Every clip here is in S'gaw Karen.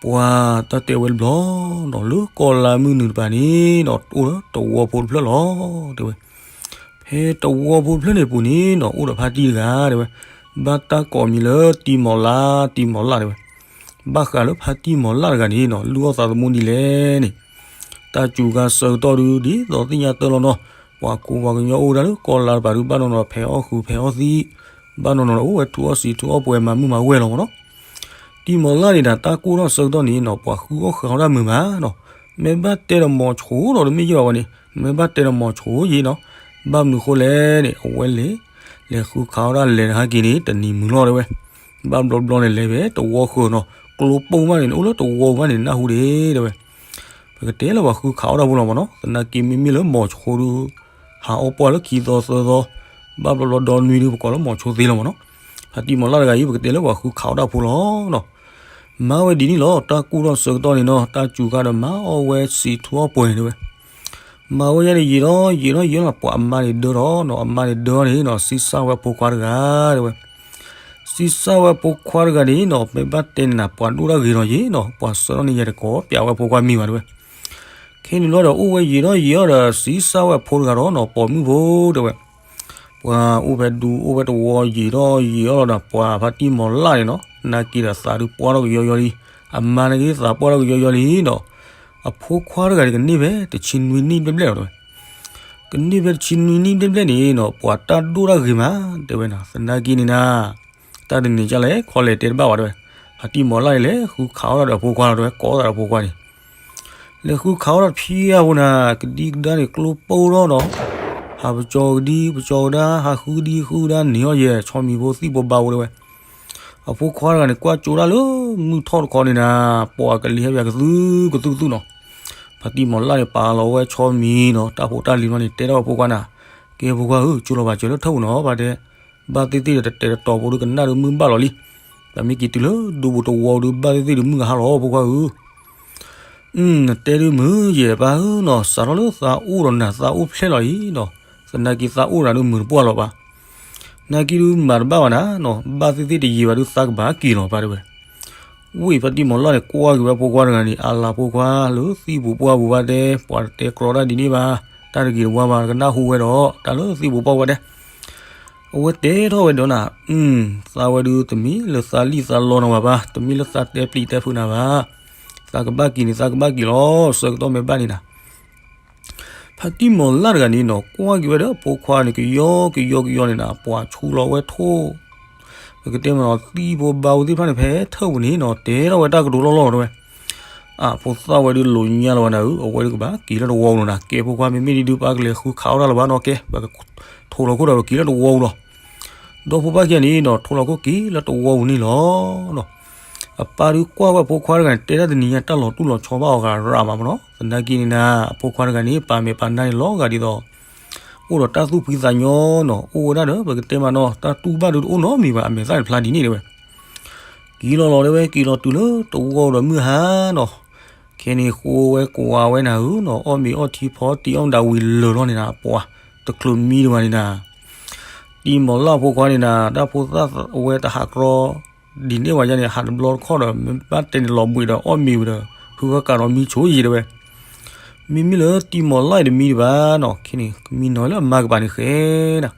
ပှၤတၢ်တဲဝဲတဘျီဒီး လၢကီၢ်လါမုၢ်နုာ်တပၤန့ၣ်ဒီး အိၣ်ဒီးတဝီဖိတဖျၢၣ်လီၤ တဲဝဲ. ဖဲတဝီဖိတဖျၢၣ်န့ၣ်အပူၤန့ၣ်ဒီး အိၣ်ဒီးဖါတံၢ်တဂၤ တဲဝဲ, ဘၣ်တၢ်ကိးမံၤလၢတံၢ်မီၤလၢ် တံၢ်မီၤလၢ် တဲဝဲ. ဘၣ်ဃးလၢဖါတံၢ်မီၤလၢ်တဂၤန့ၣ်ဒီး လုၢ်အီၣ်သးသမူဒ်လဲၣ်န့ၣ် တၢ်စူၤခါဆၢကတီၢ်ဒု ဒ်သိးသ့ၣ်ညါတၢ်လီၤနီၤ, ပှၤကူပှၤကညီအိၣ်ဝဲဒၣ်လၢကီၢ်လါတပၤဒု ဘၣ်နီၢ်နီၢ်ဖဲးအီၣ်ဃုာ်ဖဲးအီၣ်သံ, ဘၣ်နီၢ်နီၢ်ဒီးအိၣ်ဝဲထူးအီၣ်စံာ်ထူးအီၣ်ပှဲၤမၤမုာ်မၤဝဲလီၤမ့ၢ်နီၤ. တံၢ်မီၤလၢ်န့ၣ်ဒီး တၢ်ကိၢ်ထီၣ်ဆၢကတီၢ်န့ၣ်နီၤ ပှၤဃုအီၣ်ဃုအီဒၣ်မုာ်မးနီၤ, မ့ၢ်ဘၣ်တဲဒီးမိၤဆိဒီးတမ့ၢ်ယဲၢ်ဘၣ်ဝဲန့ၣ်, မ့ၢ်ဘၣ်တဲဒီးမိၤဆိယဲၢ်နီၤ, ဘၣ်မနုၤဃိလဲၣ်န့ၣ် အဝဲလဲၤ လဲၤဃုခးအီၣ်ဒၣ်လဲၤတဟါက့ၤန့ၣ် တနံၤမုာ်လီၤ တဲဝဲ. ဘၣ်ဘျီဘျီန့ၣ် လဲၤဖဲတဝီဃုာ်နီၤ, ကျိပိၢ်မးန့ၣ် အိၣ်လၢတဝီဘၣ်န့ၣ် နၢ်ဟူဒ့ တဲဝဲ. ပကတဲလၢပှၤဃုခးအီၣ်တၢ်ဖိလီၤမ့ၢ်နီၤ, သနာ်က့မ့မ့ၢ်လၢမိၤဆိဒု ဟးအီၣ်ပှၢ်လၢခံသီသၢသီ, ဘၣ်ဘျီဘျီဒီနွံဒု ပကိးလၢမိၤဆိသ့လီၤမ့ၢ်နီၤ. ဖါတံၢ်မီၤလၢ်တဂၤအံၤ ပကတဲလၢပှၤဃုခးအီၣ်တၢ်ဖိလီၤနီၤ. မၤဝဲဒ်န့ၣ်လီၤ, တၢ်ကိၢ်ထီၣ်ဆၢကတီၢ်န့ၣ်နီၤ တၢ်စူၤခါဒီးမၤအီၣ်ဝဲစံာ်ထူးအီၣ်ပှဲၤန့ၣ် တဲဝဲ. မၤဝဲယဲန့ၣ် ယံာ်ထီၣ်ယံာ်ထီၣ်ယံာ်ထီၣ်နီၤ, ပှၤအမါန့ၣ်ဒၢထီၣ်နီၤ, အမါန့ၣ်ဒၢထီၣ်န့ၣ်နီၤ စံးစၢ်ဝဲအဖိခွါတဂၤ တဲဝဲ. စံးစၢ်ဝဲအဖိခွါတဂၤန့ၣ်နီၤ မ့ၢ်ဘၣ်တဲန့ၣ်နၤ ပှၤဒိၣ်တၢ်ဂ့ၤထီၣ်ယဲနီၤ, ပှၤဆှၢထီၣ်န့ၢ်ယဲတကိးပျးဝဲအဖိခွါမံၤဘၣ် တဲဝဲ. ခဲန့ၣ်လီၤဒီး အိၣ်ဝဲယံာ်ထီၣ်ယံာ်ထီၣ်ဒီး စံးစၢ်ဝဲအဖိတဂၤဒီးနီၤ ပိာ်မုၣ်ဖိ တဲဝဲ. ပှၤအိၣ်ဖဲဒူအိၣ်ဖဲတဝီယံာ်ထီၣ်ယံာ်ထီၣ်လီၤဒီး ပှၤဖါတံၢ်မီၤလၢ်န့ၣ်နီၤ နာ်က့ဒီးသးဒုးပှၢ်ထီၣ်ကယီယီလံ, အမါနာ်က့သးပှၢ်ထီၣ်ကယီယီလံဒီး အဖိခွါတဂၤန့ၣ် ကန့ၢ်ဖဲတဆံနွံနံၣ်ဘျဲၣ်ဘျဲၣ်လီၤ တဲဝဲ. ကန့ၢ်ဖဲတဆံနွံနံၣ်ဘျဲၣ်ဘျဲၣ်န့ၣ်နီၤ ပှၤတၢ်ဒိၣ်တၢ်ဂ့ၤမး တဲဝဲနီၤ, သနာ်က့န့ၣ်နၤ တၢ်တနံၤကလဲၣ် ခီလဲၣ်တဲတဘၣ်ဘၣ် တဲဝဲ. ဖါတံၢ်မီၤလၢ်န့ၣ် လဲၤဃုခးအီၣ်ဒၣ်ဒီးအဖိခွါလီၤ တဲဝဲ, ကိးသးဒီးအဖိခွါန့ၣ် လဲၤဃုခးအီၣ်ဒၣ်ဖံဂၤဖိနၤ, ကဒံကဒါန့ၣ် ကျိပိၢ်ထီၣ်ဒီး ဟးပကၠီကဒံပကၠီကဒါ ဟးဃုဒံဃုဒါန့ၢ်အီၣ်ယဲ ဆီမံၤဖိသံၣ်ဖိဘါဖိ တဲဝဲ. အဖိခွါတဂၤန့ၣ် ကွၢ်ကၠိဒၣ်လၢမုၢ်ထီၣ်တခီန့ၣ်နၤ ပှၤကလံၤဟဲပၠးကသုကသုကသုနီၤ. ဖါတံၢ်မီၤလၢ်န့ၣ် ပာ်လီၤဝဲဆီမံၤနီၤ တၢ်ဖိတၢ်လံၤဘျီန့ၣ် တဲထီၣ်ဝဲအဖိခွါနၤ, ကဲဖိခွါဧၢ ကၠိလီၤဘၣ်စၢၤလၢထၢၣ်ပူၤနီၤ ဘၣ်တဲ, ဘၣ်သ့ၣ်သ့ၣ်ဒီးတတဲာ်တတီၤဖိဒုကနၣ်ဒုးမုၢ်ဘၣ်လီၤလံ. ပမ့ၢ်က့ၤတုၤလၢဒူပူၤတဝီဒုး ဘၣ်သ့ၣ်သ့ၣ်ဒုးမုၢ်ကဟါလီၤ ဖိခွါဧၢ. နတဲဒုးမုာ်ယဲၢ်ပၢ်ဧၢနီၤ, စးထီၣ်လၢသးအိၣ်ဒီးနၤ သးအိၣ်ဖျဲၣ်လီၤအံၤနီၤ, သနာ်က့သးအိၣ်ဒီးနၤဒုးမုာ်တပှၢ်လီၤဘၣ်. နာ်က့ဒုးမၤတဘၣ်ဘၣ်နၤနီၤ, ဘၣ်သ့ၣ်သ့ၣ်တယံာ်ဘၣ်ဒုးသးကဘၣ်က့ၤလီၤပၢ် တဲဝဲ. ဝံၤဖါတံၢ်မီၤလၢ်န့ၣ် ကွၢ်က့ၤဝဲဖိခွါတဂၤန့ၣ် အလၤဖိခွါလၢသံၣ်ပူၤပှၢ်ပူၤဘၣ်တဲ, ပှၤတတဲကြီတၢ်ဒ်န့ၣ်ဘၣ်, တၢ်တဂ့ၤတဝါဘၣ် ကနၢ်ဟူဝဲဒီး တၢ်လၢသံၣ်ပူၤပှၢ်ပူၤဘၣ်တဲ အဝဲတဲထီၣ်ဝဲဒီးနၤ, သးဝဲဒုးတမ့ၢ်လၢသးလံၣ်သးလီနၤဘၣ်, တမ့ၢ်လၢသးတဲပျံၤတဲဖုးနၤဘၣ်, သးကဘၣ်က့ၤန့ၣ် သးကဘၣ်က့ၤလီၤ, ဆၢကတီၢ်မ့ၢ်ဘၣ်န့ၣ်နၤ ဖါတံၢ်မီၤလၢ်တဂၤန့ၣ်နီၤ ကွၢ်က့ၤဝဲဒီးအဖိခွါန့ၣ် ကယီကယီကယီန့ၣ်နၤ ပှၤဆူလီၤဝဲထိၣ်, ပကတဲမ့ၢ်နီၤ သံၣ်ဖိဘါဖိသ့ၣ်တဖၣ်န့ၣ် ဖဲထၢၣ်ပူၤန့ၣ်နီၤ တဲထီၣ်ဝဲတၢ်ကတိၤလီၢ်လီၢ်တဲဝဲ. အဖိသၣ်ဝဲဒုးလိာ်ညါလီၤဝဲနၤဧၢ, အဝဲဒုးကဘၣ်က့ၤလၢတဝီပူၤလီၤနၤ, ကဲဖိခွါ မ့မ့ၢ်ဒ်ဒုး ပကလဲၤဃုခးအီၣ်တၢ်လၢၤဘၣ်နီၤ, ကဲ ပကထိၣ်လီၤခိၣ်ဒီး ပက့ၤလၢတဝီပူၤလီၤ. ဒီးဖိပၢ်ခံဂၤန့ၣ်နီၤ ထိၣ်လီၤခိၣ်က့ၤလၢတဝီပူၤန့ၣ်လီၤ. အပၢ်ဒုးကွၢ်ဝဲအဖိခွါတဂၤန့ၣ် တဲတၢ်တနံၤညါ တၢ်လီၤတူၢ်လီၤဆီဘၣ်အီၤဂၤရးမးမ့ၢ်နီၤ, သနာ်က့န့ၣ်နၤ အဖိခွါတဂၤန့ၣ် ပာ်မဲာ်ပာ်နါန့ၣ်လီၤဂာ်ဒ်သိး အိၣ်ဒီးတၢ်သူၣ်ဖှံသးညီနီၤ, အိၣ်ဝဲဒၣ်ဒီး ပကတဲမ့ၢ်နီၤ တၢ်တူၢ်ဘၣ်ဒုးတအိၣ်နီတမံၤဘၣ်, အမဲာ်သၣ်န့ၣ်ဖျါဒ်န့ၣ်တဲဝဲ. က့ၤလီၤလီၤတဲဝဲ, က့ၤလီၤတုၤလၢတဝီဒီးမုၢ်ဟါနီၤ, ခဲန့ၣ်ဃိဝဲကွၢ်ဝဲနၤဧၢနီၤ, အီၣ်မ့ၤအီၣ်ထံဖီတံၢ်အီၣ်မ့ၤဒၣ်ဝံၤလၢာ်လီၤန့ၣ်နၤ, ပှၤတချုးမံတဂၤန့ၣ်နၤ တံၢ်မီၤလၢ်အဖိခွါန့ၣ်နၤ, တၢ်ဖိသၣ်ဝဲတဟးကြီ ဒ်န့ၣ်ဝဲယါန့ၣ် ဟးတဘျီတခီၣ်ဒီး မ့ၢ်ဘၣ်တဲန့ၣ်လီၤဘှံးဒီး အီၣ်မ့ၤဝံၤဒီး ဖုဂၢၢ်ကးဒီးမံဆိယံၤတဲဝဲ. မ့မ့ၢ်လၢတံၢ်မီၤလၢ်အံၤတမံတဘၣ်နီၤ, ခဲန့ၣ် ကမံနီၤလၢအမါကပၤန့ၣ်ဃဲနၤ,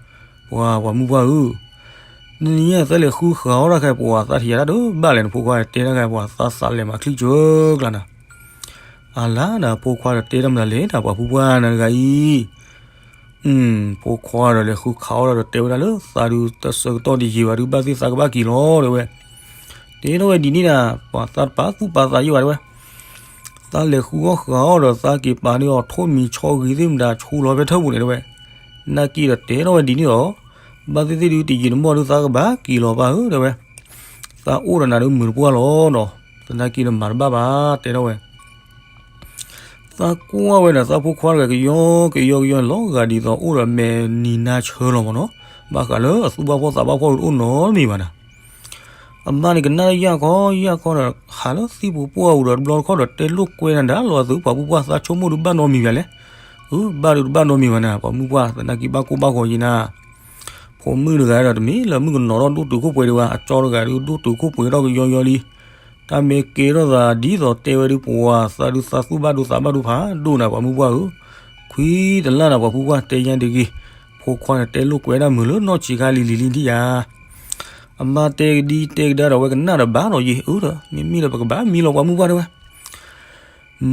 ပှၤ ပှၤမုၢ်ပှၢ်ဧၢ နနံၤညါသးလဲၤဃုဃာ်အီၣ်တၢ်ခဲ ပှၤသးထံၣ်ယၤတၢ်တဘၣ်လဲၣ်န့ၣ် ဖိခွါတဲတၢ်ခဲ ပှၤသးသးလဲၤမၤချံၣ်စၢၤကျါနၤ. အလါနၤ ဖိခွါဒီးတဲတၢ်မနုၤလဲၣ်နၤ ပှၤမုၢ်ပှၢ်နၤတဂၤအံၤ ဖိခွါဒီးလဲၤဃုခးအီၣ်ဒီးတဲဝဲဒၣ်လၢသးဒုး တၢ်ဆၢကတီၢ်တယံာ်ဘၣ်ဒုး ဘၣ်သ့ၣ်သးကဘၣ်က့ၤလီၤတဲဝဲ. တဲထီၣ်ဝဲဒ်န့ၣ်နၤ ပှၤသးတပာ်သူၣ်ပာ်သးယံာ်ဘၣ်တဲဝဲ. သးလဲၤဃုအီၣ်ဃုအီၣ်ဒီး သးက့ၤပာ်န့ၢ်အီၤထိၣ်မံၤဆီဂ့ၤသ့ၣ်မတၤ ဆူလီၤဖဲထၢၣ်ပူၤန့ၣ်တဲဝဲ. နာ်က့ဒီးတဲထီၣ်ဝဲဒ်န့ၣ်ဒီး ဘၣ်သ့ၣ်သ့ၣ်ဒုး တယံာ်တမီၢ်ဒုး သးကဘၣ်က့ၤလီၤပၢ်ဧၢတဲဝဲ. သးအိၣ်ဒီးနၤဒုးမုာ်တပှၢ်လီၤနီၤ. သနာ်က့ဒီးမၤတဘၣ်ဘၣ် တဲထီၣ်ဝဲ သးကွၢ်ဝဲဒီးသးဖိခွါတဂၤ ကယီကယီကယီန့ၣ် လီၤဂာ်ဒ်သိးအိၣ်ဒီးမဲာ်နံၤနါဆၢလီၤမ့ၢ်နီၤ. ဘၣ်ဃးလၢအသူၣ်ဘၣ်ဖှီၣ်သးဘၣ်ဖှီၣ်ဒုးတအိၣ်နီတမံၤဘၣ်နၤ. အမါန့ၣ်ကနၣ်လၢယၢ်ခီယၢ်ခီဒီး ဟးလၢသံၣ်ပူၤပှၢ်ပူၤဒီး တဘျီတခီၣ်ဒီး တဲလိာ်ကွဲနၤဒၣ်လီၤအသုး ပှၤမုၢ်ပှၢ်သးဆိကမိၣ်ဒုးဘၣ်နီတမံၤဘၣ်လဲၣ်. အၢ ဘၣ်ဒုးတဘၣ်နီတမံၤဘၣ်နၤ ပှၤမုၢ်ပှၢ် သနာ်က့ဘၣ်ကိၢ်ဘၣ်ဂီၤယံၤနၤ. ဖိမုၣ်တဂၤဒီးတမ့ၢ်လၢမုၣ်ကနီၤထီၣ်ဒိၣ်တုာ်ခိၣ်ပှဲၤဒံးဘၣ် အကၠီတဂၤဒုးဒိၣ်တုာ်ခိၣ်ပှဲၤထီၣ်ကယီယီလံ. တၢ်မ့ၢ်ကဲထီၣ်သးဒ်သိးတဲဝဲဒုး ပှၤသးဒုးသးသူၣ်ဘၣ်ဒိသးဘၣ်ဒိဖးဒိၣ်နၤ ပှၤမုၢ်ပှၢ်ဧၢ, ခွံတလၢ်နၤ ပှၤဖုပှၢ်တဲညါတဂ့ၤ, ဖိခွါန့ၣ်တဲလိာ်ကွဲဒၣ်မုာ်လၢနီၢ်ဆံးခါလံၤလံၤလံၤဒံးယၤ, အမါတဲကဒံတဲကဒါဒီး အဝဲကနၣ်ဒီးဘၣ်နီၤယံၤ အၢဒီး မ့မ့ၢ်ဒီးပကဘၣ်မံလီၤ ပှၤမုၢ်ပှၢ်တဲဝဲ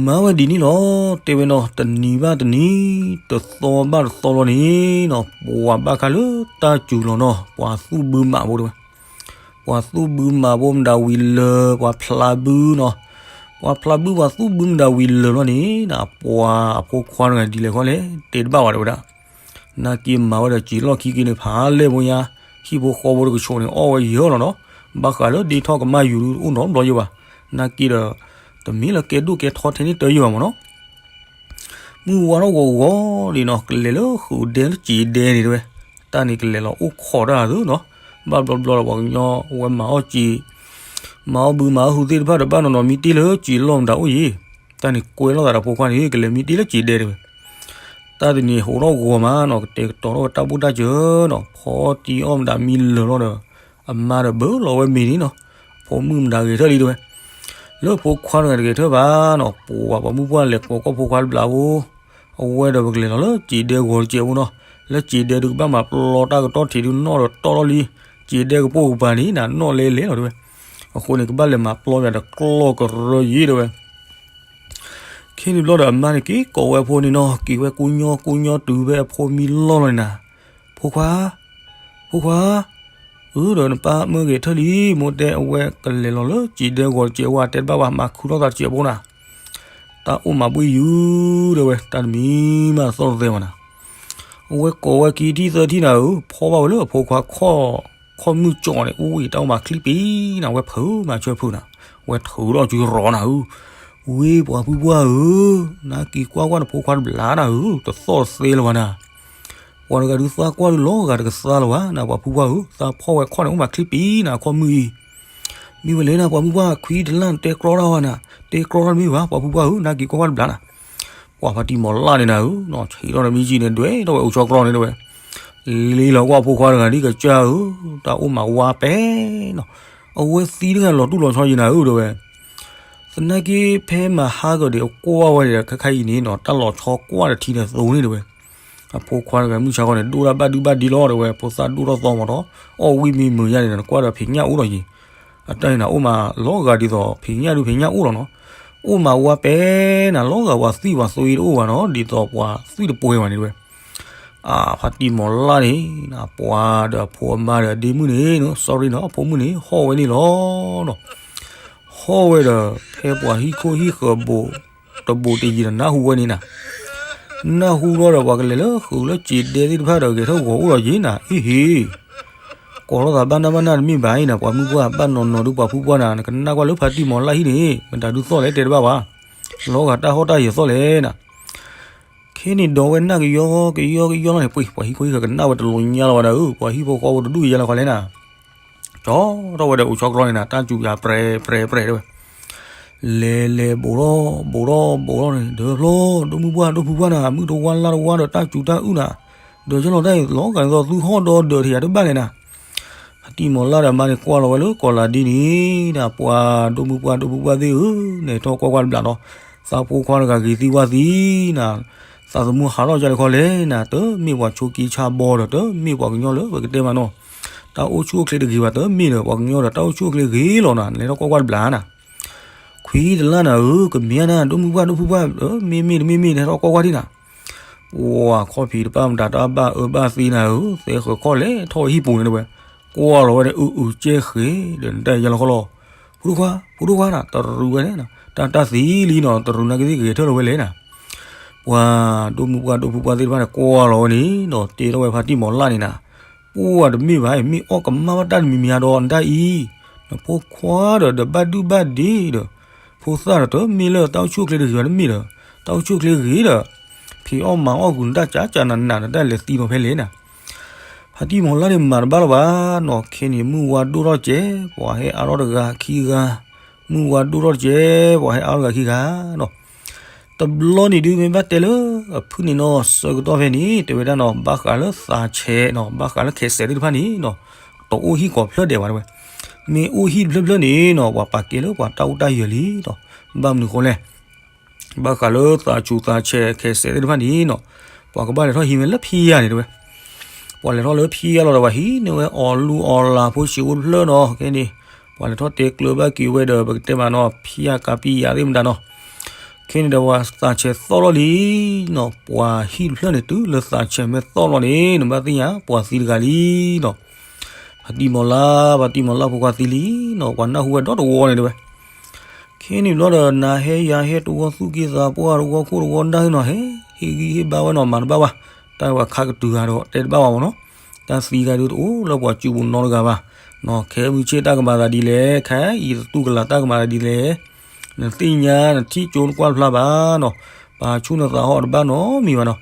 မၤဝဲဒ်န့ၣ်လီၤ. တဲဝဲနီၤ တနံၤဘၣ်တနံၤ တသီဘၣ်တသီလီၤန့ၣ်နီၤ ပှၤဘၣ်ခါလၢတၢ်စူၤလီၤနီၤ ပှၤသူၣ်ဘုမးဖိတဲဝဲ, ပှၤသူၣ်ဘုမးဖိမတၤဝံၤလၢာ် ပှၤဖျါဘုနီၤ, ပှၤဖျါဘုပှၤသူၣ်ဘုမတၤဝံၤလၢာ်လီၤန့ၣ် ပှၤအဖိခွါတဂၤဒ်လဲၣ်ဃီလဲၣ် တဲတဘၣ်ဝဲတဲဝဲဒၣ် နာ်က့မၤဝဲဒီးစံာ်လီၢ်ခံက့ၤန့ၣ် ဖးလဲၢ်ဖိညါ, ဟံၣ်ဖိဃီဖိတကဆိးန့ၣ် အီၣ်ဝဲယၢၢ်လီၤနီၤ, ဘၣ်ဃးလၢဒ့ထီၣ်ကမၣ်ယူၤဒုး တအိၣ်နီတဘျီယိာ်ဘၣ်, နာ်က့ဒီး တမ့ၢ်လၢကဲဒိၣ်ကဲထီထဲန့ၣ်တယိာ်ဘၣ်မ့ၢ်နီၤ, မုၢ်ဝါထီၣ်ဂီၤဂီၤဒ်နီၤ ကလဲၤလၢဃုာ်ဒဲလၢစံာ်ဒဲန့ၣ်တဲဝဲ, တၢ်န့ၣ်ကလဲၤလီၤအိၣ်ခိးတၢ်သုနီၤ, ဘၣ်ဘျီဘျီဒီးပှၤကညီဝဲမၤအီၣ်စံာ် မၤအီၣ်ဘုမၤအီၣ်ဟုသ့ၣ်တဖၣ်ဒီး ဘၣ်နီၤနီၤမံတ့ၢ်လၢစံာ်လီၢ်မတၤအိၣ်ယံၤ, တၢ်န့ၣ်ကွဲလိာ်သးဒီးဖိခွါန့ၣ် ကလဲၤမံတ့ၢ်လၢစံာ်ဒဲတဲဝဲ တၢ်တနံၤဟိးထီၣ်ဂီၤမးနီၤ ကတဲာ်ကတီၤထီၣ်ဝဲတၢ်ဘူၣ်တၢ်စၢၤနီၤ ဖီတံၢ်အီၣ်မတၤမံလၢာ်လီၤဒီး အမါဒီးဘၢလီၤဝဲမ့ၤန့ၣ်နီၤ, အဖိမုၣ်မတၤဂဲၤထၢၣ်လံတဲဝဲ, လၢဖိခွါတဂၤတဂဲၤထၢၣ်ဘၣ်နီၤ ပှၤပှၤမုၢ်ပှၢ်လဲၤကိးကီၢ်ဖိခွါတဘျးဖိ, အဝဲဒီးပကလဲၤလီၤလၢစံာ်ဒဲဂီၤတစဲးဖိနီၤ, လၢစံာ်ဒဲဒုးကဘၣ်မၤပျီတၢ်ကတီၢ်ထံးဒုးနီၣ်ဒီးတီၢ်ထီၣ်လံ, စံာ်ဒဲကပိာ်ကပၤန့ၣ် နနီၣ်လဲလဲလီၤတဲဝဲ, အဃိန့ၣ် ကဘၣ်လဲၤမၤပျီယၤဒီးကျီၢ်ကရၢယ့ၤတဲဝဲ ခဲန့ၣ်ဘျီဒီးအမါန့ၣ်က့ၤကိးဝဲအဖိန့ၣ်နီၤ က့ၤဝဲကူညီကူညီတုၤဖဲအဖိမံလီၢ်လီၤန့ၣ်နၤ, ဖိခွါ, ဖိခွါ, အၢဒီးနပၢ်မၢဂဲၤထၢၣ်လံ မိၢ်တဲအဝဲကလဲၤလီၤလၢစံာ်ဒဲဂီၤတစဲးဝဲ တဲတဘၣ်ဝဲ မၤခုထီၣ်သးတစဲးဖိနၤ, တၢ်အိၣ်မၤဘှံးယုၤတဲဝဲ တၢ်တမံၤမးသီၣ်တသဲမးနၤ အဝဲကိးဝဲခံထံၣ်သၢထံၣ်နၤဧၢ, ဖီဘၣ်ဝဲလၢအဖိခွါခီၣ်မုၢ်ကၠီန့ၣ် အူဝံၤတၢ်အိၣ်မၤချံပံၤနၤ, ဝဲဖုးမၤဆၢဖုးနၤ, ဝဲထုးထီၣ်စုရီနၤဧၢ, ဝ့ၢ်ပှၤဖုပှၢ်ဧၢ, နက့ၤကွၢ်ကွၢ်နဖိခွါတဘျါနၤဧၢ, တသီၣ်တသဲလၢၤဘၣ်နၤ, ပှၤတဂၤဒုးသးကွၢ်ဒုးလီၤဂာ်တကသါလၢၤဘၣ်နၤ, ပှၤဖုပှၢ်ဧၢ, သးဖီၣ်ဝဲခီၣ်န့ၣ် အိၣ်မၤချံပံၤနၤ ခီၣ်မုၢ်အံၤ မ့ၢ်ဝဲလဲၣ်နၤ ပှၤမုၢ်ပှၢ် ခွံတလၢ်တဲကြီတၢ်ဝဲနၤ, တဲကြီတၢ်တမ့ၢ်ဘၣ် ပှၤဖုပှၢ်ဧၢ, နက့ၤကွၢ်ကွၢ်တဘျါနၤ, ပှၤဖါတံၢ်မီၤလၢ်န့ၣ်နၤဧၢ, ဆံးထီၣ်တမံၤကံန့ၣ် ဒွဲၣ်ထီၣ်ဝဲအိၣ်ဆီကျီန့ၣ်တဲဝဲ, လ့လီၤကွၢ်ဖိခွါတဂၤဒ်ကစၢ်ဧၢ, တၢ်အိၣ်မၤဝါပဲနီၤ, အဝဲသံတဂၤလီၤတူၢ်လီၤဆီယံၤနၤဧၢတဲဝဲ, သနာ်က့ဖဲမဟါကဒီးအကွၢ်ဝဲဒီး ခဲခါအံၤန့ၣ်နီၤ တၢ်လီၤဆီကွၢ်တထံန့ၣ်သိးန့ၣ်တဲဝဲ အဖိခွါတဂၤမုၢ်ဆါခီန့ၣ် ဒိၣ်တၢ်ဘၣ်ဒုဘၣ်ဒံလီၤတဲဝဲ, ဖိသၣ်ဒိၣ်ထီၣ်သီမးဒီး အီၣ်ဝံၣ်မံမုာ်ညါန့ၣ် နကွၢ်ဒီးဖံးညၣ်အိၣ်လီၤယံၤ, အတၢ်န့ၣ်နၤ အိၣ်မးလီၤဂာ်ဒ်သိးဖံးညၣ်ဒုးဖံးညၣ်အိၣ်လီၤနီၤ, အိၣ်မးဝါပဲနၤ လီၤဂာ်ပှၤသွံၣ်ပှၤသွံၣ်တအိၣ်ဘၣ်နီၤ ဒ်သိးပှၤသွံၣ်တပှဲၤဘၣ်န့ၣ်တဲဝဲ, အဖါတံၢ်မီၤလၢ်န့ၣ် ပှၤဒီးအဖိအမါဒီးအဒ့မုၣ်န့ၣ် sorry နီၤ အဖိမုၣ်န့ၣ် ဟီၣ်ဝဲန့ၣ်လီၤနီၤ ဟီၣ်ဝဲဒီး ဖဲပှၤဟံၣ်ခိၣ်ဟံၣ်ဃၢၤဘူး တဘူးတယံၤဒီးနၢ်ဟူဝဲန့ၣ်နၤ, နၢ်ဟူထီၣ်ဒီးပှၤကလဲၤလၢဃုာ်လၢစံာ်ဒဲသ့ၣ်တဖၣ်ဒီး ဂဲၤထၢၣ်ဂီၤအိၣ်ဒီးယံၤနၤ ဟ့ၣ်ဟ့ၣ်, ကိးထီၣ်သးဘၣ်နၢ်ဘၣ်နၢ်တမ့ၢ်ဘၣ်အံၤနၤ ပှၤမုၢ်ပှၢ်ဘၣ်နီၤနီၤဒုးပှၤဖုပှၢ်နၤ နကနၣ်ကွၢ်လၢဖါတံၢ်မီၤလၢ်ဟံၣ်န့ၣ် မတၤဒုးသီၣ်လဲၣ်တဲတဘၣ်ဝဲ, လီၤဂာ်တၢ်ဟီၣ်တၢ်ယၢၤသီၣ်လဲၣ်နၤ ခဲန့ၣ်ဒီးဝဲနၢ်ကယီကယီကယီလီၤန့ၣ် ပှ့ၤပှၤဟံၣ်ခိၣ်ဟံၣ်ဃၢၤကနၣ်ဝဲတလိၤညါလီၤဝဲဒၣ်ဧၢ, ပှၤဟံၣ်ဖိဃီဖိတဒူၣ်ယါလီၤခီလဲၣ်နၤ, ကၠီထီၣ်ဝဲဒီးအိၣ်ဆီကျီန့ၣ်နၤ တၢ်စူၤယၤပြဲၤပြဲၤပြဲၤတဲဝဲ, လဲၤလဲၤဘူးထီၣ်ဘူးထီၣ်ဘူးထီၣ်န့ၣ် ဒၢးဖျိ ဒိၣ်မုၢ်ပှၢ်ဒိၣ်ဖုပှၢ်နၤ မုၢ်တဝါလါတဝါဒီးတၢ်စူၤတၢ်အုၣ်နၤ, ဒီးယလီၤတၢ်အံၤ လီၤဂာ်ဒ်သိးသုဟီၣ်ဒီးဒၢးထံၣ်ယၤတဘၣ်လဲၣ်နၤ ဖါတံၢ်မီၤလၢ်ဒီးမါန့ၣ်ကွၢ်လီၤဝဲလၢကီးလၤဒ်န့ၣ် နၤပှၤဒိၣ်မုၢ်ပှၢ်ဒိၣ်ဖုပှၢ်သ့ၣ်ဧၢ, နဲၣ်ထီၣ်ကွၢ်ကွၢ်တဘျးဒီး သးဖိခွါတဂၤဂ့ၤသံဝါသံနၤ, သးသမူဟးထီၣ်ကလဲၣ်နၤ, တမ့ၢ်ပှၤဆိးက့ဆါဘီဒီး တမ့ၢ်ပှၤကညီလၢပကတဲမးနီၤ, တၢ်အိၣ်ဆူၣ်အိၣ်ချ့တဂ့ၤဘၣ် တမ့ၢ်ဒီး ပှၤကညီဒီးတၢ်အိၣ်ဆူၣ်အိၣ်ချ့ဂ့ၤလီၤနၤ, နဲၣ်ထီၣ်ကွၢ်ကွၢ်တဘျးနၤ ခွံတလၢ်နၤဧၢ, ကမ့ၢ်နၤ ဒိၣ်မုၢ်ပှၢ်ဒိၣ်ဖုပှၢ်, မ့မ့ၢ်တမ့မ့ၢ် နဲၣ်ထီၣ်ကွၢ်ကွၢ်ဒံနၤ, ပှၤခီၣ်ဖံးတပၣ်မတၤတၢ်ဘၣ်အၢဘၣ်သီနၤဧၢ, သဲဃၢၤခီၣ်လဲၣ်ထီၣ်ဟံၣ်ပူၤန့ၣ်တဲဝဲ, ကွၢ်လီၤဝဲန့ၣ် အုၣ်အုၣ်ကဲဃ့ဒီးနတၢ်ယါလီၤခီလီၤ, ဖိဒိၣ်ခွါ ဖိဒိၣ်ခွါနၤ တရူးဝဲန့ၣ်, တၢ်တၢ်သံလံနီၤ တရူးနာ်က့သ့ၣ်ဂဲၤထၢၣ်လီၤဝဲလဲၣ်နၤ ပှၤဒိၣ်မုၢ်ပှၢ်ဒိၣ်ဖုပှၢ်သ့ၣ်တဖၣ်န့ၣ် ကွၢ်လီၤဝဲန့ၣ်ဒီး တဲထီၣ်ဝဲဖါတံၢ်မီၤလၢ်န့ၣ်နၤ, ပှၤတမ့ၢ်ဘၣ် မ့ၢ်အီၣ်ကမၣ်ဘၣ်တၢ်တမံၤမံၤဒီးနတၢ်အံၤ, နဖိခွါဒီးဒီးဘၣ်ဒုဘၣ်ဒ့ဒီး, ဖိသၣ်ဒီးတမ့ၢ်လၢတၢ်အိၣ်ဆူၣ်အိၣ်ချ့တဂ့ၤဘၣ်တမ့ၢ်ဒီး, တၢ်အိၣ်ဆူၣ်အိၣ်ချ့ဂ့ၤဒီး, ဖံးအီၣ်မၤအီၣ်ဂုာ်နတၢ်ကၠးကၠးနးနး နတၢ်လဲၤသံနီၤဖဲလဲၣ်နၤ ဖါတံၢ်မီၤလၢ်န့ၣ်မၤတဘၣ်လၢၤဘၣ်နီၤ, ခဲန့ၣ်မုၢ်ဝါဒိၣ်ထီၣ်ကဲး ပှၤဟဲအါထီၣ်တဂၤခံဂၤ, မုၢ်ဝါဒိၣ်ထီၣ်ကဲး ပှၤဟဲအါထီၣ်တဂၤခံဂၤနီၤ, တဘျီန့ၣ်ဒုးမ့ၢ်ဘၣ်တဲလၢ အဖုၣ်န့ၣ်နီၤ ဆၢကတီၢ်ဖဲန့ၣ် တဲဝဲဒၣ်နီၤ ဘၣ်ဃးလၢသးဆဲးနီၤ ဘၣ်ဃးလၢခဲစဲးသ့ၣ်တဖၣ်န့ၣ်နီၤ, တအိၣ်ဟံၣ်ကိးဖျၢၣ်ဒဲးဘၣ်တဲဝဲ, မ့ၢ်အိၣ်ဟံၣ်တဖျၢၣ်ဖျၢၣ်န့ၣ်နီၤ ပှၤပာ်ကဲလၢပှၤတၢ်အိၣ်တၢ်ယၢၤလံနီၤ. ဘၣ်မနုၤဃိလဲၣ်, ဘၣ်ဃးလၢသးဆူးသးဆဲးခဲစဲးသ့ၣ်တဖၣ်န့ၣ်နီၤ, ပှၤကဘၣ်လဲၤထီၣ်ဟံးဝဲလၢဖံယါန့ၣ်တဲဝဲ. ပှၤလဲၤထီၣ်လၢဖံယါလီၤဒီး ပှၤဟံးန့ၢ်ဝဲအီၤလူအီၤလၤဖိဆံးအိၣ်တဖျၢၣ်နီၤ. ခဲန့ၣ် ပှၤလဲၤထီၣ်တဲကျၢၤဘၣ်က့ၤဝဲဒီး ပကတဲမးနီၤ ဖံယါကးပံယါသ့ၣ်မတၤနီၤ. ခဲန့ၣ်ဒီးပှၤသးဆဲးသီၣ်လီၤလံနီၤ, ပှၤဟံၣ်တဖျၢၣ်န့ၣ် တုၤလၢသးဆဲးမ့ၢ်သီၣ်လီၤန့ၣ် နဘၣ်သ့ၣ်ညါ ပှၤသံတဂၤလံနီၤ. ဖါတံၢ်မီၤလၢ်, ဖါတံၢ်မီၤလၢ်ဖိခွါသံလံနီၤ, ပှၤနၢ်ဟူဝဲဒီတဝီန့ၣ်တဲဝဲ. ခဲန့ၣ်ဘျီဒီး နၤဟဲယၤဟဲတဝီသူၣ်က့သးပှၢ်တဝီခိၣ်တဝီနၢ်နီၤ, ဟဲ ဟ့ၣ်ဂံၢ်ဟ့ၣ်ဘါဝဲနီၤ မၤတဘၣ်ဘၣ်, တၢ်ဝဲခါကတုၤဂၤဒီးတဲတဘၣ်ဘၣ်မ့ၢ်နီၤ. တၢ်သံဂၤဒုးတအိၣ်လၢပှၤစုပူၤနီတဂၤဘၣ်နီၤ. ခဲမုၢ်ဆ့ၣ်တၢ်ကမၤသးဒ်လဲၣ်, ခဲအံၤတသူၣ်ကလာ်တၢ်ကမၤသးဒ်လဲၣ်, နသ့ၣ်ညါ နထံၣ်ကၠိနကွၢ်တဖျါဘၣ်နီၤ, ပာ်ဆူၣ်နသးဟီၣ်တဘၣ်နီတမံၤဘၣ်နီၤ.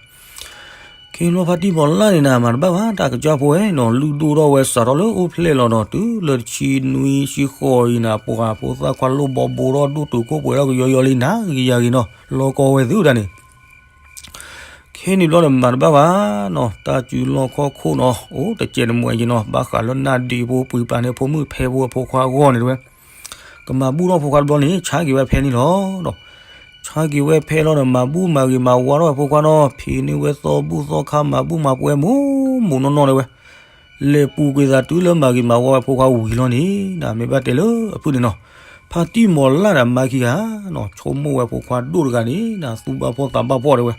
ခဲန့ၣ်ဘျီဖါတံၢ်မီၤလၢ်န့ၣ်နၤ မၤတဘၣ်ဘၣ် တၢ်ကစၢ်ဖိဝဲနီၤ, လုၢ်ဒိၣ်ထီၣ်ဝဲစးထီၣ်လၢအိၣ်ဖျဲၣ်လီၤဒီး တုၤလၢတဆံနွံဆံဃိးအံၤနၤ ပှၤဖိသၣ်ခွါလိၣ်ဘီဘိထီၣ်ဒိၣ်တုာ်ခိၣ်ပှဲၤထီၣ်ကယီယီလံနၤ ကယၤဂ့ၤနီၤ, လီၤကီဝဲသုတၢ်န့ၣ် ခဲန့ၣ်ဘျီဒီးမၤတဘၣ်ဘၣ်နီၤ, တၢ်စုလီၢ်ခီၣ်ခိၣ်နီၤ အိၣ်တစဲးတမှဲးက့ၤနီၤ, ဘၣ်ဃးလၢနၢ်ဒံးဖိပှံၤပာ်န့ၢ်ဖိမုၣ်ဖဲဖိအဖိခွါအဂီၢ်န့ၣ်တဲဝဲ. ကမၤဘူၣ်ထီၣ်ဖိခွါတဘျီန့ၣ် ဆါက့ၤဝဲဖဲန့ၣ်လီၤဒီး ဆါက့ၤဝဲဖဲလီၤဒီး မၤဘူၣ်မၤဂ့ၤမၤဝါထီၣ်ဝဲဖိခွါနီၤ, ဖံးန့ၢ်ဝဲသီဘူၣ်သီခါ မၤဘူၣ်မၤပှဲၤမိၢ်မိၢ်နီၢ်နီၢ်တဲဝဲ. လဲၤပူၤကွံာ်သးတုၤလၢမၤဂ့ၤမၤဝါဝဲဖိခွါဝံၤလီၤန့ၣ် နမ့ၢ်ဘၣ်တဲလၢအဖုၣ်န့ၣ်နီၤ, ဖါတံၢ်မီၤလၢ်ဒီးမါခံဂၤနီၤ ဆိကမိၣ်ဝဲဖိခွါဒိၣ်တဂၤန့ၣ် နသူၣ်ဘၣ်ဖှီၣ်သးဘၣ်ဖှီၣ်တဲဝဲ,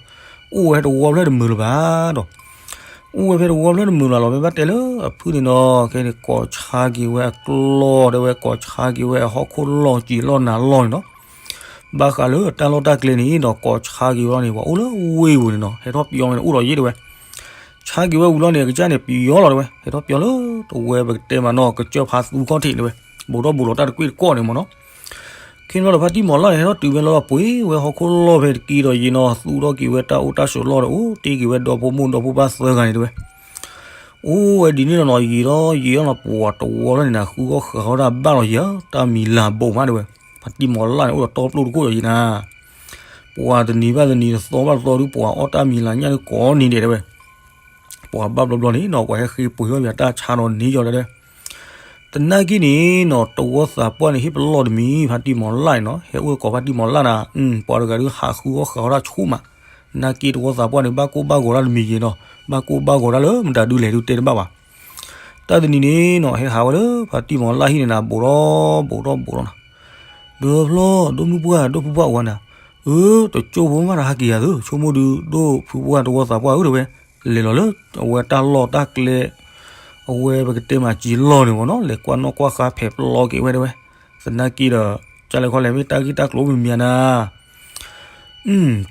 အိၣ်ဝဲတဝီဖျၢၣ်တမုာ်လၢၤဘၣ်ဒီး အိၣ်ဝဲဖဲတဝီဖျၢၣ်တမုာ်လၢၤလီၤ မ့ၢ်ဘၣ်တဲလၢအဖုၣ်န့ၣ်နီၤ, ခဲန့ၣ်ကိးဆါက့ၤဝဲအကျီၢ်တဲဝဲ ကိးဆါက့ၤဝဲအဟီၣ်ခိၣ်လီၢ်စံာ်လီၢ်နၤလီၢ်န့ၣ်နီၤ, ဘၣ်ဃးလၢတၢ်လီၢ်တၢ်ကျဲန့ၣ်ဒီး ကိးဆါက့ၤဝဲလီၤန့ၣ် ပှၤအိၣ်လၢဝ့ၢ်ပူၤန့ၣ်နီၤ, ဟဲထီၣ်ပယီၤဝဲန့ၣ် အိၣ်ဒီးယ့ၢ်တဲဝဲ. ဆါက့ၤဝဲဝံၤလီၤန့ၣ် အကစၢ်န့ၣ်ပယီၤလီၤတဲဝဲ, ဟဲထီၣ်ပယီၤလၢတဝဲပကတဲမးနီၤ ကစၢၢ်ဖးသူခီၣ်ထံးတဲဝဲ, ဘူးထီၣ်ဘူးလီၤတၢ်တကွ့ၢ်တကိးန့ၣ်မ့ၢ်နီၤ. ခဲန့ၣ်ဘျီဒီးဖါတံၢ်မီၤလၢ်န့ၣ် ဟဲထီၣ်တုၤဝဲလီၤဒီး ပှ့ၤဝဲဟီၣ်ခိၣ်လီၢ်ဖဲတက့ၢ်ဒီးယ့ၢ်နီၤ, သူၣ်ထီၣ်က့ၤဝဲတၢ်အိၣ်တၢ်ဆိးလီၢ်ဒီး အိၣ်တ့ၢ်က့ၤဝဲဒီဖိမိၢ်ဒီဖိပၢ်သၢဂၤန့ၣ်တဲဝဲ. အိၣ်ဝဲဒ်န့ၣ်လီၤနီၤ ယံာ်ထီၣ်ယံာ်ထီၣ်လီၤ ပှၤတဝီလီၤန့ၣ်နၤ ဃုအီၣ်ဃုအီတၢ်ဘၣ်လီၤယံာ်ဧၢ, တၢ်မံၤလၤဘိးမးတဲဝဲ. ဖါတံၢ်မီၤလၢ်န့ၣ် အိၣ်ဒီးတီပျိၢ်တခိၣ်ဒီးယံာ်နၤ, ပှၤတနံၤဘၣ်တနံၤ တသီဘၣ်တသီဒုး ပှၤအီၣ်တၢ်မံၤလၤညၣ်ဒုးကိးနံၤဒဲးတဲဝဲ. ပှၤဘၣ်ဘျီဘျီန့ၣ်နီၤ ပှၤဟဲဃ့ပှ့ၤထီၣ်ယၤတၢ်ဆါနီၤန့ၣ်ယီၤလၢတဲဝဲ. သနာ်က့န့ၣ်နီၤ တဝီသးပှၢ်န့ၣ် ဟ့ၣ်ပလီၢ်တမံၤ ဖါတံၢ်မီၤလၢ်န့ၣ်နီၤ, ဟဲအိၣ်သကိးဖါတံၢ်မီၤလၢ်နၤ, ပှၤတဂၤဒုးဟးဃုအီၣ်ဃုအီတၢ်ဆူၣ်မး. သနာ်က့တဝီသးပှၢ်န့ၣ် ဘၣ်ကိၢ်ဘၣ်ဂီၤတၢ်တမံၤယံာ်နီၤ, ဘၣ်ကိၢ်ဘၣ်ဂီၤတၢ်လၢမတၤဒုးလဲၣ်ဒုးတဲတဘၣ်ဘၣ်. တၢ်တနံၤန့ၣ်နီၤ ဟဲဟးဝဲလၢဖါတံၢ်မီၤလၢ်ဟံၣ်န့ၣ်နၤ ဘူးထီၣ်ဘူးထီၣ်ဘူးထီၣ်နၤ, ဒီးဖျီ ဒိၣ်မုၢ်ပှၢ် ဒိၣ်ဖုပှၢ်ဝဲနၤ, အၢ တကၠိဖိမးတဟးက့ၤယၤသု ဆိကမိၣ်ဒုး ဒိၣ်ဖုပှၢ်တဝီသးပှၢ်ဧၢတဲဝဲ, လဲၤလီၤလၢအဝဲတၢ်လီၢ်တၢ်ကျဲ အဝဲပကတဲမးစံာ်လီၢ်န့ၣ်မ့ၢ်နီၤ, လဲၤကွၢ်နီၣ်ကွၢ်ဃါဖဲးပလီက့ၤဝဲတဲဝဲ. သနာ်က့ဒီး ကၢ်လဲၤခီလဲၤမ့ၢ်တၢ်ဂ့ၢ်တၢ်ကျိၤမံၤမံၤနၤ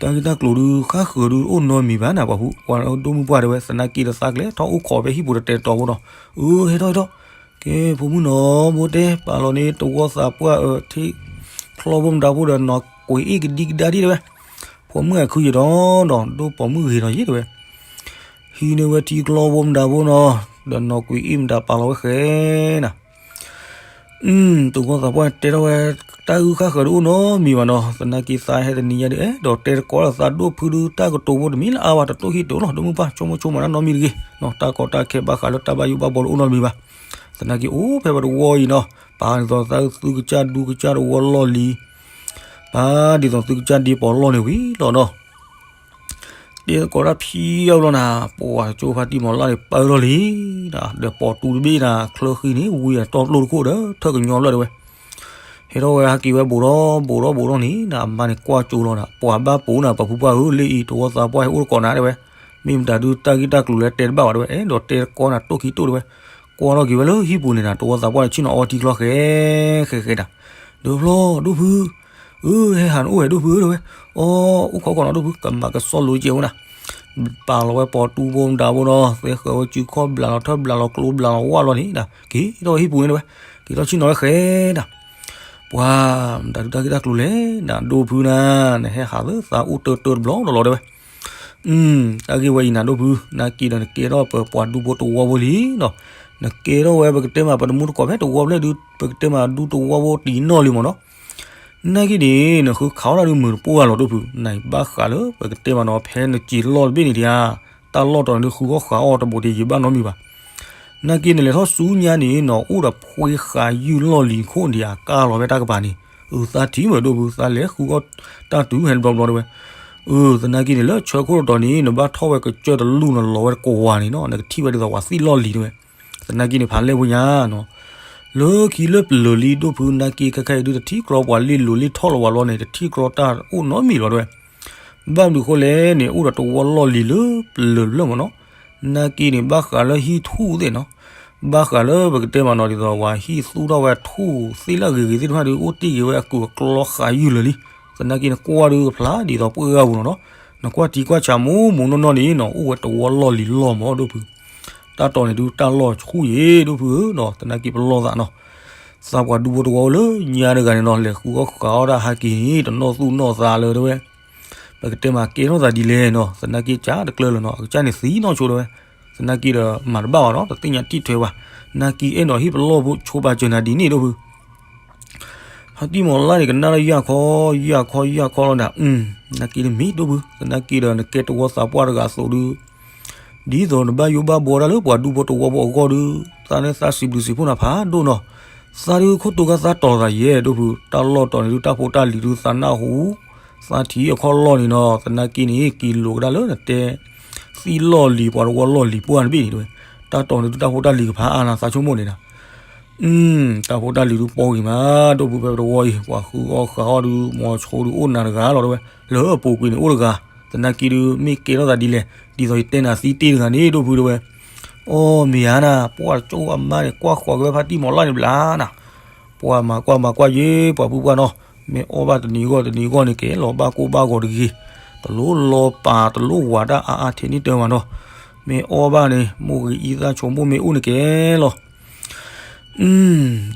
တၢ်ဂ့ၢ်တၢ်ကျိၤဒုး ဃၣ်ဃၢၤဒုး အိၣ်နီတမံၤဘၣ်နၤ ပှၤဖု ပှၤဒိၣ်မုၢ်ပှၢ်တဲဝဲ သနာ်က့ဒီးသးကျဲ ထီၣ်အိၣ်ခိးဖဲဟံၣ်ပူၤဒီးတဲတီၤဖိဒီး, အၢ ဟဲထီၣ်ဟဲထီၣ်, ကဲ ဖိမုၣ်နီၤ ဘိတဲ ပာ်လီၤန့ၣ် တဝီသးပှၢ်အထံ ချီဖိမတၤဖိဒီး နီၢ်ကွံာ်အ့ၣ်ကဒံကဒါဒံးတဲဝဲ, ဖိမုၣ်အခုယံာ်ဒီး ဒီးဒိၣ်ပိာ်မုၣ်ဂ့ၤဒီးယ့ၢ်တဲဝဲ ဟံးန့ၢ်ဝဲထံချီဖိမတၤဖိနီၤ, ဒီးနီၢ်ကွံာ်အ့ၣ်မတၤပာ်လီၤဝဲဃဲနၤ တဝီသးပှၢ်တဲထီၣ်ဝဲ တၢ်ဂ့ၢ်ဃၣ်ဃၢၤဒုးအိၣ်နီတမံၤဘၣ်နီၤ, သနာ်က့သးဟဲတနံၤညါဒုး အဲၣ်ဒိးတဲတကိးဒီးသးဒိၣ်ဖုဒုး တၢ်ကတိၤဖိတမံၤလၢအါဘၣ် တတိၢ်ဟံၣ်တိၤလီၤ ဒိၣ်မုၢ်ပှၢ် ဆိကမိၣ်ဆိကမးနီတမံၤတဂ့ၤ, တၢ်ကီတၢ်ခဲဘၣ်ဃးလၢတၢ်ဘၣ်ယိၣ်ဘၣ်ဘီဒုးအိၣ်နီတမံၤဘၣ်, သနာ်က့အိၣ်ဖဲပတဝီအံၤနီၤ, ပာ်ဒ်သိးသးသုကစၢ်ဒူကစၢ်တဝီလီၢ်လံၤ ပာ်ဒ်သိးသုကစၢ်ဒ့ပီၤလီၢ်န့ၣ်ဝံၤလီၤနီၤ တဲသကိးတၢ်ဖံးအီၤဘျီနၤ, ပှၤကၠိဖါတံၢ်မီၤလၢ်န့ၣ် ပၢၢ်ထီၣ်လံနၤ, ဒီးပိာ်တူတဘ့ၣ်နၤ ချၢဃံန့ၣ် ဝံၤအတီၢ်ပျိၢ်တခိၣ်ဒီး ထၢၣ်ကညီဖျၢၣ်တဲဝဲ, ဟဲထီၣ်ဝဲဟးက့ၤဝဲဘူးထီၣ်ဘူးထီၣ်ဘူးထီၣ်န့ၣ်နၤ, အမါန့ၣ်ကွၢ်ကၠိလီၤနၤ, ပှၤဘၣ်ပိာ်နၤ ပှၤဖုပှၢ်ဧၢ, လၢအံၤတဝီသးပှၢ်ဟဲအိၣ်တကိးနၤတဲဝဲ, မ့ၢ်မတၤဒုးတၢ်ဂ့ၢ်တၢ်ကျိၤလၢတဲတဘၣ်ဘၣ်တဲဝဲ, အဲၣ်ဒိးတဲတကိးနၤတိၢ်ခံတိၢ်တဲဝဲ, ကွၢ်ထီၣ်က့ၤဝဲလၢဟံၣ်ပူၤန့ၣ်နၤ, တဝီသးပှၢ်န့ၣ် ဆ့ၣ်နီၤအီထံကျီဃဲ ဃဲဃဲနၤ, ဒီးဖျီ ဒိၣ်ဖု အၢ ဟဲဟးနအိၣ်ဝဲဒိၣ်ဖုဧၢတဲဝဲ, အီ အိၣ်ခိးခိးနီၤဒိၣ်ဖု ကမၤကစီၣ်လိကဲဝဲနၤ, ပာ်လီၤဝဲပိာ်တူဖိမတၤဖိဒီး သဲဃၢၤဝဲစုခီၣ်ဘျးလီၤထၢၣ်ဘျးလီၤကျိဘျးလီၤဝၣ်လီၤန့ၣ်နၤ, က့ၤထီၣ်ဝဲဟံၣ်ပူၤန့ၣ်တဲဝဲ, က့ၤထီၣ်ဆ့ၣ်နီၤဝဲဃဲနၤ, ပှၤ မတၤဒုးတၢ်ဂ့ၢ်တၢ်ကျိၤလဲၣ်နၤ ဒိၣ်ဖုနၤ, နဟဲဟးလၢသးအိၣ်တၢတၢတဘျီလီၤလီၤတဲဝဲ တၢ်ဂ့ၢ်ဝဲအံၤနၤဒိၣ်ဖု, နာ်က့ဒီးနကဲထီၣ်ပပှၤဒူဖိတဝီဖိလံနီၤ, နကဲထီၣ်ဝဲပကတဲမးပတမူတကိးဖဲတဝီဖျၢၣ်ဒုး ပကတဲမးဒူတဝီဖိတံၤနီၢ်လံမ့ၢ်နီၤ, နာ်က့န့ၣ် နဃုခးအီၣ်တၢ်ဒုးမုာ်တပှၢ်လီၤဒိၣ်ဖု, နဘၣ်ဃးလၢပကတဲမးနီၤ ဖဲနစံာ်လီၢ်တဘ့ၣ်န့ၣ်ဒံးဧါ, တၢ်လီၢ်တီၤန့ၣ်ဒုးဃုအီၣ်ဃးအီၣ်တဘိးတယံာ်ဘၣ်နီတမံၤဘၣ်, သနာ်က့န့ၣ် လဲၤထီၣ်ဆူညါန့ၣ်နီၤ အိၣ်ဒီးဖှ့ဃးယုၢ်လီၢ်လံၤခိၣ်ဒံးဧါ ကါလီၤဝဲတၢ်ကပၤန့ၣ်, အသးထံၣ်မုာ်ဒိၣ်ဖု သးလဲၤဃုအီၣ်တၢ်တုၤဟဲတဘျီဘျီတဲဝဲ, သနာ်က့န့ၣ် လၢဆၢခိၣ်တတီၤန့ၣ် နဘၣ်ထီၣ်ဝဲကစၢၢ်တလူၢ်နီၤ လီၤဝဲတကွၢ်န့ၣ်နီၤ နကထံၣ်ဝဲဒ်သိးပှၤသံၣ်လီၢ်လံၤတဲဝဲ, သနာ်က့န့ၣ် ဖးလဲၢ်ဖိညါနီၤ လၢခံလၢပျၢၤလံဒိၣ်ဖု သနာ်က့ခဲခါအံၤဒုး တထံၣ်ကြီပှၤလ့ၣ်လိၤလ့ၣ်ထီၣ်လီၤဝဲလီၤန့ၣ် တထံၣ်ကြီတၢ်အိၣ်နီတမံၤလီၤတဲဝဲ, ဘၣ်မနုၤဃိလဲၣ်န့ၣ် အိၣ်ဒီးတဝီလီၢ်လံၤလၢပျၢၤတဖျၢၣ်မ့ၢ်နီၤ, သနာ်က့န့ၣ်ဘၣ်ဃးလၢဟံၣ်ထူၣ်သ့ၣ်နီၤ, ဘၣ်ဃးလၢပကတဲမးနီၤ ဒ်သိးပှၤဟံၣ်သူၣ်ထီၣ်ဝဲထူၣ်သ့ၣ်လၢအဂ့ၤဂ့ၤသ့ၣ်တဖၣ်ဒီး အိၣ်တ့ၢ်ဂ့ၤဝဲအကူးအကျီဃးယုၢ်လၢာ်လံ, သနာ်က့န့ၣ်ကွၢ်ဒုးဖျါဒ်သိးပှၢ်ဂၤပူၤလီၤနီၤ, နကွၢ်ထံကွၢ်ဆးမူးမူးနီၢ်နီၢ်န့ၣ်နီၤ အိၣ်ဝဲတဝီလီၢ်လံၤလီၢ်မ့ၢ်ဒိၣ်ဖု တၢ်တီၤန့ၣ်ဒုးတၢ်လီၢ်ဆူၣ်ယံၤဒိၣ်ဖုဧၢနီၤ သနာ်က့ပလီၢ်သးနီၤ, သးပှၤဒူဖိတဝီလၢညါတဂၤန့ၣ်နီၤ လဲၤဃုအီၣ်ဃးအီၣ်ဒၣ်ဟဲက့ၤန့ၣ် တနီၣ်သူၣ်နီၣ်သးလၢတဲဝဲ, ပကတဲမးကဲထီၣ်သးဒ်လဲၣ်နီၤ သနာ်က့ကၢ်တကျၢၢ်လၢၤနီၤ အကစၢ်န့ၣ်သံနီၢ်ဆိတဲဝဲ, သနာ်က့ဒီးမၤတဘၣ်ဘၣ်နီၤ တသ့ၣ်ညါတံၢ်ထွဲဘၣ်, သနာ်က့အဲၣ်ဒိးဟ့ၣ်ပလီၢ်ဖိဆိပာ်စၢၤနၤဒ်န့ၣ်ဒိၣ်ဖု ဖါတံၢ်မီၤလၢ်န့ၣ် ကနၣ်လၢယၢ်ခီ ယၢ်ခီ ယၢ်ခီလီၤဒီး သနာ်က့တမ့ၢ်ဒိၣ်ဖု သနာ်က့ဒီးနကဲတဝီသးပှၢ်တဂၤအသိးဒုး, ဒ်သိးနဘၣ်ယိၣ်ဘၣ်ဘှီတၢ်လၢပှၤဒူဖိတဝီဖိအဂီၢ်ဒုး, သးန့ၣ်သးစံးဘျုးစံးဖှိၣ်နၤဖးဒိၣ်နီၤ, သးဒုးခိၣ်တူာ်ကါသးတီၤသးယဲၢ်ဒိၣ်ဖု တၢ်လီၢ်တီၤန့ၣ်ဒုးတၢ်ဖိတၢ်လံၤဒုးသးနၢ်ဟူ, သးထံၣ်အခီၣ်လီၢ်န့ၣ်နီၤ သနာ်က့န့ၣ် က့ၤလိာ်ကဒါလၢနတဲ သံလီၢ်လံၤပှၤတဝီလီၢ်လံၤပှၢ်တဘ့ၣ်န့ၣ်တဲဝဲ, တၢ်တီၤန့ၣ်ဒုးတၢ်ဖိတၢ်လံၤကဖးအါနၤသးဆိကမိၣ်န့ၣ်နီၤ တၢ်ဖိတၢ်လံၤဒုးပီဂ့ၤမး ဒိၣ်ဖုဖဲပတဝီအံၤ ပှၤဃုအီၣ်ဃးအီၣ်ဒုး မီၤဆိဒုးအိၣ်နၤတဂၤလီၤတဲဝဲ, လၢအပူၤကွံာ်န့ၣ်အိၣ်တဂၤ, သနာ်က့ဒုးမ့ၢ်ကဲထီၣ်သးဒ်လဲၣ်, ဒ်သိးယတဲနၤသံတ့ၢ်တဂၤန့ၣ် ဒိၣ်ဖုတဲဝဲ, အိၣ်မ့ၢ်ဧါနၤ ပှၢ်ကၠိအမါန့ၣ် ကွၢ်ဃီၤက့ၤဝဲဖါတံၢ်မီၤလၢ်န့ၣ်ဘျါနၤ, ပှၢ်မၤကွၢ်မၤကွၢ်ယ့ ပှၤဖုပှၢ်နီၤ, မ့ၢ်အီၣ်ဘၣ်တနံၤဂီၢ်တနံၤဂီၢ်န့ၣ်ကဲလီၤဘၣ်ကိၢ်ဘၣ်ဂီၤတဂ့ၤ, တလိၣ်လီၤပာ်တလိၣ်ဝးတၢ်အါအါထဲန့ၣ်တၢ်မးနီၤ, မ့ၢ်အီၣ်ဘၣ်န့ၣ် မိၢ်ဂ့ၤအံသၣ်ဆိကမိၣ်မ့ၢ်အိၣ်န့ၣ်ကဲလီၤ ဒ်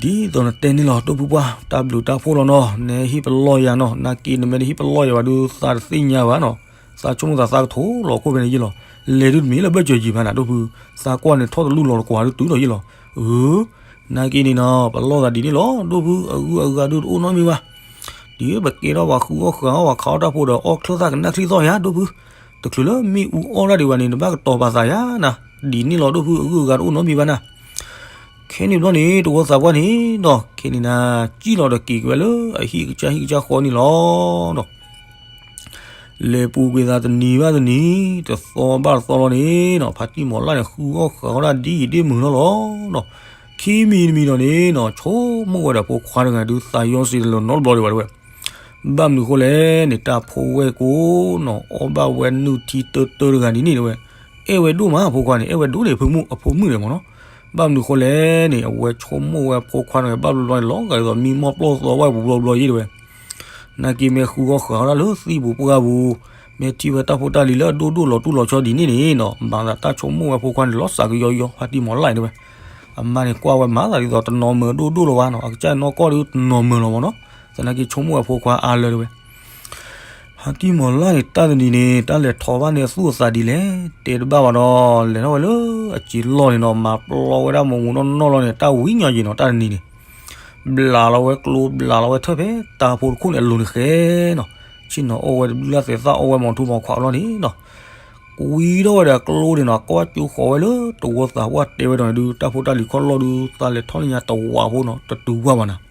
သိးနတဲန့ၣ်လီၤ ဒိၣ်ဖုပှၢ် တၢ်ဘျုးတၢ်ဖှိၣ်လီၤနီၤ နဟ့ၣ်ပလီၢ်ယၤနီၤ နာ်က့နမ့ၢ်တဟ့ၣ်ပလီၢ်ယၤဘၣ်ဒုး သးတသ့ၣ်ညါဘၣ်နီၤ သးဆိကမိၣ်သးသးကထိးလီၤခိၣ်ဖဲန့ၣ်ယ့ၢ်လီၤ လဲၤဒုးတမ့ၢ်လၢဘၢၣ်စၢၤယံၤဘၣ်နၤ ဒိၣ်ဖု သးကွၢ်န့ၣ်ထီၣ်တလူၢ်လီၤတကွၢ်ဒုးတုၤလီၤယ့ၢ်လီၤ အၢ နာ်က့န့ၣ်နီၤ ပလီၢ်သးဒ်န့ၣ်လီၤ ဒိၣ်ဖု အဂုၤအဂၤဒုးတအိၣ်နီတမံၤဘၣ် ဒ်ပကဲထီၣ်ပှၤဃုအီၣ်ဃးအီၣ်ပှၤခးအီၣ်တၢ်ဖိဒီးအီၣ်ချၢၣ်သၣ်ကနၣ်ချံသီၣ်ယၤ ဒိၣ်ဖု တချုးလၢမ့ၣ်အူအီၣ်ဒၣ်ဒံးဘၣ်န့ၣ် နဘၣ်ကတီၤပာ်သးယၤနၤ ဒ်န့ၣ်လီၤ ဒိၣ်ဖု အဂုၤအဂၤတအိၣ်နီတမံၤဘၣ်နၤ ခဲန့ၣ်ဘျီန့ၣ် တဝီသးပှၢ်န့ၣ်နီၤ ခဲန့ၣ်နၤ စံၣ်လီၤဒီးက့ၤက့ၤဝဲလၢအဟံၣ်ကစၢ်ဟံၣ်ကစၢ်ဃီန့ၣ်လီၤနီၤ လဲၤပူၤကွံာ်သးတနံၤဘၣ်တနံၤ တသီဘၣ်တသီလီၤန့ၣ်နီၤ ဖါတံၢ်မီၤလၢ်န့ၣ် ဃုအီၣ်ဃးအီၣ်ဒၣ်ဒ်အံၤဒ်မုၢ်လီၤလီၤနီၤ ခံမံၤတမံၤဒီးန့ၣ်နီၤ ဆိကမိၣ်ဝဲဒီးဖိခွါတဂၤဒုး သးယီစ့တလီၤနီတဘျီဒံးဘၣ်တဲဝဲ ဘၣ်မနုၤဃိလဲၣ်န့ၣ် တၢ်ဖိဝဲၢ်ကိာ်နီၤ အီၣ်ဘၣ်ဝဲနုၢ်ထံတၢတၢတဂၤဒ်န့ၣ်တဲဝဲ အဲၣ်ဝဲဒိၣ်မးအဖိခွါန့ၣ် အဲၣ်ဝဲဒိၣ်န့ၣ် အဖိမုၣ်န့ၣ်မ့ၢ်နီၤ ဘၣ်မနုၤဃိလဲၣ်န့ၣ် အဝဲဆိကမိၣ်ဝဲအဖိခွါန့ၣ် ဘၣ်ဘျီဘျီန့ၣ် လီၤဂာ်ဒ်သိးမံမီၢ်ပျီၢ်သီဝဲပူၤဘျီဘျီယ့ၢ်တဲဝဲ နာ်က့မ့ၢ်ဃုအီၣ်ဃးအီၣ်ဒၣ်လၢသံၣ်ပူၤပှၢ်ပူၤ မ့ၢ်ထံၣ်ဝဲတၢ်ဖိတၢ်လံၤလၢအဒိၣ်ဒိၣ်လီၤတူၢ်လီၤဆီဒ်န့ၣ်န့ၣ်နီၤ မၤသးတၢ်ဆိကမိၣ်ဝဲအဖိခွါန့ၣ် လီၤစးကယီယီ ဖါတံၢ်မီၤလၢ်တဲဝဲ အမါန့ၣ်ကွၢ်ဝဲမၤသးဒ်သိးတနီၤမၢၤဒိၣ်ဒိၣ်လီၤဝဲနီၤ အကစၢ်နီၢ်ကီၢ်ဒုးတနီၤမၢၤလီၤမ့ၢ်နီၤ သနာ်က့ဆိကမိၣ်ဝဲအဖိခွါအါလၢတဲဝဲ ဖါတံၢ်မီၤလၢ်န့ၣ် တၢ်တနံၤန့ၣ် တၢ်လဲၤထီၣ်ဘၣ်န့ၣ်အသူၣ်အသးဒ်လဲၣ် တဲတဘၣ်ဘၣ်ဒီး လဲၤထီၣ်ဝဲလၢအစံာ်လီၢ်န့ၣ်နီၤ မၤပျီဝဲဒၣ်မူးမူးနီၢ်နီၢ်လီၤန့ၣ် တၢ်ဝံၤညီယံၤနီၤ တၢ်တနံၤန့ၣ် ဘျးလီၤဝဲကျိ ဘျးလီၤဝဲထၢၣ်ဖဲတၢ်ဖိတခိၣ်န့ၣ်အလိၤန့ၣ်ဃဲနီၤ ဆ့ၣ်နီၤအီၣ်ဝဲတဘျုးလၢ်သဲးသၣ်အီၣ်ဝဲမီၤထူမီၤခွးအလီၢ်န့ၣ်နီၤ ကွံထီၣ်ဝဲဒီးကျိန့ၣ်နီၤ ကွၢ်ကၠိဃီၤဝဲလၢတဝီသးပှၢ်တဲဝဲဒီးန့ၣ်ဒုး တၢ်ဖိတၢ်လံၤခီၣ်လီၢ်ဒုး သးလဲၤထီၣ်လၢညါတဝးဖိနီၤ တတုၤဝဲဘၣ်နၤ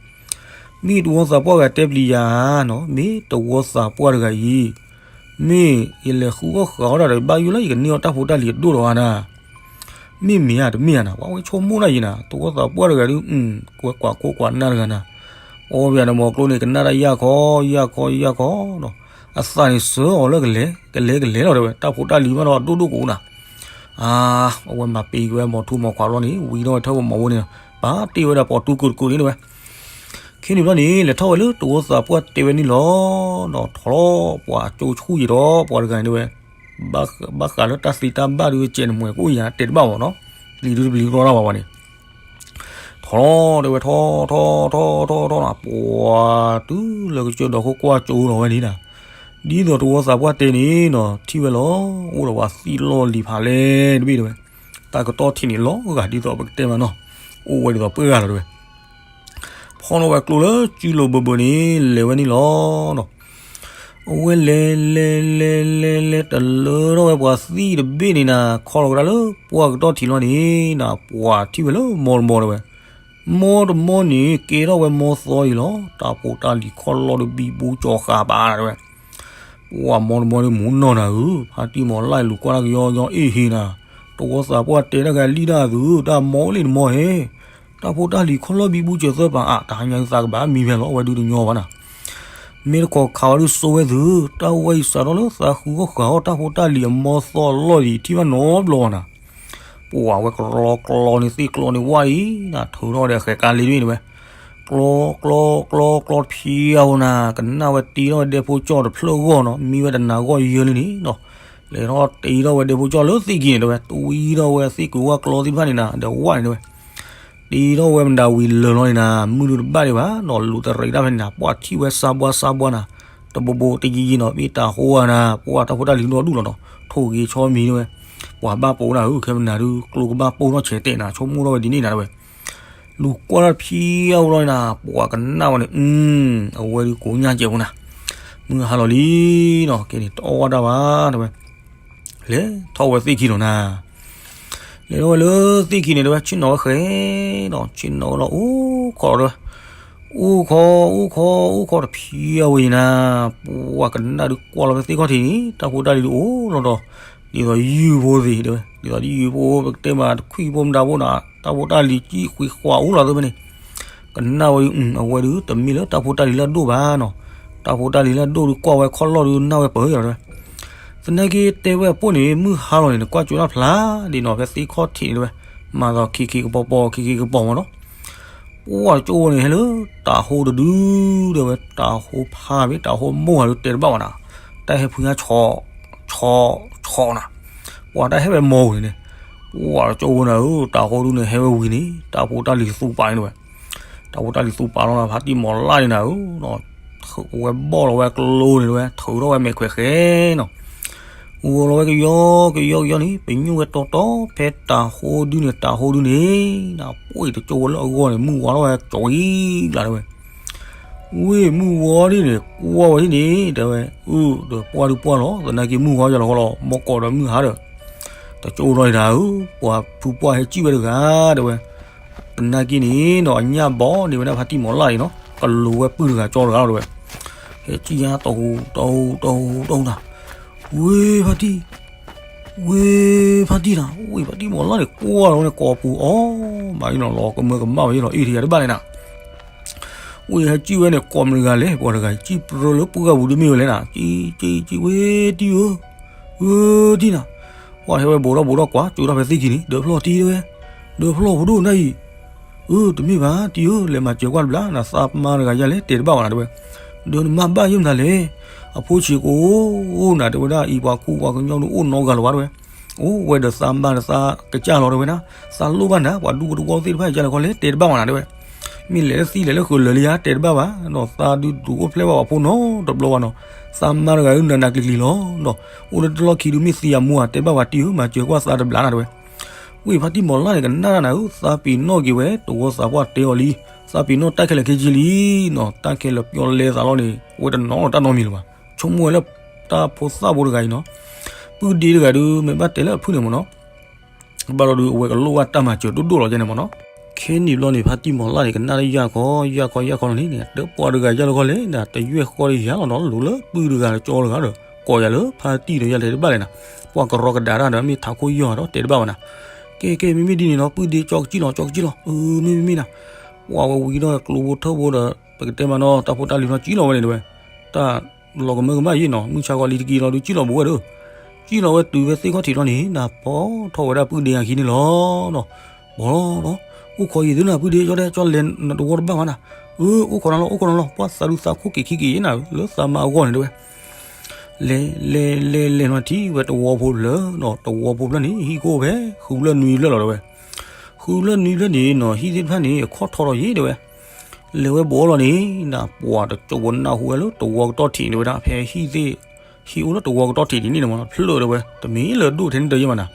မ့ၢ်တဝီသးပှၢ်ဂၤတဲပျံၤယၤနီၤ မ့ၢ်တဝီသးပှၢ်တဂၤအံၤ မ့ၢ်ယလဲၤဃုအီၣ်ဃးအီၣ်ဒၣ်ဒီး ဘၣ်ယိၣ်လၢယကန့ၢ်အီၣ်တၢ်ဖိတၢ်လံၤအဒိၣ်ဒီးဧါနၤ မ့ၢ်မ့ၢ်ဧါတမ့ၢ်ဧါနၤ ပှၤဝဲဆိကမိၣ်ဒၣ်ယံၤနၤ တဝီသးပှၢ်တဂၤဒုး ကွဲးကွၢ်ခိၣ်ကွၢ်နၢ်တဂၤနၤ အီၣ်ဝဲယၤဒီးမီၤကျိန့ၣ် ကနၣ်တၢ်ယၢ်ခီ ယၢ်ခီ ယၢ်ခီနီၤ အသးန့ၣ်စၢအီၤလၢကလဲၤ ကလဲၤကလဲၤလီၤတဲဝဲ တၢ်ဖိတၢ်လံၤမးဒီးဒိၣ်ဒိၣ်ကအိၣ်နၤ အါ အဝဲမၤပ့ၤက့ၤဝဲမီၤထူမီၤခွးလီၢ်န့ၣ် ဝံၤထီၣ်ဝဲထၢၣ်ဝဲမီၤဝဲန့ၣ် ပာ်တ့ၢ်ဝဲဒၣ်ပိာ်တူကၢးတကၢးန့ၣ်တဲဝဲ ခဲန့ၣ်ဘျီန့ၣ် လဲၤထီၣ်ဝဲလၢတဝီသးပှၢ်တဲဝဲန့ၣ်လီၤနီၤ ထီၣ်လီၤပှၤကၠိဆူၣ်ယံၤဒီး ပှၤတဂၤန့ၣ်တဲဝဲ ဘၣ်ဃးလၢတၢ်သံတၢ်ဘၣ်ဒုး ကဲနမှဲၤကအိၣ်ယၤတဲတဘၣ်ဘၣ်နီၤ ပျံၤဒုးတပျံၤလီၤတၢ်ဘၣ်ဘၣ်န့ၣ် ထီၣ်လီၤတဲဝဲထီၣ်ထီၣ်ထီၣ်ထီၣ်ထီၣ်နီၤ ပှၤတုၤလၢကစၢၢ်ဒီးခိၣ်ကွၢ်ကၠိလီၤဝဲန့ၣ်နီၤ ဒ်သိးတဝီသးပှၢ်တဲန့ၣ်နီၤ ထံၣ်ဝဲလီၤ အိၣ်ဒီးပှၤသံလီၢ်လံၤဖးလဲၢ်တဘ့ၣ်တဲဝဲ တၢ်ကတီၢ်ထံးန့ၣ်လီၤဂာ်ဒ်သိးပကတဲမးနီၤ အိၣ်ဝဲဒ်သိးပှၢ်ဂၤလီၤတဲဝဲ ဖီၣ်လီၤဝဲကျိလၢစုလိၤဘၢဘၢန့ၣ် လဲၤဝဲန့ၣ်လီၤနီၤ. အဝဲလဲၤလဲၤလဲၤလဲၤလဲၤ တလၢထီၣ်ဝဲပှၤသံၣ်တဘ့ၣ်န့ၣ်နၤ, ခီလီၤကဒါလၢပှၢ်ကတီၢ်ထံးလီၤန့ၣ်နၤ, ပှၤထံၣ်ဝဲလၢမိၢ်တမီၤတဲဝဲ, မိၢ်တမီၤန့ၣ် ကဲထီၣ်ဝဲမိၢ်သီအံၤလီၤ. တၢ်ဖိတၢ်လံၤခီၣ်လီၢ်ဒီးဘံဘူကၠီၤဃာ်ဘၣ်နၤတဲဝဲ. ပှၤမိၢ်တမီၤဒီးမူနီၢ်နၤဧၢ, ဖါတံၢ်မီၤလၢ်လူၤကွၢ်တၢ်ကယီကယီ အ့ၣ်ဟ့နၤ, တဝီသးပှၢ်တဲတၢ်ဂၤလံၣ်ဒၣ်သု, တၢ်မိၢ်လံၣ်တမီၤဟဲ, တၢ်ဖိတၢ်လံၤခီၣ်လီၢ်ဘံဘူကၠီၤသၢပၤအါ, တဟါညါသးကဘၣ်မံဖဲလီၤ, အဝဲဒုးတညီဘၣ်နၤ. မ့ၢ်တခီခးဝဲဒုးစိဝဲသု, တၢ်ဝဲအံၤစးထီၣ်လၢသးဃုဂီၢ်ဃာ်အီၣ်တၢ်ဖိတၢ်လံၤအမိၢ်သီအလီၢ်ဒံး ထံၣ်ဘၣ်နီတဘျီဘၣ်နၤ. ပှၤဝဲကျီကျီန့ၣ်သ့ၣ်ကျီန့ၣ်ဝၣ်အံၤနၤ, ထုးထီၣ်ဝဲဒီးဃဲးကါလ့တဘ့ၣ်တဲဝဲ, ကျီကျီကျီကျီတဖျံအဝဲနၤ, ကနၣ်ဝဲတ့ထီၣ်ဝဲဒဲဖိကၠီၣ်တဖျၢၣ်ဂီၢ်နီၤ, မံဝဲတနၤဂီၢ်ယၢလံန့ၣ်နီၤ, လဲၤထီၣ်တ့ထီၣ်ဝဲဒဲဖိကၠီၣ်လၢသ့ၣ်ကံၤန့ၣ်တဲဝဲ, တဝံထီၣ်ဝဲသ့ၣ်ကိးဝၣ်ကျီသ့ၣ်တဖၣ်န့ၣ်နၤ, ဒီးဝၣ်န့ၣ်တဲဝဲ တ့ထီၣ်ဝဲမတၤဝံၤလၢာ်လီၤန့ၣ်နၤ, မုၢ်ဒုးတဘၣ်ဒံးဘၣ်နီၤ, လူၤတရံးတၢ်ဖဲန့ၣ်နၤ, ပှၤထံၣ်ဝဲစါဘှါစါဘှါနၤ, တဘိဘိတယံၤယံၤနီၤ, မ့ၢ်တၤဟိဝဲနၤ, ပှၤတၢ်ဖိတၢ်လံၤဒိၣ်ဒိၣ်လီၤနီၤ, ထိၣ်ဂ့ၤဆီမံၤတဲဝဲ, ပှၤဘၣ်ပိာ်နၤဧၢ, ခဲမနၤဒုး ကျိကဘၣ်ပိာ်ထီၣ်ဆဲးတဲာ်နၤ, ဆိကမိၣ်ထီၣ်ဝဲဒ်န့ၣ်နၤတဲဝဲ လူၤကွၢ်တၢ်ဖံအဝဲလီၤနၤ, ပှၤကနၣ်ဝဲန့ၣ်, အဝဲဒုးကိးညါကဲးဖိနၤ, မုၢ်ဟါလီၤလံနီၤ, ကဲန့ၣ်တအီၣ်ဝဲတၢ်ဘၣ်တဲဝဲ, လဲၤထီၣ်ဝဲသ့ၣ်ခံလီၤနၤ, လဲၤထီၣ်ဝဲလၢသ့ၣ်ခံန့ၣ်တဲဝဲ, ဆ့ၣ်နီၤဝဲဃဲနီၤ, ဆ့ၣ်နီၤဝဲလီၤအိၣ်ခိးတဲဝဲ, အိၣ်ခိး အိၣ်ခိး အိၣ်ခိးတဖံအဝဲအံၤနၤ, ပှၤကနၣ်ဒုးကွၢ်လီၤဖဲသ့ၣ်ခီၣ်ထံးန့ၣ်, တၢ်ဖိတၢ်လံၤဒုးအိၣ်လီၤဒီး, ဒ်သိးယုၢ်ဖိသ့ၣ်တဲဝဲ, ဒ်သိးယုၢ်ဖိ ပကတဲမးတခွံၣ်ဖိမတၤဖိနၤ, တၢ်ဖိတၢ်လံၤကံၣ်ဃံးဃာ်အိၣ်လီၤသ့ၣ်ဖဲန့ၣ်, ကနၣ်ဝဲဒုး, အဝဲဒုး တမ့ၢ်လၢတၢ်ဖိတၢ်လံၤလၢအဒိၣ်ဘၣ်နီၤ, တၢ်ဖိတၢ်လံၤလၢအဒိၣ်ဒုးကွၢ်ဝဲခီၣ်လီၢ်ဒုးနၢ်ဝဲပၢၢ်ယၤတဲဝဲ, သနာ်က့တဲဝဲအပိၢ်န့ၣ် မုၢ်ဟါလီၤန့ၣ် နကွၢ်ကၠိတၢ်ဖျါဒ်နီၤ ဖဲသ့ၣ်ခီၣ်ထံးန့ၣ်တဲဝဲ, မၤသီခံခံကပီၤပီၤ ခံခံကပီၤမးနီၤ ပှၤကၠိဝဲန့ၣ် ဟဲလၢတၤဟိတဒု, တဲဝဲ, တၤဟိဖးဘ့ၣ် တၤဟိမိၢ်ဂၤဒုးတဲတဘၣ်ဘၣ်နၤ, တၢ်ဟဲဖုညါဆီ, ဆီ, ဆီနၤ, ပှၤတၢ်ဟဲဝဲမိၢ်ဝံၤန့ၣ်, ပှၤကၠိဝဲနၤဧၢ, တၤဟိဒုးန့ၣ် ဟဲဝဲဝံၤန့ၣ် တၢ်ဖိတၢ်လံၤသူပာ်န့ၣ်တဲဝဲ, တၢ်ဖိတၢ်လံၤသူပာ်လီၤနၤ, ဖါတံၢ်မီၤလၢ်န့ၣ်နၤဧၢ, ဝဲဘီၣ်လီၤဝဲကျိန့ၣ်တဲဝဲ, ထုးထီၣ်ဝဲမဲာ်ခွဲးဃဲနီၤ ဂီၤလီၤဝဲကယီကယီကယီန့ၣ် ပညိၣ်ဝဲတီတီဖဲတၤဟိဒုန့ၣ် တၤဟိဒုန့ၣ်, နပှ့ၤတကၠိဝဲလၢအဂီၢ်န့ၣ် မုၢ်ဝါထီၣ်ဝဲကၠီၤဝံၤဘျးတဲဝဲ, ဝ့ၢ်မုၢ်ဝါဒ်န့ၣ် ကွၢ်ဝဲဒ်န့ၣ် တဲဝဲ, အၢ ဒီးပှၢ်ဒုပှၢ်လီၤ သနာ်က့မုၢ်ဝါယီၤလီၤဃီလီၤ မီၢ်ကီးဒီးမုၢ်ဟါဒီး, တကၠိထီၣ်န့ၣ်နၤဧၢ, ပှၤဖုပှၢ်ဟဲကံၣ်ဝဲတဂၤ တဲဝဲ, သနာ်က့န့ၣ်နီၤ အညၣ်ဘီန့ၣ်ဝဲဒၣ်ဖါတံၢ်မီၤလၢ်အံၤနီၤ ကလူၤဝဲပုၢ်တဂၤကၠီတဂၤလီၤတဲဝဲ, ဟဲကံၣ်ညါတဟူးတဟူးတဟူးတဟူးနၤ, ဝ့ၢ်ဖါတံၢ် ဝ့ၢ်ဖါတံၢ်နၤ, ဝ့ၢ်ဖါတံၢ်မီၤလၢ်န့ၣ် ကွၢ်လီၤဝဲန့ၣ် ကိးပူၤအီၤ, မၤအံၤနီၤ လီၤကမၢကမၣ်ဝဲယလီၤ အ့ၣ်တယၤတဘၣ်န့ၣ်နၤ, ဝ့ၢ်ဟဲကံၣ်ဝဲန့ၣ် ကိးမတၤတဂၤလဲၣ် ပှၤတဂၤ ကံၣ်ပြၢလၢပုၢ်ဂၤပူၤတမ့ၢ်ဝဲလဲၣ်နၤ, ကံၣ်ကံၣ်ကံၣ် ဝ့ၢ်တံၢ်ဧၢ, ဝ့ၢ်တံၢ်နၤ, ပှၤဟဲဝဲဘူးထီၣ်ဘူးထီၣ်ကွၢ် ကၠိထီၣ်ဖဲသ့ၣ်ခံန့ၣ် ဒၢးဖျီၣ်တံၢ်တဲဝဲ, ဒၢးဖျီၣ်ဖိဒိၣ်နၤအံၤ, အၢ တမ့ၢ်ဘၣ်တံၢ်ဧၢ လဲၤမၤစၢၤကွၢ်တဘျီနၤ သးမါတဂၤယၤလဲၣ် တဲတဘၣ်ဘၣ်နၤတဲဝဲ, ဒီးနမါဘၣ်ယဲၢ်မတၤလဲၣ်, အဖိဆံးကိးအိၣ်နၤ တဲဝဲဒၣ်အံၤ ပှၤခူပှၤကညီဒုးအိၣ်နီတဂၤလၢၤဘၣ်တဲဝဲ, အိၣ်ဝဲဒီးသးမါဒီးသးကစၢ်လီၤတဲဝဲဒၣ်, သးလိၣ်ဘၣ်နၤ ပှၤဒူပတဝီသ့ၣ်တဖၣ်ယၤလဲၣ်ခီလဲၣ် တဲတဘၣ်ဘၣ်နၤတဲဝဲ, မ့ၢ်လဲၤလၢသံလဲၤလၢဃုာ်လၢာ်လံဧါ တဲတဘၣ်ဘၣ်, ဒီးသးဒုးဒုးအိၣ်ဖျဲၣ်ဘၣ်ပှၤဖိနီတဘျီဘၣ်နီၤ, သးမါတဂၤဒုးနးနးကျံၤကျံၤလီၤ, ဒီးအိၣ်လၢတလီၢ်ခံဒုးမ့ၢ်သံအမူဧါ တဲတဘၣ်ဘၣ်တံၢ်ဧၢ မၤစၢၤကွၢ်သးတဘျီနၤတဲဝဲ ဝ့ၢ်ဖါတံၢ်မီၤလၢ်န့ၣ် ကနၣ်နၤဧၢ, သးပ့ၤနီၣ်က့ၤဝဲ တဝီသးပှၢ်တဲအီၤလံ, သးပ့ၤနီၣ်တၢ်ခဲလၢာ်ခဲဆ့လံနီၤ, တၢ်ခဲလၢာ်ပျီလဲသးလီၤန့ၣ် ဝဲတနီၤလီၤတၢ်နီတမံၤလၢၤဘၣ်, ဆိကမိၣ်ဝဲလၢ တၢ်ဖိသၣ်ဖိတဂၤအံၤနီၤ, ပုၢ်ဒ့တဂၤဒုး မ့ၢ်ဘၣ်တဲလၢအဖုၣ်န့ၣ်မ့ၢ်နီၤ, ဘၣ်လီၤဒုး အဝဲကလိၣ်ဘၣ်တၢ်မၤစၢၤဒိၣ်ဒိၣ်လီၤယဲန့ၣ်မ့ၢ်နီၤ, ခဲနံၣ်ဘျီန့ၣ် ဖါတံၢ်မီၤလၢ်န့ၣ် ကနၣ်လၢယၢ်ခီ ယၢ်ခီ ယၢ်ခီလီၤန့ၣ် ဒီးပှၤတဂၤယၢ်လီၤခီလဲၣ် တယွဲၢ်ဃီတယၤလီၤနီၤ, လိၤလၢပုၢ်တဂၤဒီးကၠီတဂၤဒီး ကိးယၤလၢဖါတံၢ်ဒီးယၤလဲၤတဘၣ်လဲၣ်နၤ, ပှၤကရီကဒါတၢ်ဒီးမ့ၢ်ထးခိၣ်ယီၢ်ဒီးတဲတဘၣ်ဘၣ်နၤ, ကဲကဲ မ့မ့ၢ်ဒ်န့ၣ်နီၤ ပုၢ်ဒ့ကၠီကစံၣ်လီၤ ကၠီကစံၣ်လီၤ, အၢ မ့မ့ၢ်မ့ၢ်နၤ, ပှၤဝဲဝံၤဒီးကျိဖိထၢၣ်ဖိဒီး ပကတဲမးနီၤ တၢ်ဖိတၢ်လံၤနီၤ ကံၣ်လီၤဝဲန့ၣ်တဲဝဲ, တၢ်လီၤကမၢကမၣ်ယဲၢ်နီၤ မုၢ်ဆါခီလံတက့ၤလီၤဒုး ကံၣ်လီၤဘူးဝဲဒီး, ကံၣ်လီၤဝဲတုၤဖဲသ့ၣ်ခီၣ်ထံးလီၤန့ၣ် နၢ်ပီထီၣ်ဝဲဒၣ်ပုၢ်ဒ့အခံန့ၣ်လီၤနီၤ, ဘီလီၤနီၤ, အိၣ်ခိးယံၤသုနၤ ပုၢ်ဒ့ကၠီတဲ ကၠီလဲၤနတဝီတဘၣ်မးနၤ, အၢ အိၣ်ခိးနၤလီၤ အိၣ်ခိးနၤလီၤ ပှၤသးဒုးသးခိၣ်က့ၤခံက့ၤယဲၢ်နၤ လၢသးမါအဂီၢ်န့ၣ်တဲဝဲ လဲၤလဲၤလဲၤလဲၤနီၤ ထံၣ်ဝဲတဝီဖိဖျၢၣ်နီၤ, တဝီဖိဖျၢၣ်န့ၣ် ဟံၣ်ကအိၣ်ဖဲ ဃုဖျၢၣ်နွံဖျၢၣ်လီၤတဲဝဲ, ဃုဖျၢၣ်နွံဖျၢၣ်န့ၣ်နီၤ ဟံၣ်သ့ၣ်တဖၣ်န့ၣ် အခီၣ်ထီထီၣ်ယဲၢ်တဲဝဲ, လဲၤဝဲဘူးလီၤန့ၣ် နပှၤတကၠိဖိနၢ်ဟူဝဲလၢတဝီကတီၢ်ထံးန့ၣ်တဲဝဲဒၣ် ဖဲဟံၣ်သ့ၣ် ဟံၣ်အိၣ်လၢတဝီကတီၢ်ထံးဒ်န့ၣ်န့ၣ်မ့ၢ်နီၤ ဖျၢၣ်တဲဝဲ တမ့ၢ်လၢဒိၣ်ထဲန့ၣ်တယဲၢ်မးနၤ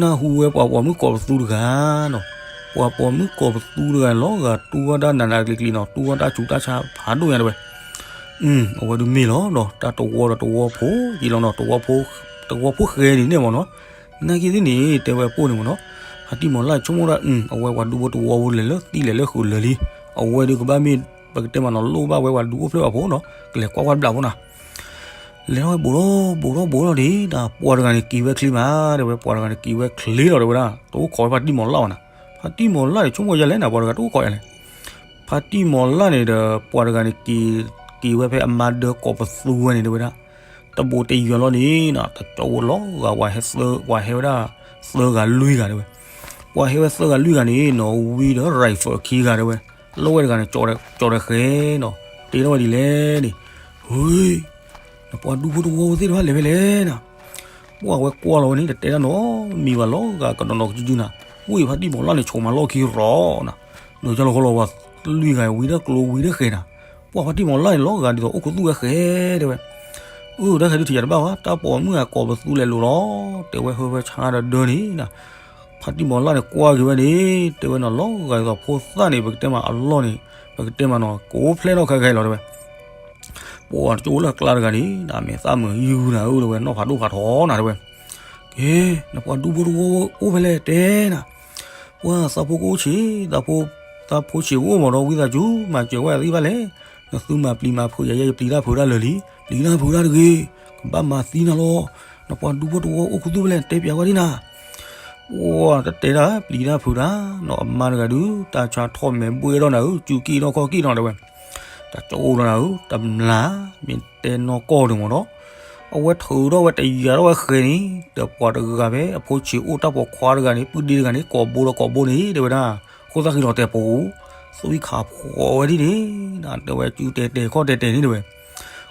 နၢ်ဟူဝဲပှၤပိာ်မုၣ်ကိးပသူတဂၤနီၤ, ပှၤပိာ်မုၣ်ကိးပသူတဂၤလီၤဂာ် တူၢ်ဝဲဒၣ်နးနးကျံၤကျံၤနီၤ, တူၢ်ဝဲတၢ်ဆူးတၢ်ဆါဖးဒိၣ်ညါတဲဝဲ, အဝဲဒုးမ့ၢ်လီၤနီၤ, တၢ်တဝီဒီးတဝီဖိယံၤလီၤနီၤ, တဝီဖိဃဲန့ၣ်န့ၣ်မ့ၢ်နီၤ, နာ်က့သ့ၣ်န့ၣ် တဲဝဲပိၢ်န့ၣ်မ့ၢ်နီၤ, ဖါတံၢ်မီၤလၢ်ဆိကမိၣ်ဒၣ် အဝဲပှၤဒူဖိတဝီဖိလဲၤလၢသံလဲၤလၢဃုာ်လၢာ်လံ, အဝဲဒုးကဘၣ်မ့ၢ် ပကတဲမးနီၤ လိၣ်ဘၣ်ဝဲပှၤဒူအိၣ်ဖျဲၣ်ဘၣ်ဖိနီၤ, ကလဲၤကွၢ်ကွၢ်တဘျီဖိနီၤ, လဲၤထီၣ်ဝဲဘူးထီၣ်ဘူးထီၣ်ဘူးထီၣ်ဒံး ပှၤတဂၤန့ၣ်က့ၤဝဲချ့မး တဲဝဲ, ပှၤတဂၤန့ၣ်က့ၤဝဲချ့လီၤ တဲဝဲဒၣ်, တအိၣ်ခိးဝဲဖါတံၢ်မီၤလၢ်ဘၣ်နီၤ, ဖါတံၢ်မီၤလၢ်န့ၣ် ဆိကမိၣ်ယဲလဲၣ်နီၤ, ပှၤတဂၤတအိၣ်ခိးယဲလဲၣ် ဖါတံၢ်မီၤလၢ်န့ၣ်ဒီး ပှၤတဂၤန့ၣ်က့ၤ က့ၤဝဲဖဲအမါဒၢကိးပသူဝဲန့ၣ် တဲဝဲဒၣ်, တဘူးတယီၤလီၤန့ၣ်နီၤ, တကၠီဝဲလီၤဂာ် ပှၤဟဲဝဲဒၣ် သၢဂၤလွံၢ်ဂၤ တဲဝဲ, ပှၤဟဲဝဲသၢဂၤလွံၢ်ဂၤန့ၣ် နီၤဝံဒီး rifle ခံဂၤ တဲဝဲ, လီၢ်ဝဲတဂၤန့ၣ် ကၠီဒီးဃဲနီၤ, တဲထီၣ်ဝဲဒ်လဲၣ်န့ၣ်, ဟ့ နပှၤဒူဖိတဝီဖိသ့ၣ်တဖၣ်လဲၤဖဲလဲၣ်နီၤ, ပှၤဝဲကွၢ်လီၤဝဲန့ၣ် တတဲတၢ်နီတမံၤဘၣ် လီၤဂာ်ကနီၤနီၤကစုကစုနၤ, ဝံဖါတံၢ်မီၤလၢ်န့ၣ် ဆိးမၤလီၢ်ခံရီၤနၤ, ဒီးကၢလီၤဃီလီၤ ပှၤလွံၢ်ဂၤဝံဒီးကျိဝံဒီးဃဲနၤ, ပှၤဖါတံၢ်မီၤလၢ်န့ၣ် လီၤဂာ်ဒ်သိးအိၣ်ခူသူၣ်ဝဲဃဲ တဲဝဲ, အၢ တၢ်ဃဲဒုးထံၣ်ယၤတဘၣ်ဘၣ် တၢ်ပိာ်မုၣ်အကိးပသူလဲၤလိၤလီၤ, တဲဝဲဟၢဖၢဆါဒီးဒၢန့ၣ်နၤ, ဖါတံၢ်မီၤလၢ်န့ၣ် ကွၢ်က့ၤဝဲန့ၣ် တဲဝဲနီၤ လီၤဂာ်ဒ်သိးဖိသၣ်န့ၣ် ပကတဲမးအလီၢ်န့ၣ် ပကတဲမးနီၤ ကအိၣ်ဖျဲၣ်ထီၣ်ခဲခဲလီၤ တဲဝဲ, ပှၤတကၠိလၢအကျါတဂၤန့ၣ် နမ့ၢ်သးမုာ်ယူၤနၤဧၢ တဲဝဲ နီၢ်ဖးဒိၣ်ဖးထီနၤ တဲဝဲ, ကဲ နပှၤဒူဖိတဝီအိၣ်ဖဲလဲၣ်တဲနၤ, ပှၤသးဖိကအိၣ်ဆံး သးဖိဆံးကအိၣ်မးဒီး ဝံသးစူၤ မၤစၢၤဝဲသ့ၣ်တဖၣ်လဲၣ်, နသုမၤပျံၤမၤဖုးယၤ ယဲယပျံၤတၢ်ဖုးတၢ်လၢာ်လံ, ပျံၤတၢ်ဖုးတၢ်တဂ့ၤ, ကဘၣ်မၤသံနၤလီၤ, နပှၤဒူဖိတဝီအိၣ်ခူသူၣ်ဖဲလဲၣ် တဲပျးဝဲဒ်နၤ ပှၤတတဲတၢ် ပျံၤတၢ်ဖုးတၢ်နီၤ အမါတဂၤဒုး တၢ်ဆါထီၣ်မဲာ်ဘှ့ၣ်ထီၣ်နၤဧၢ စုကံၣ်ထီၣ်ခီၣ်ကံၣ်ထီၣ် တဲဝဲ, တၢ်ကၠိလီၤနၤဧၢ တမျၢ် မ့ၢ်တဲနီၢ်ကီၢ်ဒုးမးဒီး အဝဲထုးထီၣ်ဝဲတယၤထီၣ်ဝဲဃဲန့ၣ် ဒီးပှၤတဂၤဖဲအဖိဆံးအိၣ်တၢ်ပိာ်ခွါတဂၤန့ၣ် ပုၢ်ဒ့တဂၤန့ၣ် ကိးဘိဒီးကိးဘိန့ၣ် တဲဝဲဒၣ်, ဃိသၣ်ဃံလီၤတဲာ်ပူၤ, သွံၣ်ခးဖှီးဝဲဒ်န့ၣ် တဲဝဲ စုတဲတဲာ်ခီၣ်တဲတဲာ်န့ၣ် တဲဝဲ,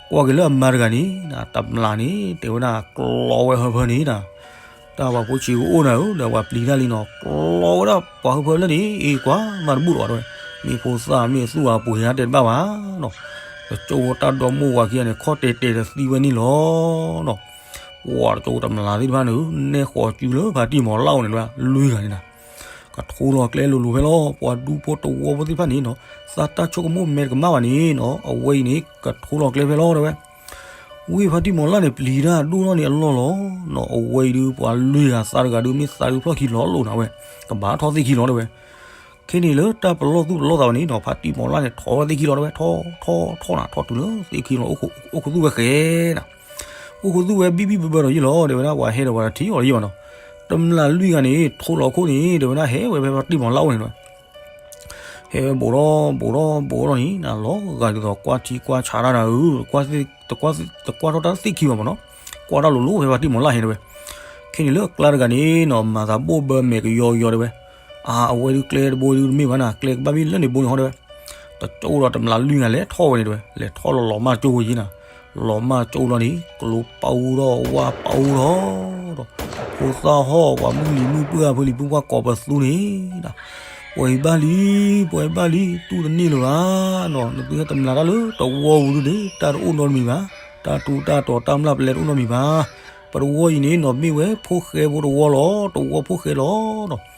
ကွၢ်က့ၤလၢအမါတဂၤန့ၣ် တမျၢ်န့ၣ် တဲဝဲဒၣ် ကျီဝဲဟၢဖၢန့ၣ် တၢ်ပှၤဖိဆံးကအိၣ်နၤဧၢ ဒီးပှၤပျံၤတၢ်လံနီၤ ကျီဝဲဒၣ်ပှၤဟၢဖၢလၢန့ၣ် အ့ၣ်ကွၢ်မးတဘူၣ်လီၤ တဲဝဲ, မ့ၢ်ဖိသၣ်မ့ၢ်သူၣ်အပှ့ၤဟါတဲတဘၣ်ဘၣ်နီၤ, တကၠိတၢ်ဒီမိၢ်ဝၤခံဂၤန့ၣ် ခီၣ်တဲာ်တဲာ်တသံဝဲန့ၣ်လီၤနီၤ, ပှၤတကၠိတမျၢ်သ့ၣ်တဖၣ်န့ၣ် နဲၣ်ဃီၤစုလၢဖါတံၢ်မီၤလၢ်အိၣ်န့ၣ် လွံၢ်ဂၤန့ၣ်နၤ ကထိလီၤကျဲလိၤလိၤဖဲလီၤ ပှၤဒူဖိတဝီဖိသ့ၣ်တဖၣ်န့ၣ်နီၤ, သးတၢ်ဆိကမိၣ်မဲာ်တကမၣ်ဘၣ်န့ၣ်နီၤ အဝဲအံၤန့ၣ် ကထိလီၤကျဲဖဲလီၤ တဲဝဲ ဝံဖါတံၢ်မီၤလၢ်န့ၣ် ပျံၤတၢ်ဒိၣ်ထီၣ်န့ၣ်အလီၢ်လီၤနီၤ, အဝဲအံၤဒုး ပှၤလွံၢ်ဂၤသးတဂၤဒုး မ့ၢ်သးဒုးဖျီၣ်ခံလီၤလိာ်နၤဝဲ, ကဘၣ်ထီၣ်သ့ၣ်ခံလီၤ တဲဝဲ, ခဲန့ၣ်လၢတၢ်ပလီၢ်သူၣ်ပလီၢ်သးဝဲန့ၣ်နီၤ ဖါတံၢ်မီၤလၢ်န့ၣ် ထီၣ်ဝဲသ့ၣ်ခံလီၤ တဲဝဲ, ထီၣ်ထီၣ်ထီၣ်နၤ ထီၣ်တုၤလၢသ့ၣ်ခံလီၤ အိၣ်ခူသူၣ်ဝဲဃဲနၤ အိၣ်ခူသူၣ်ဝဲဘံၣ်ဘံၣ်ဘၢဘၢဒီးယ့ၢ်လီၤ တဲဝဲဒၣ် ပှၤဟဲဒီးပှၤတထံၣ်အီၤဒီးယ့ၢ်ဘၣ်နီၤ, တမျၢ်လွံၢ်ဂၤန့ၣ် ထိလီၤခိၣ်န့ၣ် တဲဝဲဒၣ် ဟဲဝဲဖဲဖါတံၢ်မီၤလၢ်အိၣ်န့ၣ်တဲဝဲ ဟဲဝဲဘူးထီၣ်ဘူးထီၣ်ဘူးထီၣ်န့ၣ် လီၤဂာ်ဒ်သိးကွၢ်ထံကွၢ်ဆးတၢ်နၤဧၢ, တကွၢ်ထီၣ်တၢ်သ့ၣ်ခံဘၣ်မ့ၢ်နီၤ, ကွၢ်တၢ်လိၤလိၤဖဲဖါတံၢ်မီၤလၢ်ဟဲတဲဝဲ, ခဲန့ၣ်လၢအကျါတဂၤန့ၣ်နီၤ မၤသးဘိၣ်ဘၢမဲာ်ကယီကယီတဲဝဲ, အါ အဝဲဒုးကျဲတဘိဒုးတမ့ၢ်ဘၣ်နၤ ကျဲကဘၣ်မ့ၢ်လၢန့ၣ်ဘိန့ၣ်ဟီတဲဝဲ, တကၠိဒီးတမျၢ်လွံၢ်ဂၤလဲၤထီၣ်ဝဲန့ၣ်တဲဝဲ လဲၤထီၣ်လီၤလီၤမၢ်ကၠိဝဲယ့ၢ်နၤ, လီၤမၢ်ကၠိလီၤန့ၣ် ကျိပာ်အူထီၣ်ဝၣ်ပာ်အူထီၣ်ဒီး ဖိသၣ်ဟီၣ် ပှၤမုၢ်လံၤမုၢ်ပှၢ် ဖုလံၤဖုပှၢ်ကိးပသူန့ၣ်ဒီး ပှဲၤဘၣ်လံ ပှဲၤဘၣ်လံ တူၢ်တန့ၢ်လၢၤဘၣ်နီၤ, နသုဟဲတမျၢ်တၢ်လၢတဝီပူၤဒုးန့ၣ် တၢ်တအိၣ်နီတမံၤဘၣ်, တၢ်ထူးတၢ်တီၤတၢ်မျၢ်ပလဲတအိၣ်နီတမံၤဘၣ်, ပတဝီအံၤန့ၣ်နီၤ မ့ၢ်ဝဲဖိဃဲဖိတဝီလီၤ, တဝီဖိဃဲလီၤနီၤ,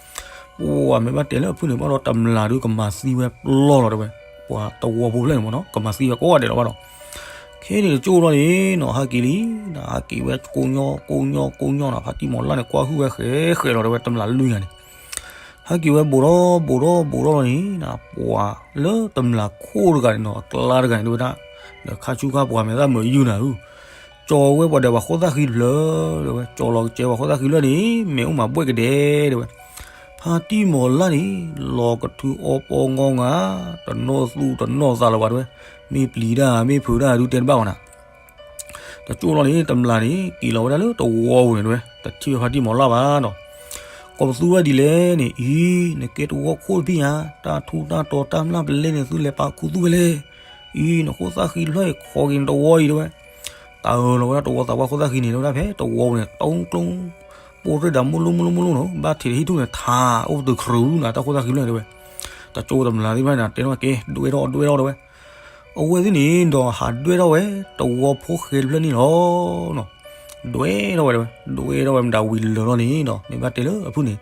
ပှၤမ့ၢ်ဘၣ်တဲလၢအဖုၣ်န့ၣ်ဘၣ်ဒီးတမျၢ်ဒုးကမၤသံဝဲပျီလီၤတဲဝဲ, ပှၤတဝီဖိဖျၢၣ်န့ၣ်မ့ၢ်နီၤ ကမၤသံဝဲကိးဂၤဒဲးလီၤဘၣ်ဒီး ခဲန့ၣ်တကၠိလီၤန့ၣ်နီၤ ဟးက့ၤလံ, ဟးက့ၤဝဲကိညီ ကိညီ ကိညီနီၤ, ဖါတံၢ်မီၤလၢ်န့ၣ် ကွၢ်ဟုၣ်ဝဲဃဲဃဲလီၤတဲဝဲ တမျၢ်လွံၢ်ဂၤန့ၣ်, ဟဲက့ၤဝဲဘူးထီၣ်ဘူးထီၣ်ဘူးထီၣ်လီၤန့ၣ်နီၤ, ပှၤလၢတမျၢ်ခိၣ်တဂၤန့ၣ်နီၤ အကျါတဂၤန့ၣ်တဲဝဲဒၣ်, ဒီးခါဆူခါပှၤမဲာ်သၣ်မုာ်ယုၢ်နၤဧၢ ကၠီဝဲပှၤဒီးပှၤဃိသၣ်ဃံတဖျၢၣ်တဲဝဲ, ကၠီလီၤကစဲပှၤဃိသၣ်ဃံတဖျၢၣ်န့ၣ် မဲာ်အိၣ်မးဘှဲၣ်ကဒဲတဲဝဲ, ဖါတံၢ်မီၤလၢ်န့ၣ် လီၤကထုအီပီငီငါ, တနီၣ်သူၣ်တနီၣ်သးလၢၤဘၣ်တဲဝဲ, မ့ၢ်ပျံၤတၢ်မ့ၢ်ဖုးတၢ်ဒုးတဲတဘၣ်ဘၣ်နၤ တကၠိလီၤန့ၣ် တမျၢ်န့ၣ် က့ၤလီၤဝဲဒၣ်လၢတဝီပူၤန့ၣ်တဲဝဲ, တထံၣ်ဝဲဖါတံၢ်မီၤလၢ်ဘၣ်နီၤ, ကိးပသူဝဲဒ်လဲၣ်န့ၣ် အံၤ နကဲတဝီခိၣ်တဖံးဧါ, တၢ်ထူးတၢ်တီၤတၢ်မျၢ်ပလဲန့ၣ် သုလဲၤပာ်ခူသူၣ်ဝဲလဲၣ်, အံၤ နဃိသၣ်ဃံတဖျၢၣ်အံၤ ခိးက့ၤနတဝီအံၤတဲဝဲ, တၢ်အၢၣ်လီၤဝဲဒၣ်တဝီသးပှၢ်ဃိသၣ်ဃံန့ၣ် တဲဝဲဒၣ်ဖဲတဝီပူၤန့ၣ် တူၢ်ကျိၣ် ပိၢ်ရ့ၣ်ဒၣ်မုၢ်လိၣ်မုၢ်လိၣ်မုၢ်လိၣ်နီၤ, ဘၣ်ထံးတဟံၣ်ထူၣ်န့ၣ် ထးအိၣ်ပတုာ်ခရူးနၤ တၢ်ဃိသၣ်ဃံတဖျၢၣ်န့ၣ်တဲဝဲ, တကၠိတမျၢ်သ့ၣ်တဖၣ်န့ၣ် တဲထီၣ်ကဲ ဒွဲၣ်ထီၣ်ဒွဲၣ်ထီၣ်တဲဝဲ အဝဲသ့ၣ်န့ၣ်ဒီးဟးဒွဲၣ်ထီၣ်ဝဲ တဝီဖိဃဲတဖျၢၣ်န့ၣ်လီၤ. ဒွဲၣ်ထီၣ်ဝဲတဲဝဲ ဒွဲၣ်ထီၣ်ဝဲမတၤဝံၤလၢာ်လီၤန့ၣ်ဒီး မ့ၢ်ဘၣ်တဲလၢအဖုၣ်န့ၣ်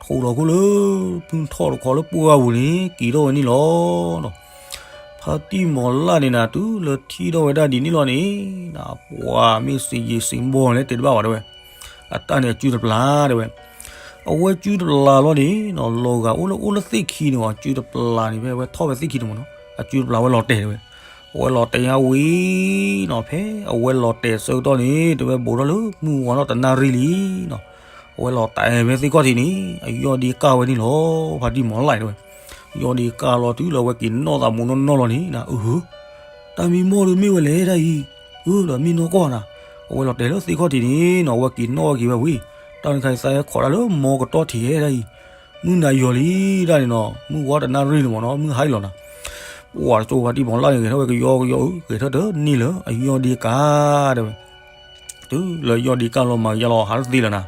ထိးလီၤခိၣ်လၢ ဖုၣ်ထီၣ်တခီလၢပှၢ်ပူၤန့ၣ် က့ၤထီၣ်ဝဲန့ၣ်လီၤ. ဖါတံၢ်မီၤလၢ်န့ၣ်နၤ တုၤလၢထံၣ်ထီၣ်ဝဲဒၣ်ဒ်န့ၣ်လီၤန့ၣ်, ပှၤမ့ၢ်စံးယံာ်စံးဘီလဲၣ်တဲတဘၣ်ဘၣ်တဲဝဲ, အတၢ်န့ၣ်အစုတပျၢ်တဲဝဲ, အဝဲစုတပျၢ်လီၤန့ၣ်နီၤ လီၤဂာ်အိၣ်လၢအိၣ်လၢသ့ၣ်ခံန့ၣ်အီၤ အစုတပျၢ်န့ၣ် ဖဲအဝဲထီၣ်ဝဲသ့ၣ်ခံန့ၣ်မ့ၢ်နီၤ အစုတပျၢ်ဝဲလီၤတဲာ်တဲဝဲ, အဝဲလီၤတဲာ်ညါဝံၤနီၤ ဖဲအဝဲလီၤတဲာ်ဆၢကတီၢ်န့ၣ် တဲဝဲဘူးထီၣ်လၢမုၢ်ဝါထီၣ်တနၣ်ရံၣ်လံနီၤ, အဝဲလီၤတဲာ်ဖဲသ့ၣ်ခီၣ်ထံးန့ၣ် အယီၢ်ဒ့ကၢ်ဝဲန့ၣ်လီၤ, ဖါတံၢ်မီၤလၢ်တဲဝဲ, ယီၢ်ဒ့ကၢ်လီၤတုၤလၢအဝဲက့ၤနီၣ်သးမူနီၢ်နီၢ်လီၤန့ၣ်နၤ အ တၢ်မံမီၢ်ဒီးမ့ၢ်ဝဲလဲၣ်ဒၣ်အံၤ, အၢ ဒီးမ့ၢ်နီၢ်ကီၢ်နၤ, အဝဲလီၤတဲာ်လၢသ့ၣ်ခီၣ်ထံးန့ၣ်နီၤ အဝဲက့ၤနီၣ်ဝဲက့ၤဝဲဝံၤ, တၢ်နခါအံၤသးဟဲခိးတၢ်လၢမီကတီၢ်ထံးဟဲဒၣ်အံၤ, မုၢ်နၤယီၤလံဒၣ်န့ၣ်နီၤ မုၢ်ဝါတနၣ်ရံၣ်လံမ့ၢ်နီၤ မုၢ်ဟါလံလီၤနၤ, ပှၤတကၠိဖါတံၢ်မီၤလၢ်န့ၣ် ဂဲၤထီၣ်ဝဲကယီကယီဧၢ ဂဲၤထီၣ်တန့ၢ်လၢအယီၢ်ဒ့ကၢ်တဲဝဲ တုၤလၢယီၢ်ဒ့ကၢ်လီၤမၤကယါလီၤဟးတသ့လၢၤနၤ,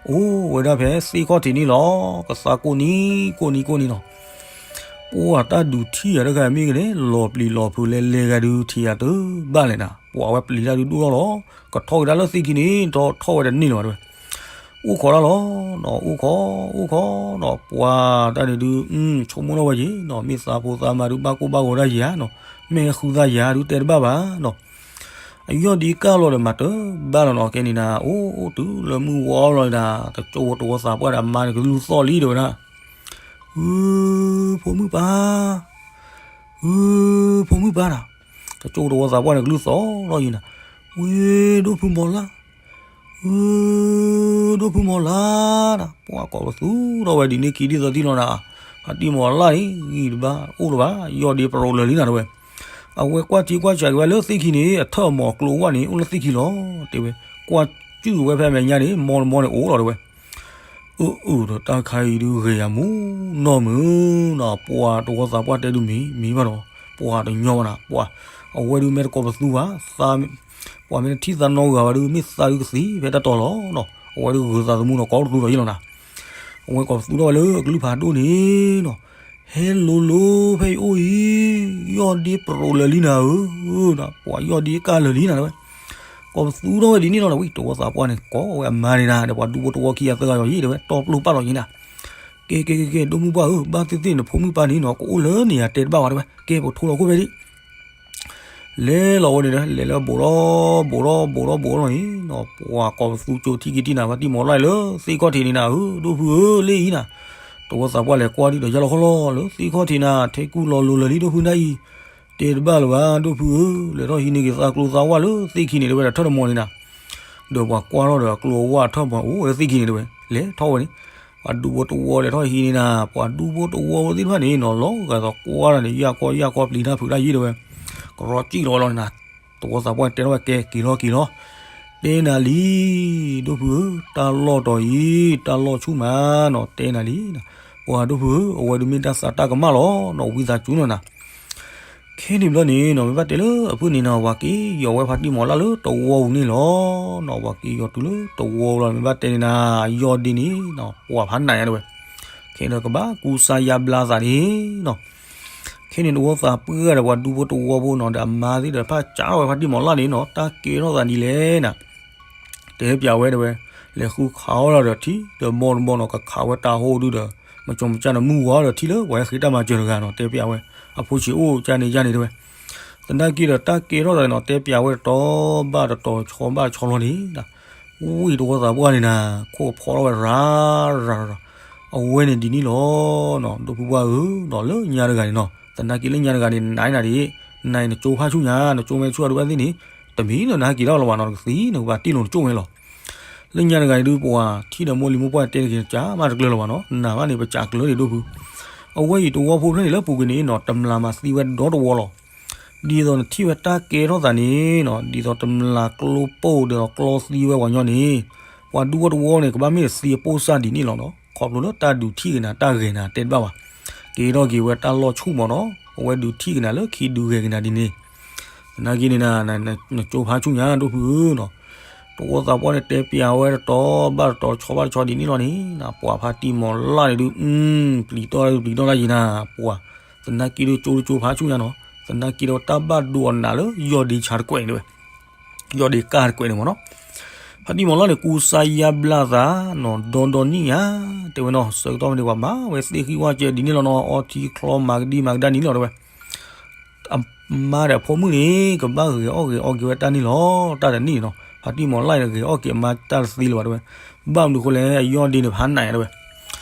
အိၣ်ဝဲဒၣ်ဖဲသ့ၣ်ခီၣ်ထံးန့ၣ်လီၤ, ကသးကိးနံၤကိးနံၤကိးနံၤနီၤ, ပှၤတၢ်ဒုးထံၣ်ယၤတဂၤမ့ၢ်ဂ့ၤန့ၣ် လီၤပျံၤလီၤဖုးလဲၤလဲၤဂၤဒုးထံၣ်ယၤတဘၣ်လဲၣ်နၤ, ပှၤဝဲပျံၤတၢ်ဒုးဒိၣ်ထီၣ်လီၤ, ကထီၣ်က့ၤတၢ်လၢသ့ၣ်ခံန့ၣ် ထီၣ်ထီၣ်ဝဲတန့ၢ်လၢၤဘၣ်တဲဝဲ, အိၣ်ခိးတၢ်လီၤ, အိၣ်ခိး အိၣ်ခိးနီၤ ပှၤတၢ်န့ၣ်ဒုး ဆိကမိၣ်ထီၣ်ဝဲက့ၤနီၤ မ့ၢ်သးဖိသးမါဒုးဘၣ်ကိၢ်ဘၣ်ဂီၤတၢ်ယၤနီၤ, မ့ၢ်ဟဲဃုသးယၤဒုးတဲတဘၣ်ဘၣ်နီၤ အယီၢ်ဒ့ကၢ်လီၤဒီးမၤတဘၣ်လီၤနီၤ ကဲန့ၣ်နၤ အိၣ်အိၣ်တုၤလၢမုၢ်ဝါလီၤနၤ တကၠိတဝီသးပှၢ်ဒီးအမါန့ၣ်ကလူၢ်သီၣ်လံတဲဝဲဒၣ်, ဧၢ ဖိမုၣ်ပၢ်, ဧၢ ဖိမုၣ်ပၢ်နၤ, တကၠိတဝီသးပှၢ်န့ၣ်ကလူၢ်သီၣ်လီၤယံၤနၤ, ဝ့ၢ်ဒိၣ်ဖုမီၤလၢ် ဧၢ ဒိၣ်ဖုမီၤလၢ်နၤ, ပှၤကိးပသူထီၣ်ဝဲဒ်န့ၣ်ခံဒ်သိးတံၢ်လီၤနၤ, ဖါတံၢ်မီၤလၢ်န့ၣ် ဂံၢ်တဘၣ်အိၣ်လၢၤဘၣ် ယီၢ်ဒ့ပရိးလၢာ်လံနၤတဲဝဲ, အဝဲကွၢ်ထံကွၢ်ဆးက့ၤဝဲလၢသ့ၣ်ခံန့ၣ် အထၢၣ်မီၤအကျိအဝၢ်န့ၣ် အိၣ်လၢသ့ၣ်ခံလီၤ, တဲဝဲ, ကွၢ်စုၣ်ဝဲဖဲအမဲာ်ညါန့ၣ် မီတမီန့ၣ်အိၣ်လီၤတဲဝဲ အၢအၢဒီးတၢ်ခါအံၤဒုးဂ့ၤယၤမူနီၢ်မုၢ်နီၤ ပှၤတဝီသးပှၢ်တဲဒုးမံၤမံၤဘၣ်ဒီး ပှၤတညီဘၣ်နၤ ပှၤ အဝဲဒုးမ့ၢ်တကိးပသူဘၣ် သး ပှၤမ့ၢ်တထံၣ်သးနီတဂၤဘၣ်ဒုး မ့ၢ်သးဒုးကသံဖဲတၢ်တီၤလီၤနီၤ အဝဲဒုးဂုာ်သးသမူနီၤ ကိးတကျိၤဒီးယံၤလီၤနၤ အဝဲကိးပသူထီၣ်ဝဲလၢအကလုၢ်ဖးဒိၣ်န့ၣ်နီၤ ဟဲလိၤလိၤဖဲအံၤအိၣ်အံၤ ယီၢ်ဒ့ပရိးလၢာ်လံနၤဧၢ ပှၤယီၢ်ဒ့ကၢ်လၢာ်လံနၤတဲဝဲ ကိးပသူထီၣ်ဝဲဒ်န့ၣ်လီၤ ဝံၤတဝီသးပှၢ်န့ၣ် ကိးဝဲအမါန့ၣ်နၤ ဒီးပှၤဒူဖိတဝီခံဂၤသၢဂၤယီၤယံၤတဲဝဲ တီပျိၢ်ပာ်လီၤယံၤနၤ ကဲကဲကဲကဲ ဒိၣ်မုၢ်ပှၢ်ဧၢ ဘၣ်သ့ၣ်သ့ၣ်နဖိမုၣ်ပၢ်န့ၣ်နီၤ ကအိၣ်လၢန့ၣ်ယၤတဲတဘၣ်ဝဲတဲဝဲ ကဲပကထိလီၤခိၣ်ဖဲဒၣ် လဲၤလီၤဝဲန့ၣ်ဒီး လဲၤလၢဘိးထီၣ်ဘိးထီၣ်ဘိးထီၣ်ဘိးထီၣ်လီၤန့ၣ်နီၤ ပှၤကိးပသူကၠိထံၣ်က့ၤတံၢ်နၤ ဖါတံၢ်မီၤလၢ်လၢသ့ၣ်ခီၣ်ထံးန့ၣ်နၤဧၢ ဒိၣ်ဖုဧၢ လၢအံၤနၤ တဝီသးပှၢ်လဲၤကွၢ်ဒုးဒီးယါလီၤခီလီၤလၢသ့ၣ်ခီၣ်ထံးနၤ ထဲကူၣ်လီၤလိၤလၢာ်လံဒိၣ်ဖုနၤအံၤ တဲတဘၣ်လၢၤဘၣ် ဒိၣ်ဖုဧၢ လဲၤထီၣ်ဟံးန့ၢ်က့ၤသးကျိသးဝၣ်လၢသ့ၣ်ခံန့ၣ် တဲဝဲဒၣ်ထၢၣ်တမီၤန့ၣ်နၤ ဒီးပှၤကွၢ်ထီၣ်ဒီးအကျိအဝၣ်ထၢၣ်မီၤအိၣ်လၢသ့ၣ်ခံန့ၣ်တဲဝဲ လဲၤထီၣ်ဝဲန့ၣ် ပှၤဒူဖိတဝီလဲၤထီၣ်ဟံးန့ၢ်နၤ ပှၤဒူဖိတဝီသ့ၣ်တဖၣ်န့ၣ်နီၤ လီၤဂာ်ဒီးကွၢ်တၢ်န့ၣ် ယၢ်ကီယၢ်ကီပျံၤတၢ်ဖုးတၢ်ယံၤတဲဝဲ ကရီကံၣ်လီၤဝဲလီၤန့ၣ်နၤ တဝီသးပှၢ်တဲထီၣ်ဝဲကဲက့ၤလီၤက့ၤလီၤ တဲနၤလံ ဒိၣ်ဖုဧၢ တၢ်လီၢ်တီၤအံၤ တၢ်လီၢ်ဆူၣ်မးနီၤ တဲနၤလံ ပှၤဒိၣ်ဖုဧၢ အဝဲဒုးမ့ၢ်တၢ်သးတၢ်ကမၣ်လီၤနီၤ ဝံသးစူၤနီၤနၤ ခဲန့ၣ်ဘျီန့ၣ်နီၤ မ့ၢ်ဘၣ်တဲလၢအဖုၣ်န့ၣ်နီၤ ပှၤက့ၤယီၤဝဲဖါတံၢ်မီၤလၢ်လၢတဝီပူၤန့ၣ်လီၤနီၤ ပှၤက့ၤယီၤတုၤလၢတဝီလီၤ မ့ၢ်ဘၣ်တဲန့ၣ်နၤ ယီၢ်ဒ့န့ၣ်နီၤ ပှၤဖးနးညါတဲဝဲ ခဲဒီးကဘၣ်ကူစါယါဘျါသးန့ၣ်နီၤ ခဲန့ၣ်တဝီသးပှၢ်ဒီးပှၤဒူဖိတဝီဖိနီၤ ဒီးအမါသ့ၣ်ဒီးတဖၣ်စးထီၣ်ဝဲဖါတံၢ်မီၤလၢ်န့ၣ်နီၤ တၢ်ကဲထီၣ်သးဒ်လဲၣ်နၤ တဲပၠးဝဲတဲဝဲ လဲၤဃုခးအီၣ်လီၤဒီးထံဒီးဘီတဘီနီၤ ကခးဝဲတၢ်ဟိၣ်ဒုဒီး မကၠီမကၠၢ်ဒီးမုၢ်ဝါဒီးထံလၢပှၤဟဲဃ့တၢ်မၤစၢၤတဂၤနီၤ တဲပၠးဝဲ အဖိဆံးအိၣ်ကၢ်န့ၣ်ယၢ်န့ၣ်တဲဝဲ သနာ်က့ဒီးတၢ်ကဲထီၣ်သးန့ၣ်နီၤ တဲပၠးဝဲတတီၤဘၣ်တတီၤဆီဘၣ်ဆီလီၤန့ၣ် ဝံၤတဝီသးပှၢ်န့ၣ်နၤ ခိၣ်ကဖီထီၣ်ဝဲရၤရၤရၤ အဝဲန့ၣ်ဒ်န့ၣ်လီၤနီၤ ဒိၣ်ဖုပှၢ်ဧၢနီၤ လၢညါတဂၤန့ၣ်နီၤ သနာ်က့လၢညါတဂၤန့ၣ် နၤနၤဒ် နၤအံၤနကၠိဖးဆူၣ်ညါ နကၠိမဲဆူၣ်အဒိဘၣ်သ့ၣ်န့ၣ် တမံၤလၢနဟဲက့ၤထီၣ်လၢၤဘၣ်နီၤ နကသံ နကဘၣ်တ့ၢ်လိာ်နကၠိဝဲလီၤ လၢညါတဂၤန့ၣ်ဒုး ပှၤထံၣ်ဒီးမိၢ်လံၤမိၢ်ပှၢ်တဲနက့ၤ နကၢ်မးတကျၢၤလၢၤဘၣ်နီၤ နၤဘၣ်န့ၣ် ပစးကျၢၤဒံးဒိၣ်ဖု အဝဲအံၤတဝီဖိဖျၢၣ်န့ၣ်လၢပူၤကွံာ်န့ၣ်နီၤ တမျာ်မၤသံဝဲဒီတဝီလီၤ ဒ်သိးနထံၣ်ဝဲတၢ်ကဲထီၣ်သးန့ၣ်နီၤ ဒ်သိးတမျာ်ကျိပိၢ်ဒီးကျီသံဝဲပှၤညီန့ၣ် ပှၤဒူဖိတဝီန့ၣ် ကဘၣ်မ့ၢ်တသံအပိၢ်စၢ်ဒ်န့ၣ်လီၤနီၤ ခီဖျိလၢတၢ်ဒုးထံၣ်က့ၤနၤတၢ်ဂဲၤနၤတဲတဘၣ်ဘၣ် ကဲထီၣ်က့ၤဝဲတၢ်လီၢ်ဆူၣ်မးနီၤ အဝဲဒုးထံၣ်က့ၤနၤလၢခံဒုးဂဲၤက့ၤနၤဒ်န့ၣ် သနာ်က့န့ၣ်နၤ နကၠိဖးဆူၣ်ညါဒိၣ်ဖုဧၢနီၤ တဝီသးပှၢ်န့ၣ်တဲပၠးဝဲတတီၤဘၣ်တတီၤဆီဘၣ်တဆီဒ်န့ၣ်လီၤန့ၣ် ပှၤဖါတံၢ်မီၤလၢ်န့ၣ်ဒုး ပျံၤတီၢ်ပျံၤတီၢ်တၢ်ယံၤနၤ ပှၤ သနာ်က့ဒုးကၠိတကၠိဖးဆူၣ်ညါနီၤ သနာ်က့ဒီးတၢ်ဘၣ်ဒိအနးလၢယီၢ်ဒ့ဆါတကွဲးန့ၣ်တဲဝဲ ယီၢ်ဒ့ကၢ်တကွဲးန့ၣ်မးနီၤ ဖါတံၢ်မီၤလၢ်န့ၣ် ကူစါယါဘျါသးနီၤ ဒီဒီနံၣ်ညါ တဲဝဲနီၤ ဆၢကတီၢ်ဖဲန့ၣ် ပှၤမၤဝဲသ့ၣ်ဃံဝၣ်ကဲဒ်န့ၣ်လီၤနီၤ အီထံချီမၤကဒံမၤကဒါန့ၣ်လီၤတဲဝဲ အမါဒီးအဖိမုၣ်န့ၣ် ကဘၣ်ဂဲၤအီၣ်ဂဲၤအီက့ၤဝဲတၢ်န့ၣ်လီၤ. တၢ်တနံၣ်န့ၣ်နီၤ ဖါတံၢ်မီၤလၢ်ဒီး ဂဲၤအီၣ်က့ၤအမါတၢ်တသ့လၢၤဘၣ်တဲဝဲ. ဘၣ်မနုၤဃိလဲၣ် အယီၢ်ဒ့န့ၣ်ဖးနးညါတဲဝဲ.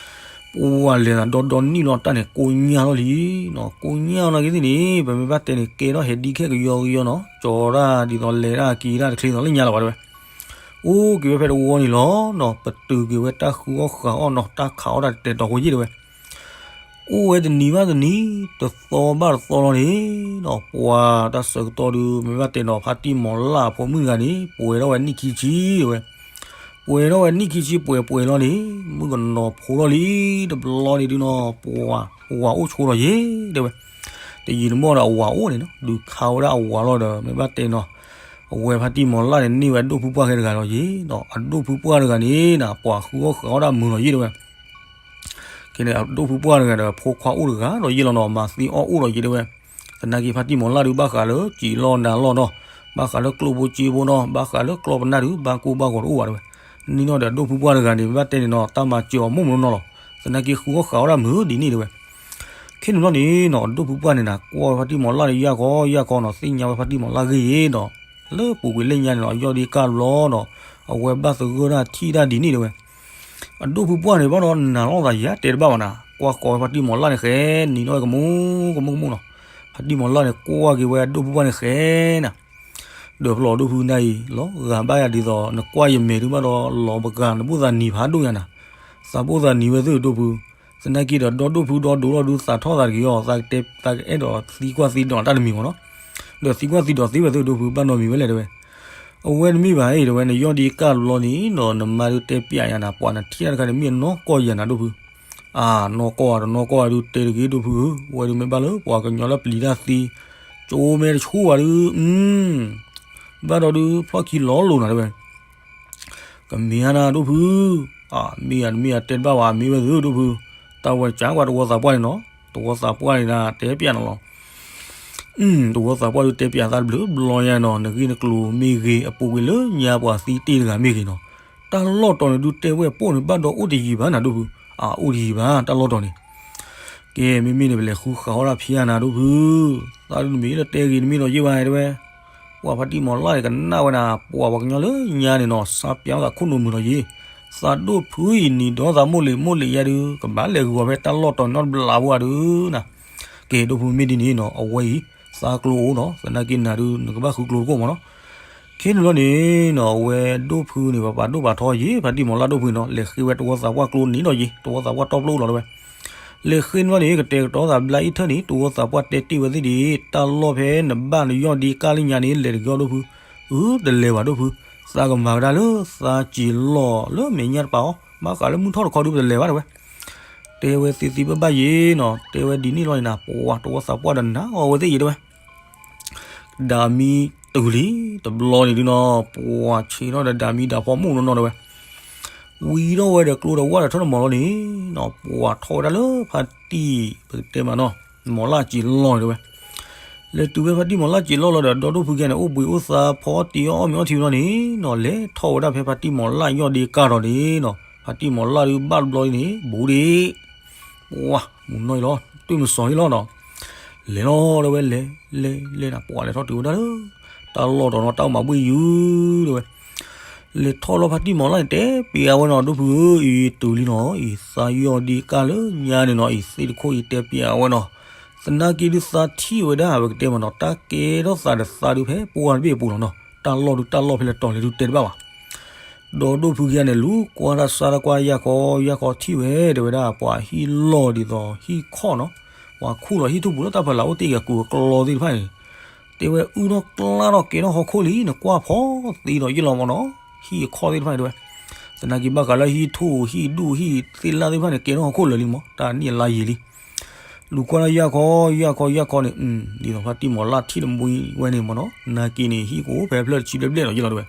ပှၤလဲၤသးဒီဒီနံၣ်လီၤ တၢ်န့ၣ်ကိညၢ်လီၤလံနီၤ. ကိညၢ်လီၤက့ၤသ့ၣ်န့ၣ် ပမ့ၢ်ဘၣ်တဲန့ၣ် ကဲထီၣ်ဟဲဒ်ခဲကယီကယီနီၤ. ကၠီတၢ်ဒ်သိးလဲၤတၢ်က့ၤတၢ်တချ့သိးလၢညါလီၤဘၣ်တဲဝဲ. အိၣ်က့ၤဝဲဖဲတဝီန့ၣ်လီၤနီၤ. ပတုာ်က့ၤဝဲတၢ်ဃုအီၣ်ဃာ်အီၣ်နီၤ တၢ်ခးအီၣ်တၢ်တတဲာ်တီၤဃိယ့ၣ်တဲဝဲ. အိၣ်ဝဲတနံၤဘၣ်တနံၤ တသီဘၣ်တသီလီၤန့ၣ်နီၤ. ပှၤတၢ်ဆၢကတီၢ်ဒုး မ့ၢ်ဘၣ်တဲနီၤ ဖါတံၢ်မီၤလၢ်အဖိမုၣ်တဂၤန့ၣ် ပှဲၤထီၣ်ဝဲနံၣ်ခံဆံတဲဝဲ. ပှဲၤထီၣ်ဝဲနံၣ်ခံဆံပှဲၤပှဲၤလီၤန့ၣ် မုၣ်ကနီၤဖိထီၣ်လံ တဘျီန့ၣ်ဒုးနီၤ ပှၤ ပှၤအိၣ်ဆိးထီၣ်ယ့ၣ်တဲဝဲ. တယံာ်တမီၢ်ဒီးအဝၤအိၣ်န့ၣ်နီၤ ဒုးခးဝဲဒၣ်အဝၤလီၤဒီး မ့ၢ်ဘၣ်တဲနီၤ အဝဲဖါတံၢ်မီၤလၢ်န့ၣ် န့ၢ်ဝဲအဒိၣ်ဖုပှၢ်ခဲတဂၤဒီးယ့ၣ်နီၤ. အဒိၣ်ဖုပှၢ်တဂၤန့ၣ်နီၤ ပှၤဃုအီၣ်ဃာ်အီၣ်တၢ်မုာ်လီၤယ့ၣ်တဲဝဲ. ကဲန့ၣ် အဒိၣ်ဖုပှၢ်တဂၤဒီး ဖိခွါအိၣ်တဂၤဒီးယ့ၣ်လီၤနီၤ မၤသံအီၣ်အိၣ်ဒီးယ့ၣ်တဲဝဲ. သနာ်က့ဖါတံၢ်မီၤလၢ်ဒုး ဘၣ်ဃးလၢစံာ်လီၢ်နၤလီၢ်နီၤ ဘၣ်ဃးလၢကျိၣ်ဖိစ့ဖိနီၤ ဘၣ်ဃးလၢကျီၢ်ပနၢ်ဒုး ဘၣ်ကိၢ်ဘၣ်ဂီၤတအိၣ်ဘၣ်တဲဝဲ. န့ၣ်နီၤဒီးအဒိၣ်ဖုပှၢ်တဂၤန့ၣ် မ့ၢ်ဘၣ်တဲန့ၣ်နီၤ တၢ်မၤစၢၤအီၤမိၢ်မနီၤလီၤ. သနာ်က့ဃုအီၣ်ဃာ်အီၣ်တၢ်မုာ်ဒ်န့ၣ်တဲဝဲ. ခဲန့ၣ်ဘျီန့ၣ်နီၤ အဒိၣ်ဖုပှၢ်န့ၣ်နီၤ ကွၢ်ဝဲဖါတံၢ်မီၤလၢ်ဒီး ယၢ်ခီယၢ်ခီနီၤ သ့ၣ်ညါဝဲဖါတံၢ်မီၤလၢ်ဂ့ၢ်ယ့ၣ်ဒီး လၢပူၤကွံာ်လၢညါန့ၣ်နီၤ အယီၢ်ဒ့ကၢ်တဘျီဒီး အဝဲဘၣ်သဂၢၢ်တၢ်ထံၣ်တၢ်ဒ်န့ၣ်တဲဝဲ. အဒိၣ်ဖုပှၢ်န့ၣ်ဘၣ်ဒီးနၤလီၤသးယၤတဲတဘၣ်ဘၣ်နၤ ကွၢ်ဃီၤဝဲဖါတံၢ်မီၤလၢ်န့ၣ်ဃဲ နံၤနီၣ်ဝဲကမူကမူကမူနီၤ. ဖါတံၢ်မီၤလၢ်န့ၣ် ကွၢ်က့ၤဝဲအဒိၣ်ဖုပှၢ်န့ၣ်ဃဲနၤ ဒီးဖျိးဒိၣ်ဖုနၤအံၤ လီၤဂာ်ဘၣ်ယၤဒ်သိး နကွၢ်ယမဲာ်ဒုးဘၣ်ဒီး လီၤပကၤနဘူၣ်သးနံၤဖးဒိၣ်ယၤနၤ. သးဘူၣ်သးနံၤဝဲသုဒိၣ်ဖု. သနာ်က့ဒီး ဒီဒိၣ်ဖုဒီဒိၣ်လီၤဒုး သးထီၣ်သးတဂ့ၤအီၤ သးကတဲ သးကအဲၣ်ဒိးသံကွၢ်သံဒိးတၢ်တမံၤမ့ၢ်နီၤ. ဒီးသံကွၢ်သံဒိးသ့ဝဲသုဒိၣ်ဖု ဘၣ်နီတမံၤဝဲလဲၣ်တဲဝဲ. အဝဲတမ့ၢ်ဘၣ်အံၤတဲဝဲ နယီၢ်ဒ့ကၢ်တဘျီန့ၣ်ဒီး နမါဒုးတဲပျးယၤနၤ ပှၤနထံၣ်တၢ်တခါန့ၣ် မ့ၢ်အနီၢ်ကီၢ်ယၤနၤဒိၣ်ဖု. အၢ နီၢ်ကီၢ်ဧါ တနီၢ်ကီၢ်ဧါဒုးတဲတဂ့ၤဒိၣ်ဖုဧၢ, ဝဲဒုးမ့ၢ်ဘၣ်လၢပှၤကညီလၢပျံၤတၢ်သံ, ကၠိမဲတဆူၣ်ဘၣ်ဒုး, ဘၣ်ဒီးဒုး ဖျီၣ်ခံလီၤလိၤနၤတဲဝဲ, ကမ့ၢ်ဧါနၤဒိၣ်ဖု, အမ့ၢ်ဧါတမ့ၢ်ဧါတဲတဘၣ်ဝဲ မ့ၢ်ဝဲသုဒိၣ်ဖု, တၢ်ဝဲကကွၢ်တဝီသးပှၢ်န့ၣ်နီၤ, တဝီသးပှၢ်န့ၣ်ဒၣ်တဲပျးနၤလီၤ. တဝီသးပှၢ်ဒုးတဲပျးသးတဘျုးဘျီညါနီၤ, နဂ့ၢ်နကျိၤမ့ၢ်ဂ့ၤ အပူၤကွံာ်လၢညါပှၤသံတ့ၢ်တဂၤမ့ၢ်ဂ့ၤနီၤ, တၢ်လီၢ်တီၤန့ၣ်ဒုးတဲဝဲပိၢ်န့ၣ် ဘၣ်ဒီးအိၣ်တယံာ်ဘၣ်နၤဒိၣ်ဖု, အအိၣ်တယံာ်ဘၣ် တၢ်လီၢ်တီၤန့ၣ်. ကဲ မ့မ့ၢ်န့ၣ် ပလဲၤဃုဃာ်အီၣ်တၢ်ဖံးဧါနၤဒိၣ်ဖု, သးဒုးနမ့ၢ်လၢတဲဂ့ၤနမ့ၢ်ဒီးယ့ၢ်ဘၣ်တဲဝဲ, ပှၤဖါတံၢ်မီၤလၢ်န့ၣ် ကနၣ်ဝဲဒၣ် ပှၤပှၤကညီလၢညါန့ၣ်နီၤ စးပၠးသးခိၣ်နူာ်မုာ်လီၤယ့ၢ်, သးဒိၣ်ဖုအံၤနံၤဒီးသးမိၢ်လံၤ မိၢ်လံၤယဲဒုး ကဘၣ်လဲၤဂုာ်အီၤဖဲတၢ်လီၢ်တီၤနီတဘျီဖိဧါဒုးနၤ. ကဲ ဒိၣ်ဖုမ့ၢ်ဒ်န့ၣ်နီၤ အဝဲအံၤ သးကျိအိၣ်နီၤ, သနာ်က့နၤဒုး နကဘၣ်ဃုကျိတကိၣ်မးနီၤ. ခဲန့ၣ်ဘျီန့ၣ်နီၤ အဝဲဒိၣ်ဖုန့ၣ် ပပာ်ဒိၣ်ပာ်ထီယ့ၢ် ဖါတံၢ်မီၤလၢ်ဒိၣ်ဖုန့ၣ်နီၤ, လဲၤဃ့ဝဲတဝီသးပှၢ်ကျိန့ၣ်ဒီးယ့ၢ် တဝီသးပှၢ်တီပျိလီၤတဲဝဲ. လဲၤဃ့န့ၣ်ဘျီန့ၣ် ကတဲာ်ကတီၤသးဘျါအံၤထၢၣ်န့ၣ် တဝီသးပှၢ်တဲတ့ၢ်ဝဲသ့ၣ်ဒံး တၢ်လီၢ်ဖဲနဘၣ်နယီၢ်ဒ့ကၢ်လၢညါန့ၣ် လဲၤတဂ့ၤအီၤဒိၣ်ဖု, အၢ တလဲၤဘၣ်ဒိၣ်ဖု, သးကမၤကဒါလၢသးစံာ်လီၢ်လၢမဲာ်ညါတပၤအီၤ ဘၣ်ဃးလၢမုၢ်ထီၣ်တခီဒုးပတလဲၤဘၣ်တဲဝဲ. တဲဝဲသ့သ့ဘၣ်ဘၣ်ယ့ၢ်နီၤ, တဲဝဲဒ်န့ၣ်လီၤန့ၣ်နၤ ပှၤတဝီသးပှၢ်ဒီးနၤအီၤဝဲသ့ၣ်ယ့ၢ်တဲဝဲ. ဒၣ်မံတုၤလံ တဘျီန့ၣ်ဒုးနီၤ ပှၤဆံးထီၣ်ဒီးဒၣ်မံဒၣ်ဖီမုၢ်နီၢ်နီၢ်တဲဝဲ. ဝံၤထီၣ်ဝဲဒီးကျိဒီးဝၣ်ဒီးထၢၣ်တမီၤလီၤန့ၣ်နီၤ ပှၤထီၣ်ဝဲဒၣ်လၢဖါတံၢ် ပကတဲမးနီၤ မီၤလၢ်စံာ်လီၢ်န့ၣ်တဲဝဲ. လဲၤတုၤဖဲဖါတံၢ်မီၤလၢ်စံာ်လီၢ်လီၤဒီး ဒီဒိၣ်ဖုကဲန့ၣ် အိၣ်ဘှံးအိၣ်သါဖီတံၢ်အီၣ်မ့ၤအီထံဝဲလီၤန့ၣ်နီၤ လဲၤထီၣ်ဝဲဒၣ်ဖဲဖါတံၢ်မီၤလၢ်ယီၢ်ဒ့ကၢ်ထီၣ်န့ၣ်နီၤ ဖါတံၢ်မီၤလၢ်ဒုးဘၣ်တဘျီန့ၣ် ဘူးဒ့ ပှၤမုၢ်နီၢ်အံၤလီၤ တွံၢ်မစီၤအံၤလီၤနီၤ. လဲၤလီၤတဲဝဲ လဲၤ လဲၤ လဲၤနၤ ပှၤလဲၤထီၣ်တုၤဝဲဒၣ်လၢ တၢ်လီၢ်တီၤနီၤ တၢ်အိၣ်မးဘှ့ၣ်ယုၤတဲဝဲ. လဲၤထီၣ်လီၤဖါတံၢ်မီၤလၢ်န့ၣ် တဲပျးဝဲနီၤ ဒိၣ်ဖုဧၢ အံၤတုၤလံနီၤ အံၤသးယီၢ်ဒ့ကၢ်လၢညါန့ၣ်နီၤ အံၤသ့ၣ်တခိၣ်အံၤတဲပျးဝဲနီၤ. သနာ်က့ဒုးသးထံၣ်ဝဲဒၣ် ပကတဲမးနီၤ တၢ်ကဲထီၣ်သးဒီးသးဒုးဖဲပှၢ်တဘ့ၣ်အပူၤလီၤနီၤ တၢ်လီၢ်ဒုးတၢ်လီၢ်ဖဲလဲၣ်တီၤလဲၣ်ဒုးတဲတဘၣ်ဘၣ်. ဒီးဒိၣ်ဖုကဲန့ၣ် လူၤကွၢ်တၢ်စါတၢ်ကွၢ်ယၢ်ခီ ယၢ်ခီထံၣ်ဝဲ တဲဝဲဒၣ် ပှၤဟံၣ်လီၢ်ဒ်သိးဟံၣ်ခီၣ်နီၤ, ပှၤခူၣ်လီၤဟံၣ်ထူၣ်ပူၤလၢတၢ်ဖးလၢ်အိၣ်တ့ၢ်က့ၤကူၤအကျီသ့ၣ်တဖၣ်န့ၣ်, တဲဝဲအုၣ်ထီၣ်ကျါထီၣ်ကဲထီၣ်ဟီၣ်ခိၣ်လံ နကွၢ်ဖီသ့ဒီးယ့ၢ်လီၤမးနီၤ, ဟံၣ်အခီၣ်သ့ၣ်တဖၣ်န့ၣ်တဲဝဲ. သနာ်က့ဘၣ်ဃးလၢဟံၣ်ထူၣ် ဟံၣ်ဒူၣ် ဟံၣ်သ့ၣ်လၣ်သ့ၣ်တဖၣ်န့ၣ် ကဲထီၣ်ဟီၣ်ခိၣ်လၢာ်လံမး တၢ်နံၣ်အလါယံာ်လံ. လူၤကွၢ်လၢယၢ်ခီ ယၢ်ခီ ယၢ်ခီန့ၣ် ဒ်သိးဖါတံၢ်မီၤလၢ်ထံၣ်တမှံဝဲန့ၣ်မးနီၤ, နာ်က့န့ၣ် ဟံၣ်ကအိၣ်ဖဲဖျၢၣ်တဆံဘျဲၣ်ဘျဲၣ်လီၤယ့ၢ်လီၤတဲဝဲ.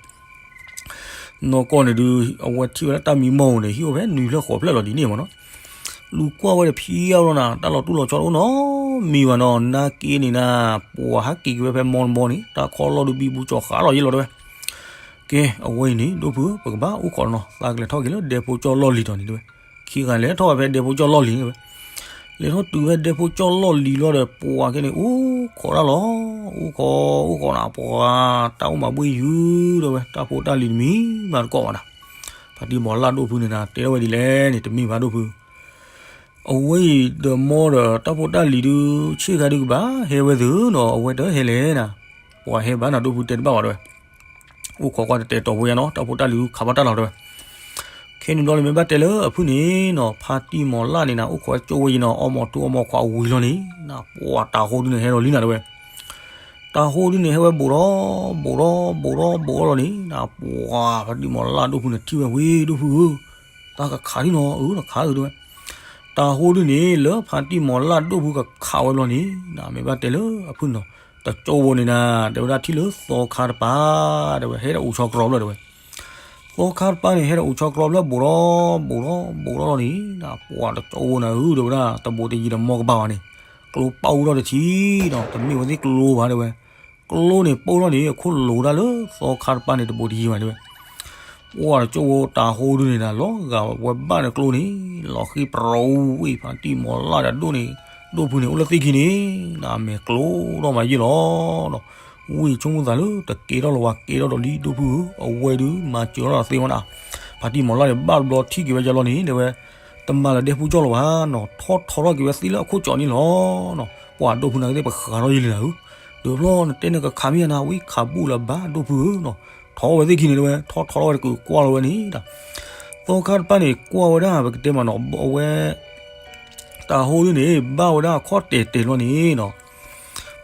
နီၢ်ကီၢ်န့ၣ်ဒုး အဝဲထံၣ်ဝဲဒၣ်တၢ်မံမီၢ်န့ၣ် ဟံၣ်အိၣ်ဖဲနွံဖျၢၣ်ဃိးဖျၢၣ်လီၤဒ်န့ၣ်မးနီၤ. လူၤကွၢ်ဝဲဒီးဖံးအါလီၤနၤ တၢ်လီၤတူၢ်လီၤဆီတအိၣ်နီတမံၤဘၣ်နီၤ, နာ်က့န့ၣ်နၤ ပှၤဟးက့ၤက့ၤဝဲဖဲမီတဘီန့ၣ် တၢ်ခီလီၢ်ဒုးဘံဘူကၠီၤဃးလီၤယ့ၢ်လီၤတဲဝဲ. ကဲ အဝဲအံၤန့ၣ် ဒိၣ်ဖု ပကဘၣ်အိၣ်ခိးနီၤ, သးကလဲၤထီၣ်က့ၤလၢဒဲဖိကၠီၣ်လီၢ်လံၤတီၤန့ၣ်တဲဝဲ. ခံဂၤလဲၤထီၣ်ဝဲဖဲဒဲဖိကၠီၣ်လီၢ်လံၤန့ၣ်တဲဝဲ. လဲၤထီၣ်တုၤဝဲဒဲဖိကၠီၣ်လီၢ်လံၤလီၤဒီး ပှၤခဲန့ၣ် အိၣ်ခိးတၢ်လီၤ. အိၣ်ခိး အိၣ်ခိးနၤ ပှၤတၢ်အိၣ်မၤဘှ့ၣ်ယုၢ်ဒီးဝဲ တၢ်ဖိတၢ်လံၤတမံၤမးတကိးဘၣ်နၤ. ဖါတံၢ်မီၤလၢ်ဒိၣ်ဖုန့ၣ်နၤ တဲထီၣ်ဝဲဒ်လဲၣ်န့ၣ် တမ့ၢ်ဘၣ်ဒိၣ်ဖု အဝဲအံၤဒီးမီဒီးတၢ်ဖိတၢ်လံၤဒုး ဆ့ၣ်ခါဒုးကဘၣ်ဟဲဝဲသုနီၤ အဝဲတဟဲလဲၣ်နၤ. ပှၤဟဲဘၣ်နၤ ဒိၣ်ဖုတဲတဘၣ်ဘၣ်တဲဝဲ. အိၣ်ခိးကွၢ်တတဲာ်တီၤဖိယါနီၤ တၢ်ဖိတၢ်လံၤဒုးခးဘၣ်တၢ်လီၤတဲဝဲ. ခဲန့ၣ်ဘျီန့ၣ်မ့ၢ်ဘၣ်တဲလၢအဖုၣ်န့ၣ်နီၤ ဖါတံၢ်မီၤလၢ်န့ၣ်နၤ အိၣ်ခိးဝဲကၠိဝဲယံၤနီၤ အီမိာ်ထူအီမိာ်ခွါဝံၤလီၤန့ၣ် နၤ ပှၤတၤဟိဒုန့ၣ်ဟဲဒီးလံနၤတဲဝဲ. တၤဟိဒုန့ၣ်ဟဲဝဲဘူးဒီး ဘူးဒီး ဘူးဒီး ဘူးဒီးလီၤန့ၣ် နၤ ပှၤဖါတံၢ်မီၤလၢ်ဒိၣ်ဖုန့ၣ်ထံၣ်ဝဲဝံၤ ဒိၣ်ဖုဧၢ တၢ်ကခးဒ်နီၤ အၢ တခးဧၢတဲဝဲ. တၤဟိဒုန့ၣ် လၢဖါတံၢ်မီၤလၢ်ဒိၣ်ဖုကခးဝဲဘျီန့ၣ် နၤ မ့ၢ်ဘၣ်တဲလၢအဖုၣ်နီၤ တကၠိဖိန့ၣ်နၤ တဲဝဲဒၣ်ထံၣ်လၢသီခါတပၤ တဲဝဲ ဟဲဒီးအိၣ်ဆီကြီဖျၢၣ်တဲဝဲ. သီခါတပၤန့ၣ် ဟဲဒီးအိၣ်ဆီကြီဖျၢၣ် ဘူးဒီး ဘူးဒီး ဘူးဒီးလီၤန့ၣ် နၤ ပှၤတကၠိဖိနၤဧၢ တဲဝဲဒၣ် တဘူးတယံၤဒီးမီကဘၣ်ဘၣ်န့ၣ် ကျိပာ်အူထီၣ်တထံၣ်နီၤ တမ့ၢ်ဝဲသ့ၣ်ကျိဘၣ်တဲဝဲ. ကျိန့ၣ်ပိၢ်ထီၣ်န့ၣ် အခိၣ်လိၤဒၣ်လၢသီခါတပၤန့ၣ် တဘူးတယံၤဘၣ်တဲဝဲ. ပှၤတကၠိဖိတၤဟိဒုန့ၣ်နၤ လီၤဂာ်ဝဲဘၣ်ဒီးကျိန့ၣ် လီၤဃံပြူဝံၤ ဖါတံၢ်မီၤလၢ်ဒီးဒိၣ်န့ၣ် ဒိၣ်ဖုန့ၣ် အိၣ်လၢသ့ၣ်ခံန့ၣ် နၤ မဲာ်ကျိဒီးမၤယံာ်လီၤ. ဝံၤဆိကမိၣ်သးလၢတကဲထီၣ်လၢၤဝဲ ကဲထီၣ်ဒီးလံ ဒိၣ်ဖုဧၢ အဝဲဒုးမၤစၢၤထီၣ်ဒီးသ့ဝဲနၤ. ဖါတံၢ်မီၤလၢ်န့ၣ် ဘၣ်တဘျီထံၣ်က့ၤဝဲယါလီၤန့ၣ် တဲဝဲ တမၤလၢၤဒဲဖိကၠီၣ်လၢၤဘၣ်နီၤ ထီၣ်ထီထီၣ်က့ၤဝဲသ့ၣ်လၢအခိၣ်ကၠီန့ၣ်လီၤနီၤ. ပှၤဒိၣ်ဖုန့ၣ်ကသ့ၣ်ပဃးထီၣ်ယံာ်လံနၤဧၢ ဒုးဖျီနတဲနကခးမ့ၢ်ယါနၤ ဝံၤခးဘူးလၢၤဘၣ် ဒိၣ်ဖုဧၢနီၤ. ထီၣ်ဝဲသ့ၣ်ခံန့ၣ်တဲဝဲ ထီၣ်ထီထီၣ်ဝဲတကုာ်ကွၢ်လီၤဝဲန့ၣ်ဒီး သီခါတပၤန့ၣ် ကွၢ်ဝဲဒၣ်ပကတဲမးနီၤ အဝဲ တၤဟိဒုန့ၣ် ဘၣ်ဝဲဒၣ်အခီၣ်တဲာ်တဲာ်လီၤန့ၣ်နီၤ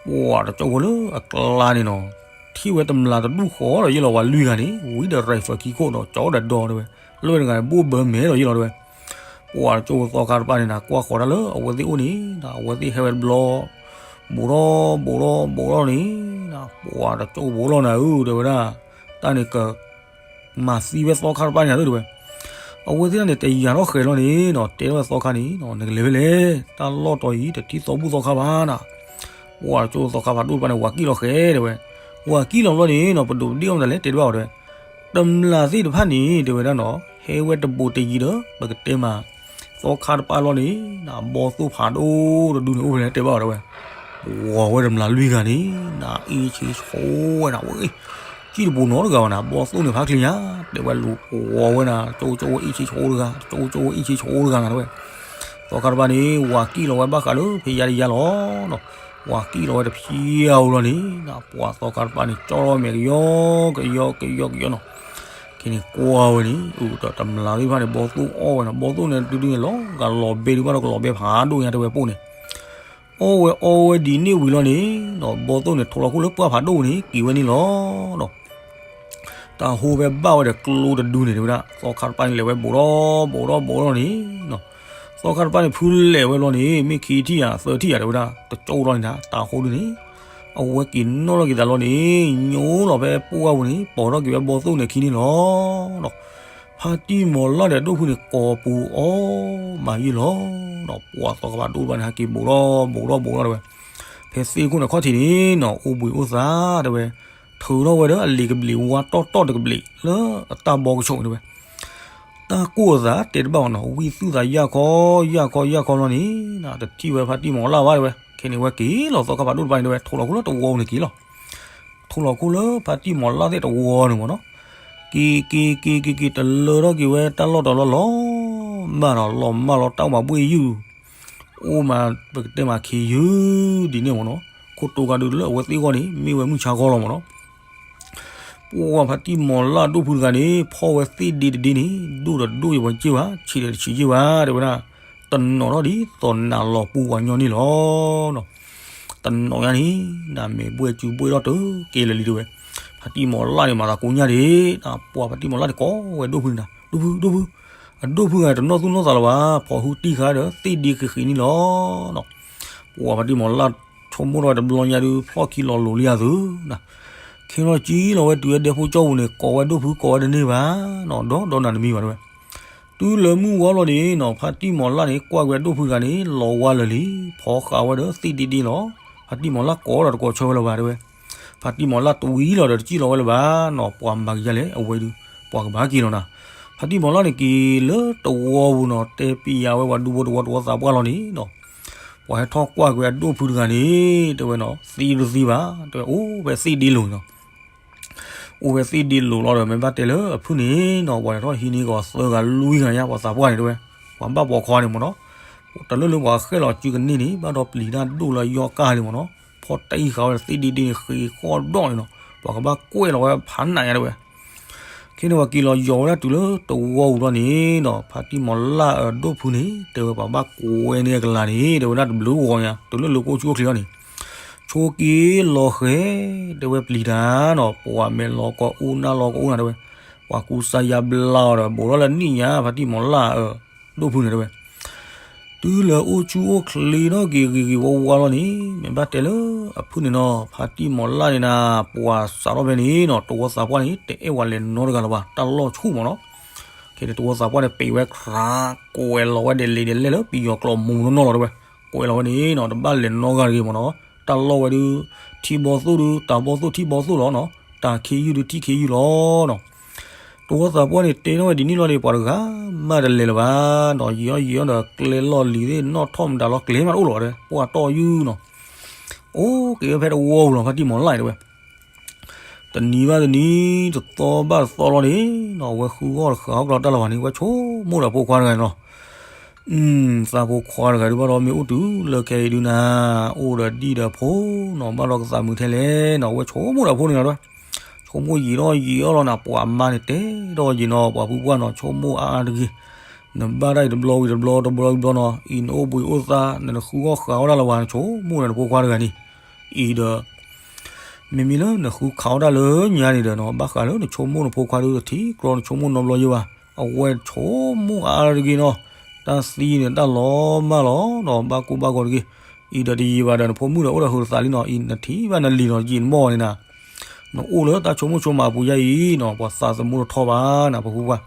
ပှၤတကၠိဖိလၢအကျါန့ၣ်နီၤ ထံၣ်ဝဲတမျးတဒူၣ်ဃီဒီးယဲလီၤ ပှၤလွံၢ်ဂၤန့ၣ် ဝံၤဒီး rifle ခံခိၣ်ဒီး ကၠီဒီးဒီတဲဝဲ လၢတဂၤန့ၣ် ဘိၣ်ဘၢမဲာ်ဒီးယဲလီၤတဲဝဲ. ပှၤတကၠိဖိသီခါတပၤန့ၣ်နၤ ကွၢ်ဃီၤတၢ်လၢအဝဲသ့ၣ်အိၣ်န့ၣ် အဝဲသ့ၣ်ဟဲဝဲတဘျီ ဘူးထီၣ်ဘူးထီၣ်ဘူးထီၣ်န့ၣ် ပှၤတကၠိဖိလီၤနၤဧၢ တဲဝဲဒၣ် တၢ်န့ၣ်က မၤသံဝဲသီခါတပၤန့ၣ်နၤဧၢ တဲဝဲ. အဝဲသ့ၣ်န့ၣ် တယာ်ထီၣ်ဃဲၤလီၤန့ၣ်နီၤ တဲထီၣ်ဝဲသီခါန့ၣ် နကလဲၤဖဲလဲၣ် တၢ်လီၢ်တီၤအံၤ တထံၣ်သီဘူၣ်သီခါဘၣ်နၤ. ပှၤတကၠိဖိသီခါဖးဒိၣ်တပၤန့ၣ် ဝၤကံၣ်လီၤဃဲၤတဲဝဲ. ဝၤကံၣ်လီၤဘျီန့ၣ်နီၤ ပဒိးပဒ့ၣ်အီၤမတၤလဲၣ် တဲတဘၣ်အီၤတဲဝဲ. တမျးသ့ၣ်တဖၣ်န့ၣ် တဲဝဲဒၣ်နီၤ ဟဲဝဲတဘူးတယံၤဒီး ပကတဲမး သီခါတပၤလီၤန့ၣ် ဘီသိၣ်ဖးဒိၣ်တဒုန့ၣ် အိၣ်ဖဲလဲၣ် တဲဘၣ်အီၤတဲဝဲ. ဝီၤဝဲတမျးလွံၢ်ဂၤန့ၣ် နၤအ့ၣ်ဆ့ဆိဝဲနၤဝဲ ကံၣ်တဘူးနီတဂၤဘၣ်နၤ ဘီသိၣ်န့ၣ်ဖးချ့ညါ တဲဝဲလူၤဝီၤဝဲနၤ ကၠိကၠိဝဲအ့ၣ်ဆ့ဆိတဂၤ ကၠိကၠိဝဲအ့ၣ်ဆ့ဆိတဂၤနၤတဲဝဲ. သီခါတပၤန့ၣ် ဝၤကံၣ်လီၤဝဲဘၣ်ဃးလၢဖဲယါတယါလီၤနီၤ. ဝၤကံၣ်လီၤဝဲတဖျၢၣ်အူလီၤန့ၣ် ပှၤသီခါတပၤန့ၣ် ကၠီထီၣ်ဝဲမဲာ်ကယီကယီကယီကယီနီၤ. ခဲန့ၣ်ကွၢ်ဝဲန့ၣ် အိၣ်ဒီးတမျးသ့ၣ်တဖၣ်န့ၣ် ဘီသိၣ်အီၣ်ဝဲနီၤ ဘီသိၣ်န့ၣ် တုၤဒုန့ၣ် လီၤဂာ်လီၤဘဲဒုးဘၣ်ဒီးကလီၤဘဲဖးဒိၣ်ညါတဲဝဲပိၢ်န့ၣ် အီၣ်ဝဲအီဝဲဒ်န့ၣ်ဝံၤလီၤန့ၣ်နီၤ ဘီသိၣ်န့ၣ် ထိးလီၤခိၣ်လၢပှၢ်ဖးဒိၣ်န့ၣ် က့ၤဝဲန့ၣ်လီၤနီၤ. တၤဟိဖဲဘၣ်ဝဲဒီးကျိတဒုန့ၣ် တဲဝဲဒၣ် သီခါတပၤန့ၣ် လဲၤဝဲဘူးထီၣ်ဘူးထီၣ်ဘူးထီၣ်န့ၣ်နီၤ. သီခါတပၤန့ၣ် ဖုလဲၤဝဲဘျီန့ၣ် မ့ၢ်ခံထံၣ်ဧါ သၢထံၣ်ဧါ တဲဝဲဒၣ် တကၠိလီၤန့ၣ်နၤ တၤဟိဒုန့ၣ် အဝဲက့ၤနီၣ်ထီၣ်က့ၤသးလီၤန့ၣ် ညိလီၤဖဲပှၢ်ပူၤန့ၣ် ပိာ်ထီၣ်က့ၤဝဲဘီသိၣ်န့ၣ်ခံန့ၣ်လီၤနီၤ. ဖါတံၢ်မီၤလၢ်ဒီးဒိၣ်ဖုန့ၣ် ကိးပူၤအီၣ်မးယံာ်လီၤနီၤ. ပှၤသီခါဖးဒိၣ်တပၤန့ၣ် ဟဲက့ၤဘူးထီၣ်ဘူးထီၣ်ဘူးထီၣ်တဲဝဲ. ဖဲသ့ၣ်ခိၣ်န့ၣ်ခီၣ်ထံးန့ၣ်နီၤ အိၣ်ဘှံးအိၣ်သါတဲဝဲ ထုးထီၣ်ဝဲဒီးအလံာ်ကဘျံးဝါတီၢ်တီၢ်တကဘျံး လၢအတၢ်ဘီကဆိးန့ၣ်တဲဝဲ. တၢ်ကိၢ်အသးတဲတဘၣ်ဘၣ်နီၤ ဝံသုသးယၢ်ခီယၢ်ခီယၢ်ခီလီၤန့ၣ် တထံၣ်ဝဲဖါတံၢ်မီၤလၢ်ဘၣ်တဲဝဲ. ခဲန့ၣ်ဝဲက့ၤလီၤ သီခါဖးဒိၣ်တပၤန့ၣ်တဲဝဲ ထိးလီၤခိၣ်လၢတဝီပူၤန့ၣ်က့ၤလီၤ. ထိးလီၤခိၣ်လၢဖါတံၢ်မီၤလၢ်သ့ၣ်တဝီန့ၣ်မ့ၢ်နီၤ. က့ၤက့ၤက့ၤက့ၤက့ၤ တလၢထီၣ်က့ၤဝဲတၢ်လီၢ်တတီၤလီၤလီၤ မၢ်နီၤ လီၤမၢ်လီၤတၢ်အိၣ်မၤဘှ့ၣ်ယုၢ် အိၣ်မး ပကတဲမးခ့ယုၢ်ဒ်န့ၣ်မ့ၢ်နီၤ. ခိၣ်တိၤကးဒုးလၢအဝဲသ့ၣ်ဂီၢ်န့ၣ် မ့ၢ်ဝဲမုၢ်ဆါဂီၢ်လီၤမ့ၢ်နီၤ. ပှၤဖါတံၢ်မီၤလၢ်ဒိၣ်ဖုတဂၤန့ၣ် ဖီၣ်ဝဲသ့ၣ်ဒ့တဒ့န့ၣ် ဒိၣ်ဒီးဒိၣ်ယံာ်ဝဲက့ၢ်ဘၣ် ဆံးဒီးတဆံးက့ၢ်ဘၣ် တဲဝဲဒၣ်. တနီၤထီၣ်ဒ်သိးနးလီၤပူၤပှၤညီန့ၣ်လီၤ. တနီၤညါန့ၣ် နမဲာ်ဘှဲၣ်စုဘှဲၣ်ထီၣ်တက့ၢ်လၢာ်လံတဲဝဲ. ဖါတံၢ်မီၤလၢ်န့ၣ် မၤသးကိညါဒၣ် ပှၤဖါတံၢ်မီၤလၢ်န့ၣ် ကိးဝဲဒိၣ်ဖုန့ၣ် ဒိၣ်ဖု ဒိၣ်ဖု အဒိၣ်ဖုဂၤတနီၣ်သူၣ်နီၣ်သးလၢၤဘၣ် ဖီၣ်ဟုတံၢ်ဃာ်ဒီးသ့ၣ်ဒ့ဃ့ဃ့န့ၣ်လီၤ. ပှၤဖါတံၢ်မီၤလၢ်ဆိကမိၣ်ထီၣ်ဝဲတဘျီညါဒုး ဖျီၣ်ခံလီၤလိၤလံအသုး ခဲလီၤကံလီၤဝဲတုၤဝဲဒဲဖိကၠီပူၤန့ၣ် ကိးဝဲဒိၣ်ဖု ကိးဝဲတန့ၢ်ဘၣ်နီၤ ဒီးဒီးနၤတမံၤဘၣ်တဲဝဲ. တုၤလၢမုၢ်ဝါလီၤန့ၣ်နီၤ ဖါတံၢ်မီၤလၢ်န့ၣ် ကွၢ်က့ၤဝဲဒိၣ်ဖုတဂၤန့ၣ် လီၤဝါလၢာ်လံ ဖီဃာ်ဝဲဒီးသ့ၣ်ဒ့ဒ့လီၤ. ဖါတံၢ်မီၤလၢ်ကိးဒီးတကိးဆၢဝဲလၢၤဘၣ်တဲဝဲ. ဖါတံၢ်မီၤလၢ်တဝံၤလီၤဒီးတကံၢ်လီၤဝဲလၢၤဘၣ်နီၤ ပှၤမၤကယၤလဲၣ် အဝဲဒုး ပှၤကဘၣ်က့ၤလီၤနၤ. ဖါတံၢ်မီၤလၢ်န့ၣ်က့ၤလၢတဝီပူၤနီၤ တဲပျးဝဲပှၤဒူဖိတဝီတဝီသးပှၢ်လီၤန့ၣ်နီၤ ပှၤဟဲထီၣ်ကွၢ်က့ၤဝဲအဒိၣ်ဖုတဂၤန့ၣ် တဲဝဲနီၤ သံတသံဘၣ် တဲဝဲအိၣ်ဖဲသ့ၣ်ဒ့လိၤနီၤ. အိၣ်ဖဲသ့ၣ်ဒ့လိၤလီၤဒီး မ့ၢ်ဘၣ်တဲလၢအဖုန့ၣ်နီၤ ပှၤဟဲထီၣ်ဟံးန့ၢ်ကီးသၢဂၤလွံၢ်ဂၤညါ ပှၤသးပှၢ်န့ၣ်တဲဝဲ, ပှၤဘၣ်ပိာ်ခွါန့ၣ်မ့ၢ်နီၤ, တလၢလၢပှၤဃဲၣ်လီၤစုကန့ၢ်န့ၣ် ဘၣ်ဒီးပျံၤတၢ်ဒိၣ်လၢယီၢ်ကၢ်လံမ့ၢ်နီၤ, ဖီၣ်တံၢ်ဃာ်ဝဲဒီးသ့ၣ်ဒ့ဒ့န့ၣ် ဃ့ဃီၣ်ဒီၣ်န့ၣ်နီၤ, ပှၤကဘၣ်ကွဲၢ်လီၤဝဲဖးနးညါတဲဝဲ ခဲန့ၣ်ပှၤက့ၤလီၤယီၤဝဲဒၣ်တုၤလၢတဝီပူၤလီၤန့ၣ်နီၤ, ဖါတံၢ်မီၤလၢ်အဒိၣ်ဖုန့ၣ် တဲဝဲပှၤဘၣ်ကွဲၢ်န့ၢ်အကလၤန့ၣ် တဲဝဲဒၣ်တဘျုးဂီၤညါ တုၤလၢလၢကအိၣ်ဆူၣ်အိၣ်ချ့လီၤန့ၣ်, ဆိက့ၤလီၤဃဲၤ တဲဝဲပျံၤတၢ်နီၤ, ပှၤမဲာ်လီၤကီအူနၢ်လီၤကအိၣ်နၤတဲဝဲ, ပှၤကူစါယါဘျါအီၤဒီး ဘူးထီၣ်လၢနံၣ်ညါ ဖါတံၢ်မီၤလၢ်အဒိၣ်ဖုန့ၣ်တဲဝဲ တုၤလၢအိၣ်ဆူၣ်အိၣ်ချ့ထီၣ်က့ၤဂ့ၤဂ့ၤဝါဝါလီၤန့ၣ် မ့ၢ်ဘၣ်တဲလၢအဖုန့ၣ်နီၤ, ဖါတံၢ်မီၤလၢ်န့ၣ်နၤ ပှၤစးထီၣ်ဖဲန့ၣ်နီၤ တဝီသးပှၢ်န့ၣ် တအဲၣ်ဝဲလဲၤနီတဂၤလၢၤဘၣ် တၢ်လီၢ်ဆူၣ်မ့ၢ်နီၤ, ခဲန့ၣ်တဝီသးပှၢ်န့ၣ် ပ့ၤဝဲခြး ကွဲးလီၤဝဲဒ်လဲၣ်ဒ်လဲၣ်လၢပယီၤကျိာ်မူနီၢ်နီၢ်လီၤတဲဝဲ, ကွဲးလီၤဝဲန့ၣ်နီၤ တဘၣ်လဲၤနီတဂၤတဂ့ၤမ့ၢ်နီၤ, တၢ်လီၢ်ဝဲဒုး ထံဘီသိၣ်ဒုး တၢ်ဘီသိၣ်ထံဘီသိၣ်လီၤနီၤ, တၢ်ခ့ယုၢ်ဒုးထံခ့ယုၢ်လီၤနီၤ တဝီသးပှၢ်န့ၣ် တဲထီၣ်ဝဲဒ်န့ၣ်လီၤန့ၣ် ပှၤတဂၤမးတလဲၤလၢၤဘၣ်နီၤ, ယံာ်အီၣ်ယံာ်အီၣ်ဒီးကျဲလီၢ်လံၤသ့ၣ်နီၣ်ထီၣ်မတၤလီၤ ကျဲမးတအိၣ်လၢၤဘၣ်တဲ, ပှၢ်တီၢ်ယုၢ်နီၤ, အိၣ်က့ၤဝဲဖဲတဝီပူၤလီၤ ဖါတံၢ်မီၤလၢ်တဲဝဲ တနံၤဘၣ်တနံၤ တသီဘၣ်တသီလီၤန့ၣ်နီၤ, အဝဲဃုအီၣ်တဃာ်အီၣ်ကျီတၢ်လၢၤဘၣ်န့ၣ် ဝဲဆိကမိၣ်ဒီးဖိခွါတဂၤန့ၣ်လီၤ သးဖိခွါတဂၤဒုးဘၣ်ဒီးမ့ၢ်အိၣ်တုၤလၢခဲအံၤဒုးနၤ, အိၣ်ဒီးဒံၣ်ဒီးဖိနီၤ, ဘၣ်ဒီးကသးမုာ်ထဲလဲၣ်နီၤ, အဝဲဆိကမိၣ်ဒီးဖိန့ၣ်လီၤတဲဝဲ, ဆိကမိၣ်ယံာ်ထီၣ်ယံာ်အီၣ်လီၤနၤ, ပှၤမါန့ၣ်တဲထီၣ်ယံာ်နီၤ, ပှၤဖုပှၢ်နီၤ ဆိကမိၣ်အါအါတဂ့ၤ, နဘၣ်တၢ်အံၤတဘျီဝံၤတဘျီ တဘျီဝံၤတဘျီနီၤ, အံၤနအိၣ်ဘှံးအိၣ်သါ နနဃုအီၣ်ဃာ်အီၣ်တၢ်လၢၤဘၣ် နဆိကမိၣ်ဒီးနဖိခွါတဂၤန့ၣ်, အံၤဒီး မ့မ့ၢ်လၢနဃုခးအီၣ်တၢ်လၢညါန့ၣ်ဒီးနီၤ, ဘၣ်ဃးလၢနဆိကမိၣ်နဖိခွါဒုးတထံၣ်ကြီနဆိကမိၣ်နီတဘျီယဲဘၣ်, အဝဲဆိကမိၣ်အါအါတဂ့ၤနီၤ, တၢ်သံန့ၣ်တၢ်လီၤမၢ်လီၤနီၤ, ဘၣ်ကိၢ်ဘၣ်ဂီၤတဂ့ၤ, အံၤဒီးတယံာ်ဘၣ်ဒီးနဖိမုၣ်ဒီးအိၣ်ဒီးဟုးသးလံနီၤ, အံၤနထံၣ်ဘၣ်နလံၤနီၤ ယံာ်နမီၢ်န့ၣ်နၤ, နအိၣ်လၢတၢ်ဆိကမိၣ်ဆိကမးအပူၤယါအံၤနီၤ, ပှၤသးသမူတထီဘၣ်နၤ ပှၤဖုပှၢ်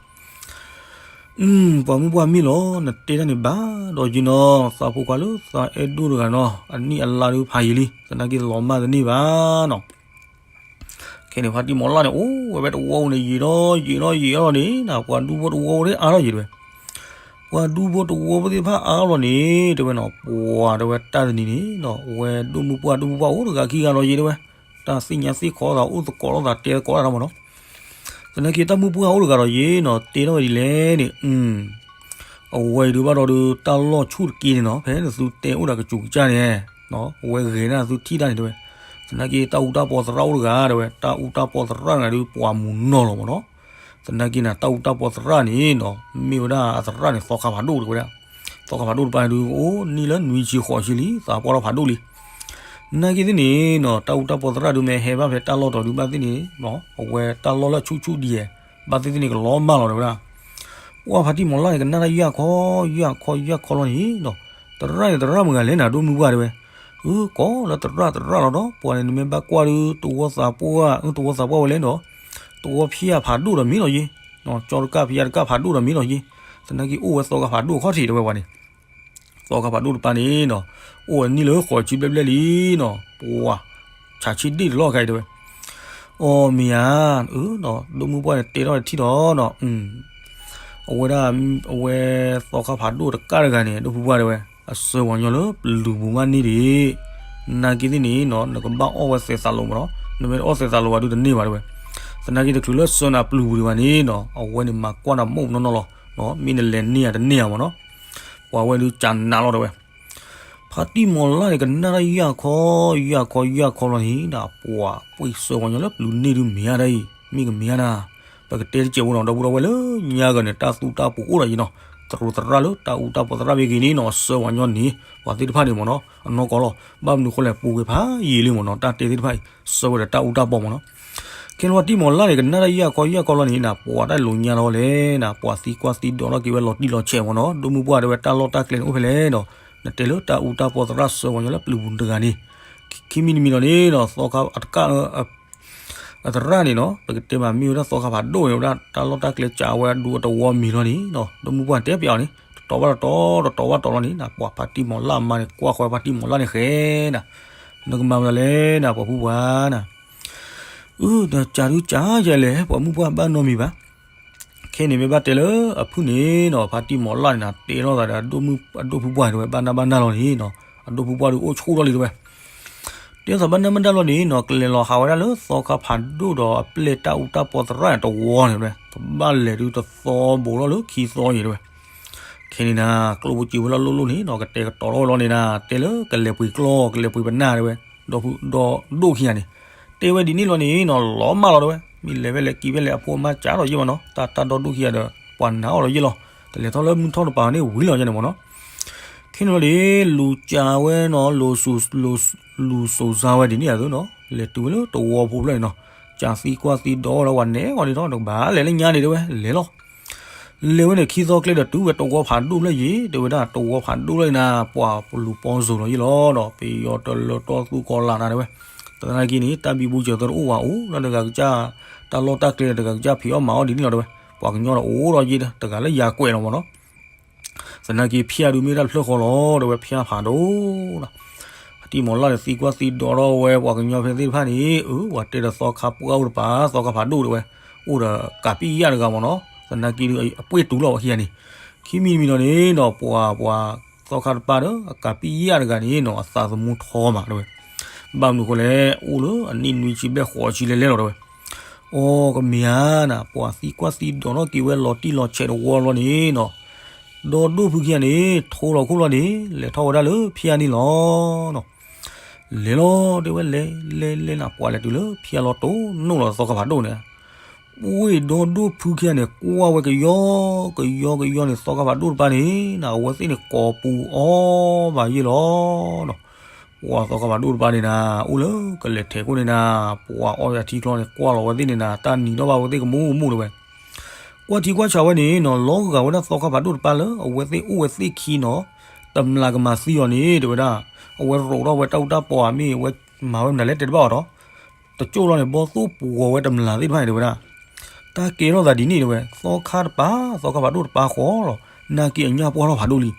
ပှၤမုၣ်ပှၢ်မ့ၢ်လီၤ, နတဲတၢ်န့ၣ်ဘၣ်ဒီးယံာ်နီၤ, သးဖိခွါလၢသးအဲၣ်ဒိၣ်တဂၤနီၤ, အနံၣ်အလါဒုးဖးယံာ်လံ, သနာ်က့လီၤမၢ်တန့ၢ်ဘၣ်နီၤ, ခဲန့ၣ်ဖါတံၢ်မီၤလၢ်န့ၣ် အိၣ်ဝဲဖဲတဝီပူၤန့ၣ် ယံာ်ထီၣ်ယံာ်ထီၣ်ယံာ်ထီၣ်န့ၣ်နၤ, ပှၤဒူဖိတဝီဖိသ့ၣ်အါထီၣ်ယံာ်တဲဝဲ, ပှၤဒူဖိတဝီဖိသ့ၣ်တဖၣ်အါထီၣ်လီၤန့ၣ် တဲဝဲနီၤ, ပှၤတဲဝဲတၢ်တနံၤန့ၣ်နီၤ, အဝဲဒိၣ်မုၣ်ပှၢ်ဒိၣ်မုၣ်ပှၢ်အိၣ်တဂၤခံဂၤလီၤယံာ်တဲဝဲ, တၢ်သ့ၣ်ညါသ့ၣ်ခီသးအိၣ်သကိးလိာ်သးတဲသကိးတၢ်မ့ၢ်နီၤ သနာ်က့တၢ်မုၣ်ပှၢ်အိၣ်တဂၤဒီးယံာ်နီၤ, တဲထီၣ်ဝဲဒ်လဲၣ်န့ၣ်, အဝဲအံၤဒုးဘၣ်ဒီးဒုး တၢ်လီၢ်ဆူၣ်တက့ၢ်န့ၣ်နီၤ, ဖဲနသုတဲအိၣ်ဒီးကစူၤကစၢ်န့ၣ်, အဝဲဂဲၤန့ၢ်သုထံၣ်တၢ်န့ၣ်တဲဝဲ, သနာ်က့တၢ်အူတၢ်ပီသရၣ်အိၣ်တဂၤတဲဝဲ, တၢ်အူတၢ်ပီသရၣ်တဂၤဒုး ပှၤမူၤနီၢ်လီၤမ့ၢ်နီၤ, သနာ်က့န့ၣ် တၢ်အူတၢ်ပီသရၣ်န့ၣ်နီၤ, မ့ၢ်ဝဲဒၣ်အသရၣ်န့ၣ် သီခါဖးဒိၣ်တဲဝဲဒၣ်, သီခါဖးဒိၣ်တပၤဒုး အိၣ်နံၣ်လၢနွံဆံဃိးဆံလံ, သးပှၢ်ထီၣ်ဖးဒိၣ်လံ နာ်က့သ့ၣ်န့ၣ်နီၤ, တၢ်အူတၢ်ပီသရၣ်ဒုးမ့ၢ်ဟဲဘၣ်ဖဲတၢ်လီၢ်တီၤဒုးဘၣ်သ့ၣ်န့ၣ်, အဝဲတၢ်လီၢ်လၢဆူၣ်ဆူၣ်ဒ်ယဲ, ဘၣ်သ့ၣ်သ့ၣ်န့ၣ်ကလီၤမၢ်လီၤတဲဝဲဒၣ်, ပှၢ်ဖါတံၢ်မီၤလၢ်န့ၣ် ကနၣ်တၢ်ယၢ်ခီယၢ်ခီယၢ်ခီလီၤန့ၣ်နီၤ, သရၣ်န့ၣ်သရၣ်မုၢ်ဂၤလဲၣ်နၤ ဒိၣ်မုၢ်ပှၢ်တဲဝဲ, အု ကိးလၢသရၣ်သရၣ်လီၤဒီး ပှၤန့ၣ်နမ့ၢ်ဘၣ်ကွၢ်ဒုး တဝီသးပှၢ် တဝီသးပှၢ်ဝဲလဲၣ်ဒီး, တဝီဖၠၣ်ဖးဒိၣ်ဒီးမ့ၢ်လီၤယ့, ကၠီတကၢ်ဖၠၣ်တကၢ်ဖးဒိၣ်ဒီးမ့ၢ်လီၤယ့, သနာ်က့အိၣ်ဝဲသီခါဖးဒိၣ်ခီၣ်ထံးတဲဝဲပှၤန့ၣ် သီခါဖးဒိၣ်တပၤန့ၣ်နီၤ, အိၣ်ဝဲနံၣ်လၢဃိးဆံဘျဲၣ်ဘျဲၣ်လံနီၤ, ပှၤ ဆးဆံဒ့ၣ်တလီၢ်ခါအံၤတဲဝဲ, အီ မ့ၢ်ဧါ, အၢ ဒိၣ်မုၢ်ပှၢ်န့ၣ်တဲထီၣ်တထံၣ်ဒီးနီၤ, အဝဲဒၣ် အဝဲသီခါဖးဒိၣ်တကၢ်တဂၤန့ၣ် ဒိၣ်မုၢ်ပှၢ်တဲဝဲ အဆှၢပှၤညီလၢပျုၤပူၤမးန့ၣ်ဒံး, နာ်က့သ့ၣ်န့ၣ်နီၤ နကဘၣ်အီၣ်ဝဲသဲးသးလိာ်မ့ၢ်နီၤ, နမ့ၢ်တအီၣ်သဲးသးလိာ်ဘၣ်ဒုးတန့ၢ်ဘၣ်တဲဝဲ, သနာ်က့တချုးလၢဆှၢနၤပျုၤပူၤဒံးဘၣ်န့ၣ်နီၤ အဝဲန့ၣ်မၤကွၢ်နၤမိၢ်နီၢ်နီၢ်လီၤ, မ့ၢ်နလဲၤန့ၢ်ဧါတန့ၢ်ဧါမ့ၢ်နီၤ, ပှၤဝဲဒုးကနးလီၤတဲဝဲ ဖါတံၢ်မီၤလၢ်န့ၣ် ကနၣ်တၢ်ယၢ်ခီ ယၢ်ခီ ယၢ်ခီလီၤန့ၣ် ဒၣ်ပှၤပှ့ၤဆှၢပှၤညီလၢပျုၤန့ၢ်ဒုးမ့ၢ်ဧါဒၣ်အံၤ, မ့ၢ်ကမ့ၢ်ဧါနၤ, ပကတဲတစဲးဖိနီၤ ဒီပုၢ်ဒီဝဲၢ်လၢညါဂၤန့ၣ် တၢ်သူတၢ်ပူၤအိၣ်ဒီးယံၤနီၤ, သရူးသရၣ်လၢတၢ်အူတၢ်ပီသရၣ်မ့ၢ်ဂ့ၤန့ၣ်နီၤ ဆှၢပှၤညီန့ၣ် ပှၤသ့ၣ်တဖၣ်န့ၣ်မ့ၢ်နီၤ အနီၢ်ကီၢ်လီၤ, ဘၣ်မနုၤဃိလဲၣ် ပူၤကွံာ်ဖးယံာ်လံမ့ၢ်နီၤ တၢ်တဲသ့ၣ်တဖၣ်အံၤ ဆှၢဝဲဒီးတၢ်အူတၢ်ပီမ့ၢ်နီၤ ခဲန့ၣ်ဝဲတံၢ်မီၤလၢ်န့ၣ် ကနၣ်တၢ်ယၢ်ခီယၢ်ခီလီၤန့ၣ် နပှၤတၢ်လိၤညါထီၣ်လဲၣ် နပှၤသံကွၢ်သံဒိးထီၣ်က့ၤဝဲလီၤတံၢ်လီၤဆဲးမ့ၢ်နီၤ ဒိၣ်မုၢ်ပှၢ်တဲဝဲတၢ်လီၢ်တၢ်ကျဲန့ၣ်အိၣ်ဖဲလဲၣ်ဒီး နတဲလၢတၢ်အူတၢ်ပီသရၣ်ဆှၢပှၤညီလၢပျုၤပူၤတဂၤန့ၣ် ခံမံၤတမံၤလီၤန့ၣ်နီၤ သီခါအတကၢ် အသရၣ်န့ၣ်နီၤ ပကတဲမးမ့ၢ်ဝဲဒၣ်သီခါဖးဒိၣ်န့ၣ် ဝဲဒၣ်တၢ်လီၢ်တၢ်ကျဲစးဝဲဒူအတဝီမံၤလီၤန့ၣ်နီၤ ဒိၣ်မုၢ်ပှၢ်တဲပျးအီၤန့ၣ် တတီၤဘၣ်တတီၤ တတီၤဘၣ်တတီၤလီၤန့ၣ် နပှၤဖါတံၢ်မီၤလၢ်အမါန့ၣ် ကွၢ်ဃီဖါတံၢ်မီၤလၢ်န့ၣ်ဃဲနၤ နကမၤမနုၤလဲၣ်နၤ ပှၤဖုပှၢ်နၤ အၢ နကးဒုကးယဲလဲၣ် ပှၤမုၢ်ပှၢ်ဘၣ်နီတမံၤဘၣ် ခဲန့ၣ်မ့ၢ်ဘၣ်တဲလၢအဖုၣ်န့ၣ်နီၤ ဖါတံၢ်မီၤလၢ်န့ၣ် တဲထီၣ်သးဒီး အဒိၣ်ဖုၣ်ပှၢ်န့ၣ် တဲဝဲဘၣ်နၢ်ဘၣ်နၢ်လီၤန့ၣ်နီၤ အဒိၣ်ဖုပှၢ်ဒုးအိၣ်ဆူၣ်ထီၣ်လံတဲဝဲ. တဲသးဘၣ်နၢ်မ့ၢ်ဒၣ်လီၤန့ၣ်နီၤ ကလဲၤလီၤဟးဝဲဒၣ်လၢသီခါဖးဒိၣ်ဒီးအပျဲၢ်တၢ်အူတၢ်ပီသရၣ်န့ၣ်တဝီန့ၣ်တဲဝဲ, ကဘၣ်လဲၤဒုးတသီဘိးထီၣ်လၢခံသီယဲၤတဲဝဲ. ခဲန့ၣ်နၤ ကျိၣ်ဖိစ့ဖိလၢလိၣ်လိၣ်န့ၣ်နီၤ ကတဲာ်ကတီၤထီၣ်ဝဲလီၤန့ၣ်နၤ တဲလၢကလဲၤပှ့ၤကျီၢ် ကလဲၤပှ့ၤပနၢ်တဲဝဲ, ဒီဒိၣ်ခံဂၤန့ၣ် တဲဝဲဒ်န့ၣ်လီၤန့ၣ်နီၤ လီၤမၢ်လီၤတဲဝဲ, မ့ၢ်လဲၤဖဲလဲၣ်က့ၤဖဲလဲၣ်အဖိအမါကးထီၣ်ယဲၢ်မးနီၤ တၢ်တၢ်ဒီဒိၣ်ခံဂၤဒီး ပှၤနာ်အီၤလီၤယဲၢ်လီၤ, တလဲၤထီၣ်လၢမုၢ်ထီၣ်တပၤန့ၣ်ဝံၤလီၤယဲၢ်န့ၣ်မးနီၤ. ခဲန့ၣ်လီၤန့ၣ် လူၤကးဝဲနီၤ လူၤစိၤစါဝဲဒ်န့ၣ်အသိးနီၤ လဲၤတုၤဝဲလၢတဝီဖိဖျၢၣ်န့ၣ်နီၤ, ကးသံကွၢ်သံဒိးဝဲဒီး ပှၤနဲၣ်အီၤန့ၣ်ထီၣ် တကဘၣ်လဲၤလၢညါန့ၣ်တဲဝဲ လဲၤလီၤ. လဲၤဝဲန့ၣ်ခံသီကျဲဒီးတုၤဝဲတဝီဖးဒိၣ်ဖျၢၣ်ယဲၤတဲဝဲဒၣ် တဝီဖးဒိၣ်ဖျၢၣ်နၤ ပှၤပလူၤပီစိၤလီၤယဲၢ်လီၤဒီး ပယီၤတလၢၤတီသူကီၤလးနၤတဲဝဲ. သနာ်က့န့ၣ် တၢ်ဘံဘူစၢၤသီတအိၣ်ဘၣ်အိၣ်လၢတဂၤကစၢ် တၢ်လီၢ်တၢ်ကျဲတဂၤကစၢ်ဖံးအီၣ်မၤအီၣ်ဒ်န့ၣ်လီၤတဲဝဲ, ပှၤကညီဒီးအိၣ်ဒီးယဲၢ်တဂၤလၢယၤကွဲးလီၤမးနီၤ. သနာ်က့ဖၠၣ်ဒုးမ့ၢ်တၢ်တဖျၢၣ်ဃီလီၤတဲဝဲ ဖၠၣ်ဖးဒိၣ်ဒီး ဖါတံၢ်မီၤလၢ်န့ၣ် သံကွၢ်သံဒိးထီၣ်ဝဲ ပှၤကညီဖဲသ့ၣ်တဖၣ်န့ၣ် အၢ ပှၤတဲဒီးသီခါပှၢ်အိၣ်တပၤ သီခါဖးဒိၣ်တဲဝဲ, အိၣ်ဒီးကးပံယၣ်တဂၤမးနီၤ, သနာ်က့ဒုးအပှ့ၢ်တူၤလီၤဝဲခံဂၤန့ၣ်, ခံမံၤတမံၤဒီးန့ၣ်နီၤ ပှၤ ပှၤသီခါတပၢ်ဒီး အကးပံယၣ်တဂၤန့ၣ်နီၤ အသးသမူထီမးတဲဝဲ, ဘၣ်မနုၤဃိလဲၣ် အိၣ်လၢအနံၣ်နွံဆံဘျဲၣ်ဃိးဆံလဲၣ်လဲၣ်လီၤတဲဝဲ, အိ ကမ့ၢ်ဧါနၤ ပှၤသံကွၢ်သံဒိးထီၣ်က့ၤဝဲလီၤတံၢ်လီၤဆဲးတဝီလီၤန့ၣ်နီၤ ဒီဒိၣ်ဖုခံဂၤန့ၣ် ထိလီၤခိၣ်လီၤန့ၣ် လဲၤထီၣ်ဝဲဒၣ်လၢဖၠၣ်န့ၣ်လီၤ. လဲၤလီၤတဲဝဲ လဲၤလဲၤလဲၤနၤ ပှၤလဲၤတုၤလၢဖၠၣ်လီၤတိၢ်နီၣ်လီၤသီခါဖးဒိၣ်န့ၣ်, ပှ့ၢ်ဒီဒိၣ်ဖုခံဂၤန့ၣ် ကွၢ်ဝဲကယီ ကယီကယီန့ၣ် သီခါဖးဒိၣ်တပၢ်န့ၣ်နၤ အဝဲသ့ၣ်န့ၣ်ကိးပူၤအီၣ်ဘၣ်ယဲၢ်လီၤ. ပှၤသီခါဖးဒိၣ်တပၢ်န့ၣ်နၤ အိၣ်လၢကလဲၤထဲးခိၣ်န့ၣ်နၤ ပှၤအီၣ်ယၤထံချီန့ၣ် ကွၢ်လီၤဝဲသ့ၣ်န့ၣ်နၤ တၢ်နံၤထီၣ်ဘၣ်ဝဲသ့ၣ်ကမူကမူတဲဝဲ, ကွၢ်ထံကွၢ်ဆးဝဲန့ၣ်နီၤ လီၤဂာ်ဝဲဒၣ်သီခါဖးဒိၣ်တပၢ်လၢအဝဲသ့ၣ်အိၣ်ဝဲသ့ၣ်ခံနီၤ, တမျးကမၤသံအီၤန့ၣ် တဲဝဲဒၣ်, အဝဲရိးထီၣ်ဝဲတၢ်အူတၢ်ပီၤဧါ မ့ၢ်အဝဲမၤဝဲမနုၤလဲၣ်တဲတဘၣ်အီၤဒီး, တကၠိၣ်လီၤန့ၣ် ဘီသိၣ်ပှီၤဝဲတမျးသ့ၣ်တဖၣ်န့ၣ်တဲဝဲဒၣ်, တၢ်ကဲထီၣ်သးဒ်န့ၣ်တဲဝဲ သီခါတပၢ် သီခါဖးဒိၣ်တပၢ်ဃီလီၤ, နာ်က့အညၣ်ပှၢ်ထီၣ်ဖးဒိၣ်လံ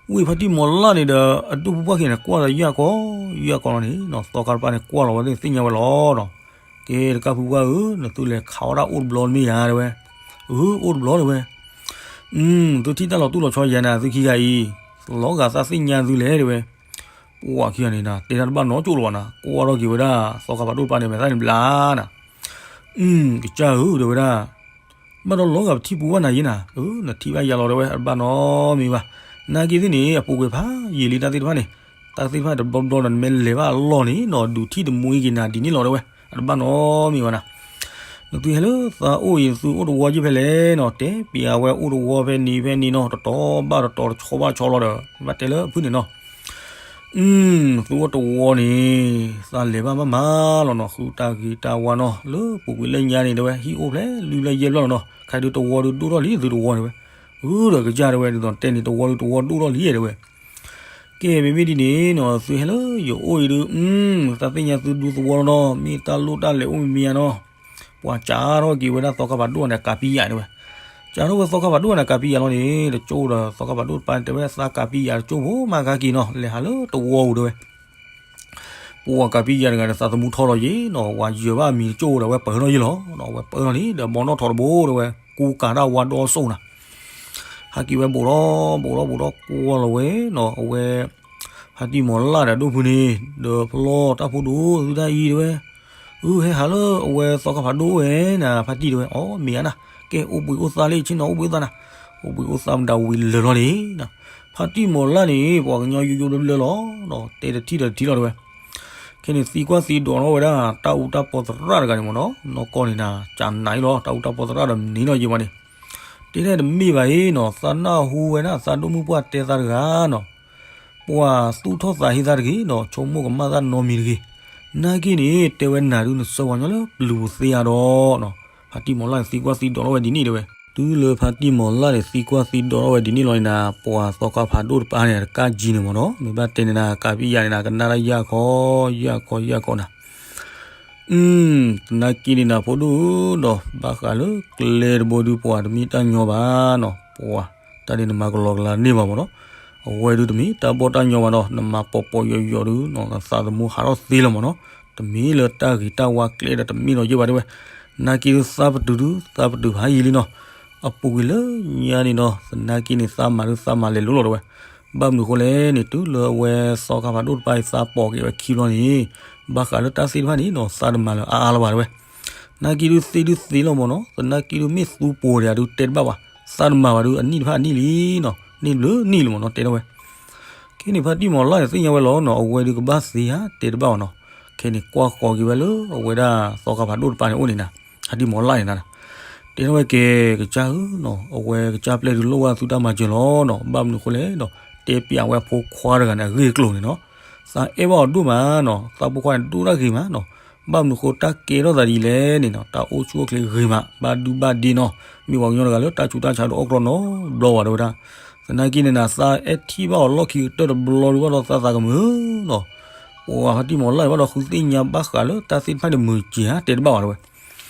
ဝံၤဖါတံၢ်မီၤလၢ်န့ၣ်ဒီး အဒိၣ်ဖုပှၢ်ခံဂၤန့ၣ် ကွၢ်လီၤယၢ်ကီယၢ်ကီလီၤန့ၣ်နီၤ သီခါတပၢ်န့ၣ် ကွၢ်လီၤဝဲသ့ၣ်သ့ၣ်ညါဝဲလီၤနီၤ, ကဲတကၢ်ဖုပှၢ်ဧၢ နသုလဲၤခးဝဲဒၣ်အိၣ်တဘျီတမ့ၢ်ဧါတဲဝဲ, အၢ အိၣ်တဘျီတဲဝဲ, သုထံၣ်တၢ်လီၤတူၢ်လီၤဆီယၤနၤ သုခံဂၤအံၤ, လီၤဂာ်သးသ့ၣ်ညါသုလဲၣ်တဲဝဲ, ပှၤခံဂၤန့ၣ်နၤ တဲတၢ်တဘၣ်နီတကၠိၣ်လၢၤဘၣ်နၤ ကွၢ်ထီၣ်က့ၤဝဲဒၣ် သီခါဖးဒိၣ်တပၢ်န့ၣ် မဲာ်သၣ်န့ၣ်ဘျါနၤ ကစၢ်ဧၢ တဲဝဲဒၣ်, ဘၣ်ဒီးလီၤဂာ်ပထံၣ်ပူၤဘၣ်နၤယဲၢ်နၤ, နထံၣ်ဘၣ်ယၤလီၤတဲဝဲ အတဘၣ်နီတမံၤဘၣ်, နာ်က့သ့ၣ်န့ၣ် အပူၤကွံာ်ဖးယံာ်လံတၢ်သ့ၣ်တဖၣ်န့ၣ်, တၢ်သ့ၣ်တဖၣ်တဘျီဘျီဒီးနမ့ၢ်လဲၤဘၣ်အလီၢ်န့ၣ်နီၤ ဒုးထံၣ်တမှံက့ၤနၤဒ်န့ၣ်လီၤတဲဝဲ, အတဘၣ်နီတမံၤဘၣ်နၤ, နသုဟဲလၢသးအိၣ်အံၤ နသုအိၣ်တဝီယဲၢ်ဖဲလဲၣ်နီၤ တဲပျးဝဲအိၣ်တဝီဖဲန့ၣ်ဖဲန့ၣ်နီၤ တတီၤဘၣ်တတီၤတဆီဘၣ်ဆီလီၤဒီး ဘၣ်တဲလၢအဖုၣ်န့ၣ်နီၤ သုအိၣ်တဝီန့ၣ် သးလဲၤဘၣ်မးမးလီၤနီၤ ဃုတၢ်ဂ့ၤတၢ်ဝါနီၤ လၢပူၤကွံာ်လၢညါန့ၣ်တဲဝဲ ဟံၣ်အိၣ်ဖျဲၣ်လွံၢ်ဖျၢၣ်ယဲၢ်ဖျၢၣ်လီၤနီၤ ခဲဒုးတဝီဒုးဒိၣ်ထီၣ်လံသုတဝီတဲဝဲ, အၢ ဒီးကစၢ်တဲဝဲ ဒ်သိးတဲန့ၣ် တဝီဒုးတဝီဒိၣ်ထီၣ်လံတဲဝဲ, ကဲမ့မ့ၢ်ဒ်န့ၣ်နီၤ သုဟဲလၢယအိၣ်အံၤဒုး သးသ့ၣ်ညါသုဒူသဝီလီၤနီၤ မ့ၢ်တၢ်လိၣ်တၢ်လဲၤအိၣ်မ့ၢ်မ့ၢ်ဧါနီၤ ပှၤစးထီၣ်က့ၤဝဲဒၣ်သီခါဖးဒိၣ်န့ၣ် ကးပံယၤတဲဝဲ, စးထီၣ်ဝဲသီခါဖးဒိၣ်န့ၣ် ကးပံယၤလီၤန့ၣ် တကၠိၣ်ဒီးသီခါဖးဒိၣ်တပၢ်တဲဝဲ သးကးပံယၤတကၠိၣ်ဖိမးကါက့ၤနီၤ လဲၤဟးလၢတဝီပူၤတဲဝဲ ပှၤကးပံယၤတဂၤန့ၣ် သးသမူထီလီၤယံၤနီၤ ဝဲယၢၤဘၣ်အမံၤတကၠိၣ်ဒီး ဝဲပၢၢ်ထီၣ်ယံၤလီၤနီၤ ဝဲပၢၢ်ထီၣ်န့ၣ် ဒီးဘီနီၣ်ထိးတဘိတဲဝဲ ကူကၤတၢ်ဝါဒီစိၣ်နၤ ဟဲက့ၤဝဲဘူးထီၣ်ဘူးထီၣ်ဘူးထီၣ်ကွၢ်လီၤဝဲနီၤ အဝဲ ဖါတံၢ်မီၤလၢ်ဒီးဒိၣ်ဖုန့ၣ် ဒီးဖျီတၢ်ဖိဒိၣ်သုတၢ်အံၤတဲဝဲ, အဟဲဟးလၢအဝဲသီခါဖးဒိၣ်ဝဲနၤ ဖါတံၢ်တဲဝဲ အီ မ့ၢ်ဧါနၤ, ကဲအိၣ်ဘှံးအိၣ်သါလံ ဆ့ၣ်နီၤအိၣ်ဘှံးအိၣ်သါနၤ, အိၣ်ဘှံးအိၣ်သါမတၤဝံၤလၢာ်လီၤန့ၣ် ဖါတံၢ်မီၤလၢ်န့ၣ် ပှၤကညီယိယိဘျၢဘျၢလီၤ, တဲတထံၣ်ဒီးတထံၣ်လီၤတဲဝဲ, ခဲန့ၣ်သံကွၢ်သံဒိးထီၣ်ဝဲဒၣ် တၢ်အူတၢ်ပီသရၣ်တဂၤန့ၣ်မ့ၢ်နီၤ နီၢ်ကီၢ်န့ၣ်နၤ ကနၤအံၤလီၤ တၢ်အူတၢ်ပီသရၣ်ဒီးမနုၤလီၤယံၤဝဲန့ၣ်, တဲဒၣ်တမ့ၢ်ဘၣ်အံၤနီၤ သးနၢ်ဟူဝဲဒၣ်သးဒိၣ်မုၢ်ပှၢ်တဲသးတဂၤနီၤ ပှၤသူၣ်ထီၣ်သးဟ့သးတဂ့ၤနီၤ ဆိကမိၣ်ကမၣ်သးနီတမံၤတဂ့ၤ, နာ်က့န့ၣ် တဲဝဲနၤဒုးနဆှၢပှၤကညီလၢပျုၤပူၤသ့ဧါဒီးနီၤ, ဖါတံၢ်မီၤလၢ်န့ၣ်သံကွၢ်သံဒိးထီၣ်ဝဲဒ်န့ၣ်တဲဝဲ, တုၤလၢဖါတံၢ်မီၤလၢ်န့ၣ်သံကွၢ်သံဒိးထီၣ်ဝဲဒ်န့ၣ်လီၤန့ၣ်နၤ ပှၤသီခါဖးဒိၣ်တပၢ်န့ၣ် တကးကံန့ၣ်မ့ၢ်နီၤ မ့ၢ်ဘၣ်တဲန့ၣ်နၤ ကးပံယၤန့ၣ်နၤ ကနၣ်တၢ်ယၢ်ခီယၢ်ခီယၢ်ခီနၤ သနာ်က့န့ၣ်နၤဖိဒိၣ်ဒီး ဘၣ်ဃးလၢကျဲတဘိဒုးပှၤတမ့ၢ်တၢ်ညီဘၣ်နီၤ ပှၤတၢ်ဒုးနမၤကလီကလီန့ၢ်ဘၣ်မ့ၢ်နီၤ, အဝဲဒုးတမ့ၢ်တၢ်ဘီၣ်တၢ်ညီဘၣ်နီၤ နမၤပီၤပီၤယိာ်ယိာ်ဒုး နသးသမူဟးထီၣ်သ့လီၤမ့ၢ်နီၤ, တမ့ၢ်လၢတၢ်ဂ့ၤတၢ်ဝါကျဲဒီးတမ့ၢ်လီၤယဲၢ်ဘၣ်တဲဝဲ, သနာ်က့ဒုးသးပတုာ်ဒုး သးပတုာ်ဖးယံာ်လံနီၤ, အပူၤကွံာ်လၢညါန့ၣ်နီၤ သနာ်က့န့ၣ် သးမၤဒုးသးမၤလဲၤလိၤလီၤတဲဝဲ, ဘၣ်မနုၤအဃိလဲၣ်န့ၣ် တုၤလၢအဝဲသီခါဖးဒိၣ်တဖၣ်အံၤသးပိာ်က့ၤဝဲခံဘျီန့ၣ် ဘၣ်ဃးလၢတၢ်သ့ၣ်တဖၣ်န့ၣ်နီၤ သးတမၤလၢအါအါလၢၤဘၣ်တဲဝဲ. သနာ်က့ဒုးသ့ဒုးသ့လီၤမ့ၢ်နီၤ, သနာ်က့ဒုးမ့ၢ်သူပိၤဒံးဒုးတဲတဘၣ်ဘၣ်, သးတမၤဘၣ်ဒုးအနံၣ်တဖၣ်အနံၣ်လံနီၤ, န့ၢ်ဘျုးနံၣ်လံမ့ၢ်နီၤ တဲဒၣ်ဝဲ. ခဲန့ၣ်ဖါတံၢ်မီၤလၢ်န့ၣ်သ့ၣ်ညါဝဲလီၤနီၤ, အဝဲဒုးကဘၣ်သ့ဧါ တဲတဘၣ်ဘၣ်နီၤ. ခဲန့ၣ်ကွၢ်ဃီၤက့ၤဝဲလၢအဝဲဒၣ်သီခါဖးဒိၣ်တဖၣ်န့ၣ်အိၣ်န့ၣ်နၤ, ဖါတံၢ်မီၤလၢ်န့ၣ်နၤ တဲထီၣ်ဝဲကဲ ကစၢ်ဧၢနီၤ, အဝဲကစၢ်ပျဲၢ်ဒုးလိၣ်ဘၣ်သုတၢ်မၤစၢၤလီၤနီၤ, ဘၣ်မနုၤအဃိလဲၣ်နီၤ, တဲပျးဝဲအဖိခွါတဂၤန့ၣ် အဂ့ၢ်အကျိၤန့ၣ်နီၤ, သးအဲၣ်ဘၣ်အီၤဒိၣ်မးနီၤ, သးဖိခွါန့ၣ်ဒိၣ်တၢ်ဂ့ၤမးနီၤ, ဘၣ်မနုၤအဃိတၢ်ကဲထီၣ်သးဒ်လဲၣ်န့ၣ်နီၤ, တၢ်အိၣ်ဆူၣ်အိၣ်ချ့ဂ့ၤမး, ဘၣ်ဒုဘၣ်ဒ့နီၤ, မ့ၢ်ပှၤကညီတဂၤလၢတၢ်ဆူးတၢ်ဆါဒုးအီၣ်ကြီနီတဘျီဘၣ်တဲဝဲဒၣ်. သနာ်က့န့ၣ်နၤ သးအဲၣ်ထံၣ်ဘၣ်အီၤလီၢ်ခံကတၢၢ်တဘျီဒုးဘၣ်ဒီးသးသးကမုာ်နီၤ, ပှၤဖါတံၢ်မီၤလၢ်န့ၣ်ဘၣ်ဒီးဃုသ့ၣ်ညါဘၣ်ဃးလၢတၢ်သ့ၣ်တဖၣ်န့ၣ်မုာ်က့ၤဧါ တဲတဘၣ်ဘၣ်တဲဝဲ.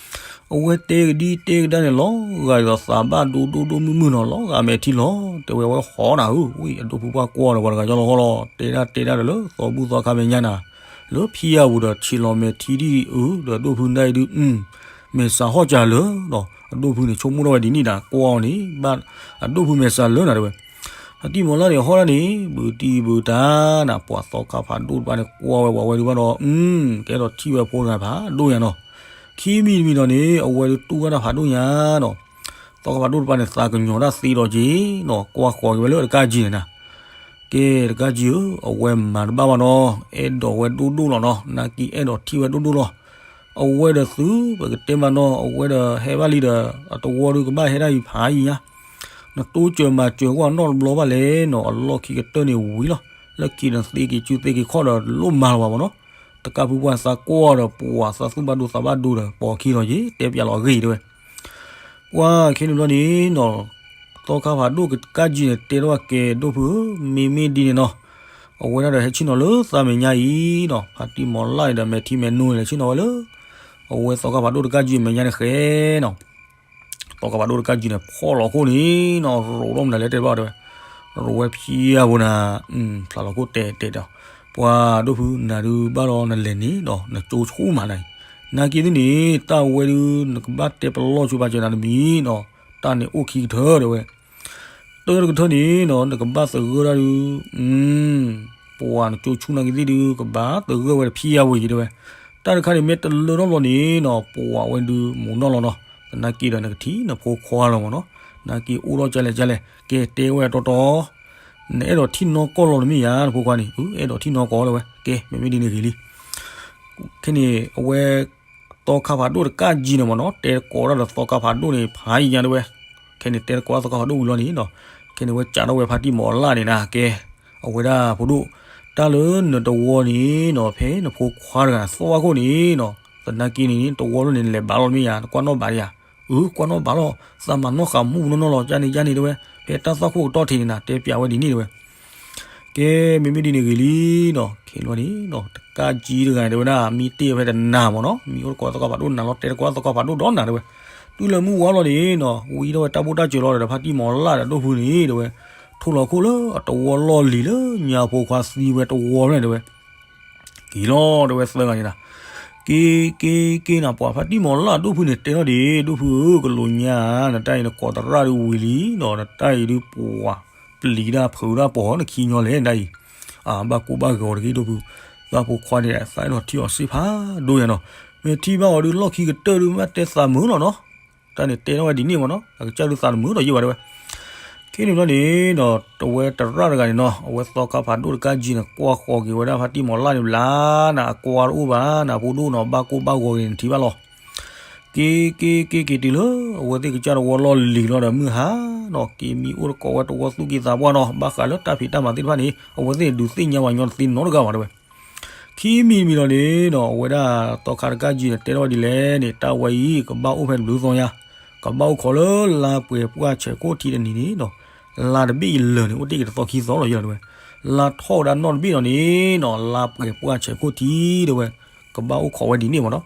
အဝဲတဲကဒံတဲကဒါန့ၣ်လီၤဂာ်ဒီးသးဘၣ်ဒိဒိၣ်ဒိၣ်မုၢ်မုၢ်နီၤ, လီၤဂာ်မဲာ်ထံလီၤ, တဲဝဲ အဝဲဟီနၤဧၢ, ဝံၣ်အဒိၣ်ဖုပှၢ်ကွၢ်ဒီးပှၤတဂၤကၠီလီၤဃီလီၤ, တဲဒၣ်တဲဒၣ်ဒီးလၢသီဘူၣ်သီခါမဲာ်ညါနၤ, လၢဖံယၤပူၤဒီးဆံးလီၤမဲာ်ထံဒ်အံၤအု ဒီးဒိၣ်ဖုနၢ်အံၤဒုး အု မဲာ်စးဟီၣ်ကၢလၢာ်နီၤ, အဒိၣ်ဖုန့ၣ်ဆိကမိၣ်ထီၣ်ဝဲဒ်န့ၣ်ဒီး ကွၢ်အီၤန့ၣ် ဘၣ်အဒိၣ်ဖုမဲာ်စးလၢာ်နၤတဲဝဲ. ဖါတံၢ်မီၤလၢ်န့ၣ်ဟီၣ်ဒၣ်န့ၣ် ဘုးတံၢ်ဘုးတၢ်နၤ, ပှၤသီခါဖးဒိၣ်တဖၣ်န့ၣ် ကွၢ်ဝဲပှၤဝဲဒုးဘၣ်ဒီး အု ကအဲၣ်ဒိးထံၣ်ဝဲဖိတဂၤဖးဒိၣ်ညါနီၤ. ခံမံၤတမံၤဒီးန့ၣ် အဝဲဒုးတူၢ်ဝဲဒၣ်ဖးဒိၣ်ညါနီၤ, သီခါဖးဒိၣ်တဖၣ်န့ၣ် သးကညီၤတၢ်သ့ဒီးက့ၤနီၤ, ကွၢ်ဃီၤက့ၤဝဲလၢတကးကံၤန့ၣ်နၤ ကဲတကးကံၤဧၢ, အဝဲမၤတဘၣ်ဘၣ်နီၤ, အဲၣ်ဒိးဝဲဒိၣ်ဒိၣ်လီၤနီၤ, နာ်က့အဲၣ်ဒိးထံၣ်ဝဲဒိၣ်ဒိၣ်လီၤ. အဝဲဒီးသုပကတဲမးနီၤ, အဝဲဒီးဟဲဘၣ်လံဒီး အတဝီဒုးကဘၣ်ဟဲဒၣ်အံၤဖးယံၤညါ, နတိစၢၤမၤစၢၤကွၢ်နီတဘျီဘၣ်လဲၣ်နီၤ, အလီၢ်ခံကတၢၢ်န့ၣ်ဝံၤလီၤ, လၢခံနသ့က့ၤစုသ့က့ၤခီၣ်ဒီးလိၣ်မၤလီၤဘၣ်မ့ၢ်နီၤ, တကးဖုပှၢ်သးကွၢ်ဒီးပှၤသးသူၣ်ဘၣ်ဒိသးဘၣ်ဒိဒီး ပိာ်ခံလီၤယ့ၤ တဲပျးလီၤအဂ့ၢ်တဲဝဲ. ပှၤခဲန့ၣ်ဘျီန့ၣ်နီၤ, သီခါဖးဒိၣ်တကးကံၤန့ၣ် တဲထီၣ်ဝဲကဲဒိၣ်ဖုဧၢ, မ့မ့ၢ်ဒ်န့ၣ်နီၤ, အဝဲဒၣ်ဒီးဟဲဆ့ၣ်နီၤလၢသးမဲာ်ညါအံၤနီၤ, ဖါတံၢ်မီၤလၢ်အံၤဒီးမဲာ်ထံမဲာ်နိန့ၣ် လဲၤဆ့ၣ်နီၤဝဲလၢ အဝဲသီခါဖးဒိၣ်တကးကံၤမဲာ်ညါန့ၣ်ဃဲနီၤ, သီခါဖးဒိၣ်တကးကံၤန့ၣ် ဖီၣ်လီၤခိၣ်န့ၣ်နီၤ, ရိးထီၣ်မနုၤလဲၣ်တဲတဘၣ်တဲဝဲ, ရိးဝဲဖံယၤပူၤနၤ, ဖျးလီၤခိၣ်တဲတဲဒီး, ပှၤဒိၣ်ဖုနၤဒုးဘၣ်ဒီးနလဲၤန့ၣ်နီၤ, နကၠိဆူၣ်မးနၤအံၤ, နာ်က့သ့ၣ်န့ၣ် တၢ်ဝဲဒုး နကဘၣ်တဲပလီၢ်ဆိပာ်စၢၤနၤတမံၤနီၤ, တၢ်န့ၣ်အိၣ်ခံကထၢတဲဝဲ တၢ်တကထၢန့ၣ်နီၤ, နကဘၣ်သဂၢၢ်ဒၣ်ဒုး, ပှၤနကၠိဆူၣ်နာ်က့သ့ၣ်ဒုး ကဘၣ်သဂၢၢ်ဝဲတဖံယၤဝဲယံၤတဲဝဲ, တၢ်တခါန့ၣ် မ့ၢ်တလၢထီၣ်ဘျီန့ၣ်နီၤ, ပှၤဝဲဒုးမူနီၢ်လီၤနီၤ, သနာ်က့ဒီးနကထံၣ်နဖိခွါလီၤမ့ၢ်နီၤ, နာ်က့အိၣ်ထီၣ်ကလဲၣ်ကလဲၣ်, ကဲတဲဝဲတီတီ နအဲၣ်ဒိးထံၣ်နီၢ်ကီၢ်လီၤတမ့ၢ်ယါ နဖိခွါန့ၣ်, အၢ အဲၣ်ဒိးထံၣ်နီၢ်ကီၢ်လီၤဝဲ, ကဲ မ့မ့ၢ်ဒ်န့ၣ်ဂ့ၤလံ ခဲန့ၣ် အဝဲ သီခါဖးဒိၣ်တကးကံၤန့ၣ်မ့ၢ်နီၤ, တဲသကိးတၢ်ဒီးသီခါဖးဒိၣ်န့ၣ် ဖးယံၤညါတဲဝဲ, ခဲန့ၣ် တဲသကိးတၢ်သီခါဖးဒိၣ်ဝံၤလီၤန့ၣ်နီၤ, ခဲန့ၣ်ဝဲစးထီၣ်ဝဲဖါတံၢ်မီၤအလၣ်န့ၣ်နၤ, ကဲ အဝဲဒၣ်ဖိဒိၣ်, တၢ်လၢနတဝီန့ၣ်နီၤ, ဖဲနဖိခွါတဂၤသီၣ်ဘၣ်ခိၣ်န့ၣ်နီၤ, သနာ်က့န့ၣ် တဝီလီၤန့ၣ် နလဲၤဘၣ်လီၤတမ့ၢ်ယါ, နကွၢ်နီၣ်ဘၣ်ဒံးဧါ, အၢ ကွၢ်နီၣ်ဘၣ်လီၤ, သးမၤနီၣ်ဃာ်မူနီၢ်နီၢ်လီၤ, ကန့ၣ်ကန့ၣ်တဲဝဲ, ဖဲတၢ်သွၣ်ခိၣ်ကတီၢ်ထံးန့ၣ်နၤ, တဲပျးဝဲဒ်န့ၣ်တဲဝဲ ကဲ မ့မ့ၢ်ဒ်န့ၣ်ဂ့ၤလံနီၤ, ခဲလီၤန့ၣ်နီၤ, တကးကံၤတဂၤန့ၣ်တဲဝဲဒၣ်, မံတ့ၢ်ဝဲဖဲတနၤမ့ၢ်နီၤ, မံအိၣ်သကိးသီခါဖးဒိၣ်နၤလီၤ, တဲသကိးသီခါဖးဒိၣ်ဒီးနၤတဲဝဲ, တုၤလၢမုၢ်ဝါလီၤန့ၣ်နီၤ, ဝံၤထီၣ်ဝဲတၢ်ဘိၣ်တၢ်စၢၤလီၤဒီး ဖါတံၢ်မီၤလၣ်ဒီးဒိၣ်ဖုန့ၣ်တဲဝဲ, ထိၣ်လီၤခိၣ်လၢအတဝီလီၢ်လံၤလၢညါဖိခွါသံဝဲတဝီဖဲန့ၣ်တဲဝဲ က့ၤလီၤတဲဝဲသၢဂၤန့ၣ်နၤ, က့ၤ က့ၤ က့ၤနၤ, ပှၤဖါတံၢ်မီၤလၣ်ဒိၣ်ဖုန့ၣ်တဲထီၣ်ဒံး, ဒိၣ်ဖုဧၢ, ကလိာ်ညါဧါ, နတၢ်အံၤနကိးသရၣ်ဒုးဝံၤလံနီၤ, နတၢ်အံၤဒုးပှၤပျံၤတၢ်ဖုးတၢ်ပီၤနခံညီလဲၣ်နတၢ်အံၤ, အဘၣ်ကိၢ်ဘၣ်ဂီၤတဂ့ၤဒိၣ်ဖု, သးဖိခွါန့ၣ် သးအဲၣ်ဒိးထံၣ်အီၤစ့ၢ်ဖးဒိၣ်ညါနီၤ, မ့ၢ်ထံၣ်ဘၣ်အီၤဒုးလီၢ်ခံကတၢၢ်ဒုး မ့ၢ်တဲသးမုာ်လီၤနီၤ တၢ်န့ၣ်တဲထီၣ်ဝဲဒ်န့ၣ်မ့ၢ်နီၤ, အကစၢ်ဒုးသးတမုာ်ဒီးယံာ်ဘၣ်တဲဝဲ, ခဲန့ၣ်ဘျီန့ၣ်နီၤ, တဝဲသရၣ်တဂၤန့ၣ်နီၤ, အဝဲသီခါဖးဒိၣ်တကးကံၤန့ၣ် ကွၢ်ဃီၤက့ၤဝဲဒၣ်ဖါတံၢ်မီၤလၣ်န့ၣ်ဘျါနၤ, အကွၢ်တအိၣ်ဘၣ်နၤ, ဖိဒိၣ်နီၤ, ဘၣ်ကိၢ်ဘၣ်ဂီၤက့ၤန့ၣ် နထံၣ်ဘၣ်လီၤ. က့ၤ က့ၤ က့ၤ က့ၤတုၤလၢ အဝဲသ့ၣ်ကစၢ်တဝီလီၢ်လံၤလီၤဒီး မုၢ်ဟါနီၤ, က့ၤမံအိၣ်သကိးဝဲတဝီသူၣ်က့သးပှၢ်နီၤ, ဘၣ်ဃးလၢတၢ်ဖံးတၢ်မၤသ့ၣ်တဖၣ်န့ၣ် အဝဲသ့ၣ်ဒုးသ့ၣ်ညါဝဲညီတသ့နီတဂၤဘၣ်တဲဝဲ ခံမံၤတမံၤဒီးန့ၣ်နီၤ, အဝဲဒၣ်သီခါတကးကံၤန့ၣ် တဲထီၣ်ဝဲဒ်လဲၣ်န့ၣ်, တၢ်ဝဲအံၤ ကဘၣ်အိၣ်ဖဲတဘျုးသီညါ, ကဘၣ်အိၣ်ခိးလၢလါပှဲၤပှၢ်ဆဲးခိၣ်ထံတနံၤန့ၣ်နီၤ, လါတဘ့ၣ်အံၤလၢာ်န့ၣ် အိၣ်တ့ၢ်က့ၤတသီခံသီလီၤယဲလီၤတဲဝဲ, လါထီၣ်ဝဲဒၣ်နီၣ်တဘ့ၣ်ဒီးန့ၣ်နီၤ, လါပှဲၤပှၢ်ဆဲးခိၣ်ထံတဲဝဲ, ကဘၣ်အိၣ်ခိးဝဲဒ်န့ၣ်မ့ၢ်နီၤ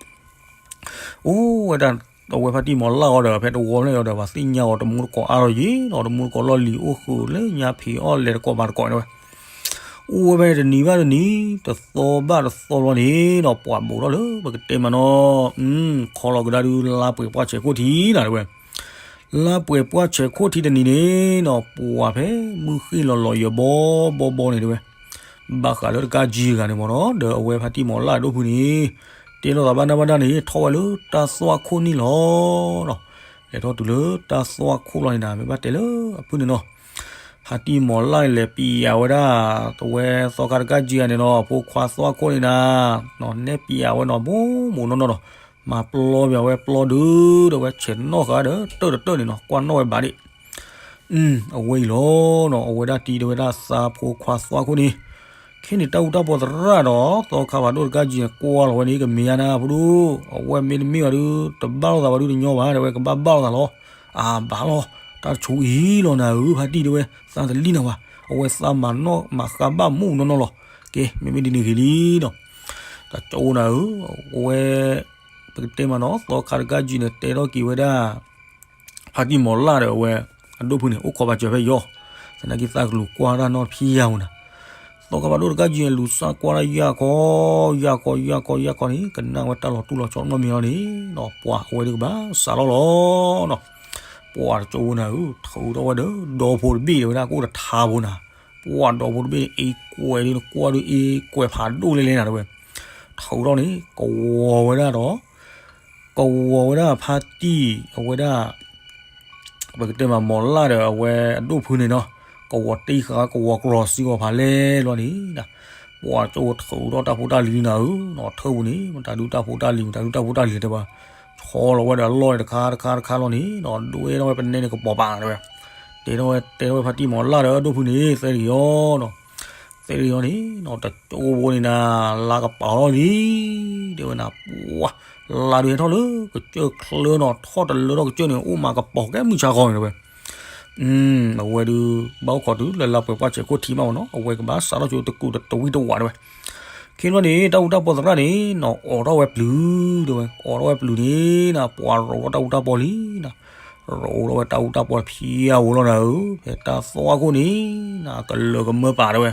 အိၣ်ဝဲဒၣ် အဝဲဖါတံၢ်မီၤလၢ်အီၤဒီး ဖဲတဝီဖျၢၣ်အီၤဒီး ပှၤသ့ၣ်ညါအီၤတမူတကိးအါလီၤယံၤနီၤ, တမူတကိးလီၢ်လံၤအိၣ်ဃုာ်လၢညါဖံးအီၣ်လဲၤတကိးမၤတကိးတဲဝဲ, အိၣ်ဝဲဖဲတနံၤဘၣ်တနံၤ တသီဘၣ်တသီလီၤန့ၣ်နီၤ, ပှၤဘူးထီၣ်လၢပကတဲမးနီၤ, ခီလီၤကဒါဒုးလါပှဲၤပှၢ်ဆဲးခိၣ်ထံနၤတဲဝဲ, လါပှဲၤပှၢ်ဆဲးခိၣ်ထံတနံၤန့ၣ်နီၤ ပှၤဖဲမုၢ်ဃ့ၢ်လီၤလီၤယၢၤဘီဘီဘီန့ၣ်တဲဝဲ, ဘၣ်ဃးလၢတကးကံဂၤန့ၣ်မ့ၢ်နီၤ ဒီးအဝဲဖါတံၢ်မီၤလၢ်အဒိၣ်ဖုန့ၣ် တ့ထီၣ်သးဘၣ်နၢ်ဘၣ်နၢ်န့ၣ် ထီၣ်ဝဲလၢတၢ်သွၣ်ခိၣ်န့ၣ်လီၤ. လဲၤထီၣ်တုၤလၢတၢ်သွၣ်ခိၣ်လီၤန့ၣ်နၤ မ့ၢ်ဘၣ်တဲလၢအဖုန့ၣ်နီၤ ဖါတံၢ်မီၤလၢ်န့ၣ်လဲၤပံၤအဝဲဒၣ် တဝဲသီခါတကးကံဂၤန့ၣ်နီၤ အဖိခွါသွၣ်ခိၣ်န့ၣ်နၤ, နဲၣ်ပံၤအဝဲနီၤ မိၢ်မိၢ်နီၢ်နီၢ်နီၤ, မၤပျီပံၤအဝဲပျီဒုး ဒီးဝဲဆဲးနီၣ်ဃာ်ဒီးတၢၢ်တတၢၢ်န့ၣ်နီၤ ကွၢ်နီၣ်ဝဲဘၣ်ဒ့ၣ် အဝဲအံၤလီၤနီၤ အဝဲဒၣ်တံၤတဲဝဲဒၣ်သးဖိခွါသွၣ်ခိၣ်န့ၣ်, ခဲန့ၣ်တၢ်အူတၢ်ပီသရၣ်ဒီး သီခါဖးဒိၣ်တကးကံန့ၣ် ကွၢ်လီၤဝဲန့ၣ် ကမ့ၢ်ယါနၤဖိဒိၣ်, အဝဲမ့တမ့ၢ်ဘၣ်ဒုး တဘၣ်လိာ်သးဘၣ်ဒုးတညီဘၣ် တဲဝဲကဘၣ်ဘၣ်လိာ်သးလီၤ. အဘၣ်လီၤ တၢ်တဆိအံၤလီၤနၤဧၢ ဖါတံၢ်တဲဝဲ သးတလံၣ်နၤဘၣ်, အဝဲသးမၤနီၣ်မၤဃါဘၣ်မိၢ်နီၢ်နီၢ်လီၤ. ကဲ မ့မ့ၢ်ဒ်န့ၣ်ဂ့ၤလံနီၤ တၢ်ကၠီအိၣ်နၤဧၢ, အဝဲ ပကတဲမးနီၤ သီခါတကးကံန့ၣ် တဲထီၣ်က့ၤဝဲဒၣ် ဖါတံၢ်မီၤလၢ်ဒီးအဝဲ အဒိၣ်ဖုန့ၣ် အိၣ်ခိးဘၣ်စၢၤဖဲယီၤ, သနာ်က့သးကလူၤကွၢ်တၢ်နီတဖံယါမူနၤ, သီခါဖးဒိၣ်တကးကံန့ၣ် လူၤစၢ်ကွၢ်တၢ်ယၢ်ခီ ယၢ်ခီ ယၢ်ခီ ယၢ်ခီန့ၣ် ကနၣ်ဝဲတၢ်လီၤတူၢ်လီၤဆီနီတမံၤလီၤန့ၣ်နီၤ ပှၤအဝဲဒုးကဘၣ်စးထီၣ်လီၤနီၤ, ပှၤတကၠိဖိနၤဧၢ ထုးထီၣ်ဝဲဒီး ဒီဖိတဘ့ၣ်တဲဝဲဒၣ် ကအိၣ်တထါဖိနၤ, ပှၤဒီဖိတဘ့ၣ်န့ၣ် အ့ကွဲးဒုးနကွၢ်ဒုးအ့ကွဲးဖးဒိၣ်လဲၣ်လဲၣ်နၤတဲဝဲ, ထုးထီၣ်န့ၣ် ကဝီၤဝဲဒၣ်ဒီး ကဝီၤဝဲဒၣ်ဖါတံၢ်အဝဲဒၣ် ပကတဲမးမီၤလၢ်ဒီးအဝဲအဒိၣ်ဖုန့ၣ်နီၤ, ကဝီၤတံၢ်ဃာ်ကဝီၤကြီၤစ့ၢ်ကီးဖးလဲၢ်လီၤန့ၣ်, ပှၤကၠိထုးထီၣ်တၢ်ဖိတၢ်လံၤနၤဧၢ, ထၢၣ်ပူၤန့ၣ် မတၤဒုးတၢ်ဖိတၢ်လံၤ မတၤဒုးတၢ်ဖိတၢ်လံၤတဲဝဲ, ဆီလီၤဝဲဒီးအလီၢ်တခါတခါတခါလီၤန့ၣ်နီၤ, ဒွဲထီၣ်ဝဲပနဲန့ၣ်ကပီၤပာ်နၤတဲဝဲ, တဲထီၣ်ဝဲတဲထီၣ်ဝဲဖါတံၢ်မီၤလၢ်ဒီးအဒိၣ်ဖုန့ၣ် သဲတကယီနီၤ သဲတကယီန့ၣ်နီၤ တကၠိဖိန့ၣ်နၤ လါကပာ်လီၤလံ တဲဝဲနၤ ပှၤ လါဒုးဟဲထီၣ်လၢကစၢၢ်ချၢနီၤ ထီၣ်တလၢထီၣ်ကစၢၢ်န့ၣ် အိၣ်မးကပီၤကဲမုၢ်ဆါခီန့ၣ်တဲဝဲ, အဝဲဒုး ဘၣ်အိၣ်ခိးတုၤလၢလါပှဲၤပှၢ်ဆဲးခိၣ်ထံမးမ့ၢ်နီၤ အဝဲကဘၣ်စးထီၣ်ကၠိတကူးတဝံၣ်တဝးတဲဝဲ, ခဲန့ၣ်ဘျီန့ၣ် တၢ်အူတၢ်ပီသရၣ်န့ၣ်နီၤ အိးထီၣ်ဝဲပျုၤ တဲဝဲ အိးထီၣ်ဝဲပျုၤန့ၣ်နၤ ပှၤရိးထီၣ်တၢ်အူတၢ်ပီလံနၤ, ရိးထီၣ်ဝဲတၢ်အူတၢ်ပီဖံးအဝဲလီၤနၤဧၢ, ဖဲတၢ်သွၣ်ခိၣ်န့ၣ်နၤ ကလၢၤကမၢပာ်တဲဝဲ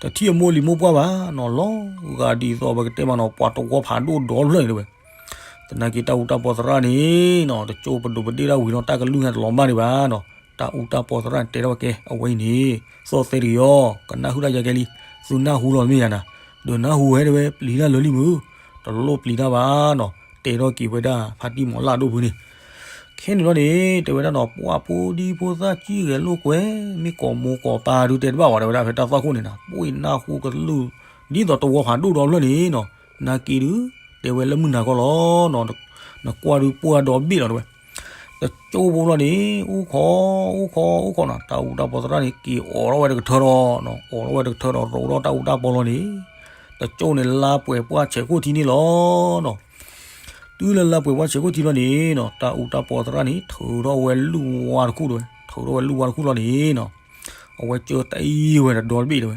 တထံၣ်အမိၢ်လံၤမိၢ်ပှၢ်ဘၣ်နီၤ လီၤဂာ်ဒ်သိးပကတဲမးနီၤ ပှၤတဝီဖးဒိၣ်ဒီဖျၢၣ်န့ၣ်တဲဝဲ, သနာ်က့တၢ်အူတၢ်ပီသရၣ်န့ၣ်နီၤ တကၠိပဒိးပဒ့ၣ်တၢ်ဝံၤလီၤ တၢ်ကလုၢ်ညါတလီၤမၢ်ဒံးဘၣ်နီၤ, တၢ်အူတၢ်ပီသရၣ်န့ၣ် တဲထီၣ်ဝဲကဲ အဝဲအံၤန့ၣ် သီၣ်သဲတကယီ ကနၢ်ဟူတၢ်ယါကဲလံ, သုနၢ်ဟူလီၤမ့ၢ်ယါနၤ, ဒီးနၢ်ဟူဝဲတဲဝဲ ပျံၤတၢ်လၢာ်လံမုၢ်, တလိၣ်ပျံၤတၢ်ဘၣ်နီၤ, တဲထီၣ်က့ၤဝဲဒၣ် ဖါတံၢ်မီၤလၢ်အဒိၣ်ဖုန့ၣ် ခဲန့ၣ်ဘျီန့ၣ် တဲဝဲဒၣ်နီၤ ပှၤဖိဒံဖိသၣ်စံၣ်ဂဲၤလိာ်ကွဲ မ့ၢ်ကိးမိၢ်ကိးပၢ်ဒုးတဲတဘၣ်ဝဲ တဲဝဲဒၣ်ဖဲတၢ်သွၣ်ခိၣ်န့ၣ်နၤ ပှ့ၤနၢ်ဟူကလုၢ် ဒ်သိးတဝီဖးဒိၣ်ဒီဖျၢၣ်န့ၣ်နီၤ, နာ်က့ဒုး တဲဝဲလၢမုၢ်နၤကီၢ်လီၤ, နကွၢ်ဒုးပှၢ်ဒီဘ့ၣ်လီၤတဲဝဲ, တကၠိဖိဘျီန့ၣ် အိၣ်ခိး အိၣ်ခိး အိၣ်ခိးနီၤ တၢ်အူတၢ်ပီသရၣ်န့ၣ် က့ၤအိးထီၣ်ဝဲတကထၢဒီး အိးထီၣ်ဝဲတကထၢဒီး ရိးထီၣ်တၢ်အူတၢ်ပီလီၤန့ၣ်, တကၠိန့ၣ် လါပှဲၤပှၢ်ဆဲးခိၣ်ထံန့ၣ်လီၤနီၤ တုၤလၢလါပှဲၤပှၢ်ဆဲးခိၣ်ထံဘျီန့ၣ်နီၤ တၢ်အူတၢ်ပီသရၣ်န့ၣ် ထုးထီၣ်ဝဲလုၢ်ဝါတခူၣ်တဲဝဲ, ထုးထီၣ်ဝဲလုၢ်ဝါတခူၣ်လီၤန့ၣ်နီၤ, အဝဲကၢတံၢ်ဝဲဒီးဒီတဘ့ၣ်တဲဝဲ,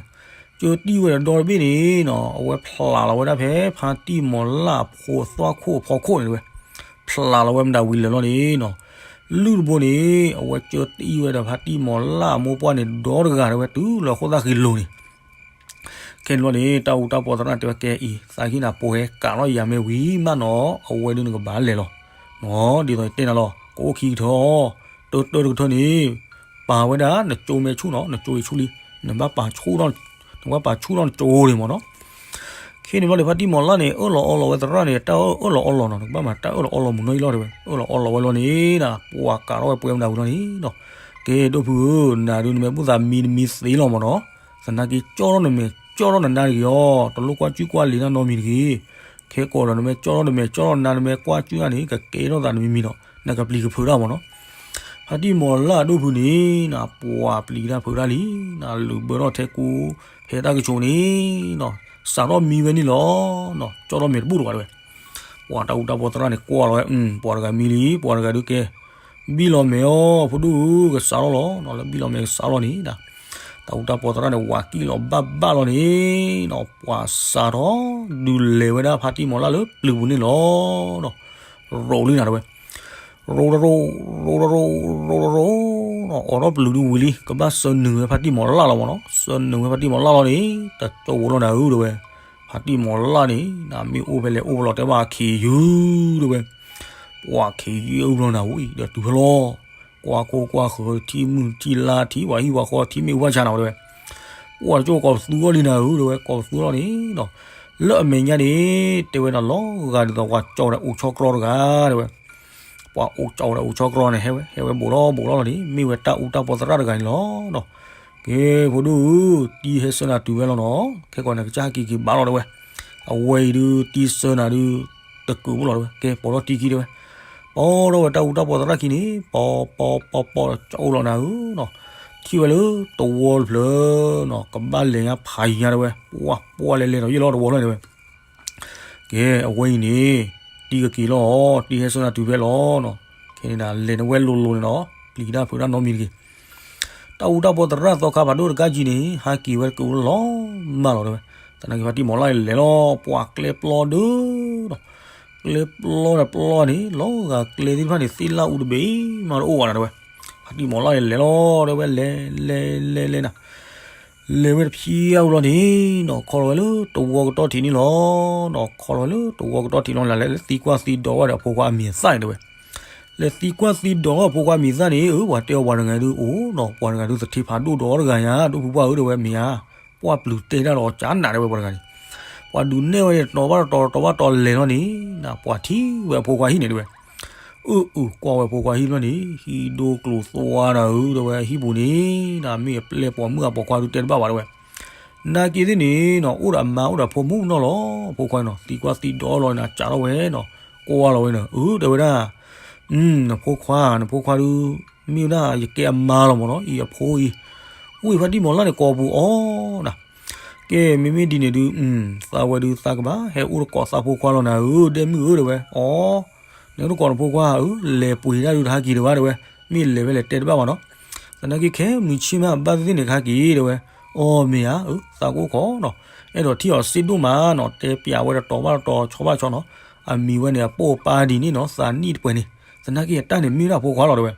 ကၢတံၢ်ဝဲဒီးဒီတဘ့ၣ်န့ၣ်နီၤ အဝဲဖျးလီၤဝဲဒၣ်ဖဲ ဖါတံၢ်မီၤလၢ်အဖိသွၣ်ခိၣ်အဖီခိၣ်န့ၣ်တဲဝဲ, ဖျးလီၤဝဲမတၤဝံၤလၢာ်လီၤန့ၣ်နီၤ, လုၢ်တဘိန့ၣ် အဝဲကၢတံၢ်ဝဲဒီးဖါတံၢ်မီၤလၢ်အမိၢ်ပှၢ်န့ၣ် ဒီတဂၤတဲဝဲ တုၤလၢအဃိသတးဃ့လိၤန့ၣ် ခဲန့ၣ်ဘျီန့ၣ် တၢ်အူတၢ်ပီသရၣ်တဲဝဲကဲအံၤ သးဟ့ၣ်နၤပိာ်ဟဲကးထီၣ်ယၤမဲာ်ဝံၤမးနီၤ အဝဲဒုးနကဘၣ်လဲၤလီၤ, နီၤ ဒ်သိးယတဲနၤလီၤ ကအိၣ်ခံကထၢအီၤ, တၢတၢတကထၢန့ၣ် ပာ်ဝဲဒၣ်နကၠိမဲာ်ဆူၣ်နီၤ နကၠိအံၤဆူၣ်လံ, နဘၣ်ပာ်ဆူၣ်ထီၣ် နဘၣ်ပာ်ဆူၣ်ထီၣ်နကၠိန့ၣ်မ့ၢ်နီၤ ခဲန့ၣ်ဘျီန့ၣ် ဖါတံၢ်မီၤလၢ်န့ၣ် အၢၣ်လီၤအီလီၤဝဲသရၣ်န့ၣ် တၢ်အၢၣ်လီၤအီလီၤနီၤ နကဘၣ်မၤတၢ်အၢၣ်လီၤအီလီၤမုၢ်နီၢ်အံၤလီၤတဲဝဲ, အၢၣ်လီၤအီလီၤဝဲလီၤန့ၣ်နၤ ပှၤကးထီၣ်ဝဲပှဲၤမတၤဝံၤလီၤန့ၣ်နီၤ, ကဲဒိၣ်ဖုဧၢ နၤဒုးနမဲာ်ဘူၣ်သးမံတမံသ့လီၤမ့ၢ်နီၤ, သနာ်က့ကၠီထီၣ်နမဲာ်ကၠီထီၣ်နနါတဂ့ၤအီၤ တလိၣ်ကွၢ်ကူၣ်ကွၢ်လံၤနၢ်နီတမံၤတဂ့ၤ, ခဲကိးဒီးနမဲာ်ကၠီထီၣ်နမဲာ်ကၠီထီၣ်နနါ နမဲာ်ကွၢ်ကူၣ်နၢ်န့ၣ် ကကဲထီၣ်သးနမံၤမံၤနီၤ နကပျံၤကဖုးတၢ်မ့ၢ်နီၤ ဖါတံၢ်မီၤလၢ်အဒိၣ်ဖုန့ၣ် နပှၤပျံၤတၢ်ဖုးတၢ်လံ, နလုးဘၢထီၣ်ထဲကူ ဖဲတၢ်ကဆိးန့ၣ်နီၤ စးထီၣ်မံဝဲန့ၣ်လီၤ, ကၠီထီၣ်မဲာ်တဘူၣ်တဝးတဲဝဲ, ပှၤတၢ်အူတၢ်ပီသရၣ်န့ၣ် ကွၢ်လီၤဝဲ ပှၤတဂၤမံလံ ပှၤတဂၤဒုးကဲ ဘံၣ်လီၤမဲာ်အီၤ ဖိဒိၣ်ဧၢ ကစးထီၣ်လီၤနီၤ လၢဘံၣ်လီၤမဲာ်ကစးထီၣ်လီၤန့ၣ် တၢ်အူတၢ်ပီသရၣ်န့ၣ် ဝးကံၣ်လီၤဘၣ်ဘၣ်လီၤန့ၣ်နီၤ ပှၤစးထီၣ် ဒုးလဲၤဝဲဒၣ်ဖါတံၢ်မီၤလၢ်လၢပျုၤပူၤန့ၣ်လီၤ. ရိးလံနၤတဲဝဲ, ရိးတရိး ရိးတရိး ရိးတရိးနီၤ အိးထီၣ်ပျုၤဒုးဝံၤလံ ကဘၣ်ဆၢနုာ်ဝဲဖါတံၢ်မီၤလၢ်လီၤမ့ၢ်နီၤ ဆၢနုာ်ဝဲဖါတံၢ်မီၤလၢ်လီၤန့ၣ် တကၠိဖိလီၤနၤဧၢတဲဝဲ, ဖါတံၢ်မီၤလၢ်န့ၣ် နမ့ၢ်အိၣ်ဖဲလဲၣ်အိၣ်ဖဲလဲၣ်တဲဘၣ်ခ့ယုၢ်တဲဝဲ, ပှၤခ့ယုၢ်အုၣ်ဘျီနၤဝံၤဒီးတုၤဖဲလီၤ ကွၢ်ခိၣ်ကွၢ်ဃၢၤ ထံမုၢ်ထံလါ ထံဝၤဟံၣ်ဝၤဃီ ထံမ့ၣ်အူဖၣ်ဆါနီၤ တဲဝဲ. ပှၤကၠိကိးပသူအီၤလံနၤဧၢ တဲဝဲ ကိးပသူအီၤလီၤန့ၣ်နီၤ. လၢအမဲာ်ညါန့ၣ် တဲဝဲဒၣ် လီၤဂာ်ဒ်သိးပှၤကၠီဝဲဒၣ်အိၣ်ဆီကြီတဂၤ တဲဝဲ. ပှၤအိၣ်ကၠီဝဲဒၣ်အိၣ်ဆီကြီန့ၣ် ဟဲဝဲ ဟဲဝဲဘူးလီၤဘူးလီၤလီၤန့ၣ် မ့ၢ်ဝဲတၢ်အူတၢ်ပီသရၣ်တဂၤန့ၣ်လီၤနီၤ. ကဲ ဖိဒိၣ်ဧၢ, တံၤဟဲဆှၢနၤတုၤဝဲလီၤနီၤ. ခဲကီးနကစၢ်ဟဲက့ၤက့ၤဘၣ်လီၤ တဲဝဲ. အဝဲအံၤဒုး တံၤဆှၢနၤဒုး တကုာ်ဘူးလီၤ တဲဝဲ. ကဲ ပိာ်ထီၣ်တံၤခံ တဲဝဲ. ပိာ်ထီၣ်ဝဲတၢ်အူတၢ်ပီသရၣ်ခံန့ၣ် ပိာ်ပိာ်ပိာ်ပိာ် ကၠီအိၣ်လီၤနၤဧၢနီၤ. ထံၣ်ဝဲလၢတဝီတဖျၢၣ်နီၤ ကဘၣ်လဲၤညါဖးယံၤညါ တဲဝဲ. ပှၤပှၤလဲၤလဲၤနီၤ ယဲၢ်လီၤတဝီဖျၢၣ် တဲဝဲ. ကဲ အဝဲအံၤန့ၣ် တံၤကက့ၤလီၤ တံၤဟဲဆှၢနၤတုၤဖဲလီၤနီၤ. ခဲန့ၣ်ဒၣ် လဲၤနဝဲလိၤလိၤန့ၣ်နီၤ ပျံၤတၢ်ဖုးတၢ်နီတမံၤတဂ့ၤ. တၢ်အူတၢ်ပီသရၣ်သီခါဖးဒိၣ်တကးကံန့ၣ် ဟးက့ၤဝဲတကုာ်လီၤမၢ်လီၤ တဲဝဲ. သနာ်က့ဖါတံၢ်မီၤလၢ်န့ၣ်လဲၤလီၤ ပှၤကျဲပျီဒုနီၤ. ကျဲပျီဒီးပျီန့ၣ် လီၤဂာ်ကျဲသ့ၣ်တဖၣ်န့ၣ် သ့ၣ်လၣ်အူတဘ့ၣ်မးတအိၣ်ဘၣ်နီၤ တဲဝဲ. ဖါတံၢ်မီၤလၢ်န့ၣ်လဲၤလီၤ တဲဝဲ လဲၤလဲၤလဲၤလဲၤနၤ လဲၤဝဲတဖျၢၣ်အူလီၤန့ၣ်နီၤ ခီလီၤဝဲလၢတဝီကတီၢ်ထံးန့ၣ်လီၤနီၤ. ခီလီၤဝဲလၢတဝီကတီၢ်ထံးလီၤန့ၣ် လဲၤသံကွၢ်သံဒိးဝဲဒီးအဖိခွါအမံၤအသၣ်န့ၣ် တဲဝဲ. လဲၤသံကွၢ်သံဒိးအဖိခွါအမံၤအသၣ်န့ၣ် အၢ ပှၤတဲအီၤပှၤတဂၤဒုးအိၣ်နီၤ ပှၤတဂၤဒုးသထ့ဖးဒိၣ်ဒီးတဂၤညါ ဒိၣ်ဖုပှၢ်ဧၢ တဲဝဲ မ့ၢ်ဧါ ပှၢ်ပျုၤတဲတၢ်ဒီးကနး တဲဝဲ ပှၤတဂၤန့ၣ် ပှၤဒုးနဲၣ်ဝဲန့ၣ် တီၤဘၣ်တတီၤ တီၤဘၣ်တတီၤလဲၤလီၤန့ၣ် ပှၤထံၣ်ဝဲအဖိခွါဟံၣ်န့ၣ် တဲဝဲ. အၢ အၢ ကွၢ်ဝဲအဖိခွါဟံၣ်ဘျီန့ၣ် ဟံၣ်ဒိၣ်ကျိၤသွါနၤဧၢ တဲဝဲ ဟံၣ်ပူၤန့ၣ် မ့ၢ်အပျဲၢ်ပိာ်မုၣ်အပိာ်ခွါဒုးတဲတဘၣ်ဘၣ် တဲဝဲ. နာ်က့သ့ၣ်န့ၣ်နီၤ အိၣ်ဒီးအမါအိၣ်ဒီးအဖိမုၣ်နီၤလီၤ အဖိခွါနီၤ သံကွၢ်သံဒိးလီၤနၤ စးထီၣ်ဝဲနီၤ ကွၢ်လီၤဝဲန့ၣ် အၢ တဲဝဲဒၣ် နဖိခွါ နဖိခွါဒုး မ့ၢ်ဝဲဒၣ်ယကဲအမါလီၤမ့ၢ်နီၤ အံၤအဖိအံၤ ဝံၢ်ဖါတံၢ်မီၤလၢ်န့ၣ် ကိးပူၤအီၤနၤ ကဲ မ့မ့ၢ်ဒ်န့ၣ်ဒုး သးဝဲဒုးသးကဘၣ် ဟဲအိၣ်တကိးသးဖိခွါလီၤနၤဧၢ ဒဲမုၣ်ဧၢ တဲဝဲ အီ နကတကိးနဖိခွါဧၢ လဲၤပှ့ၤတၢ်ဒုးတဟးက့ၤတဘၣ် တဲဝဲ မ့ၢ်လဲၤဖဲလဲၣ်တဲတဘၣ်ဘၣ်နီၤ သနာ်က့ခဲမုၢ်ဆ့ၣ်မးဘၣ်သ့ၣ်သ့ၣ်န့ၣ်ကဟးက့ၤ တဲဝဲ အီ မ့ၢ်ဧါ အၢ သးကအိၣ်ခိးနီၤ အဲၣ်ဒိးထံၣ်အီၤစ့ဒိၣ်မးနီၤ တဲပျးဝဲဒီးတီၤဘၣ်တတီၤ ဆီဘၣ်ဆီနီၤ အမံၤဝဲန့ၣ် အပိၢ်အပၢ်ဒ်န့ၣ်နီၤ သးနံၣ်တပှဲၤန့ၣ် သနာ်က့အတၢ်န့ၣ်မ့ၢ်ဒၣ်အဖိခွါလီၤ တဲဝဲ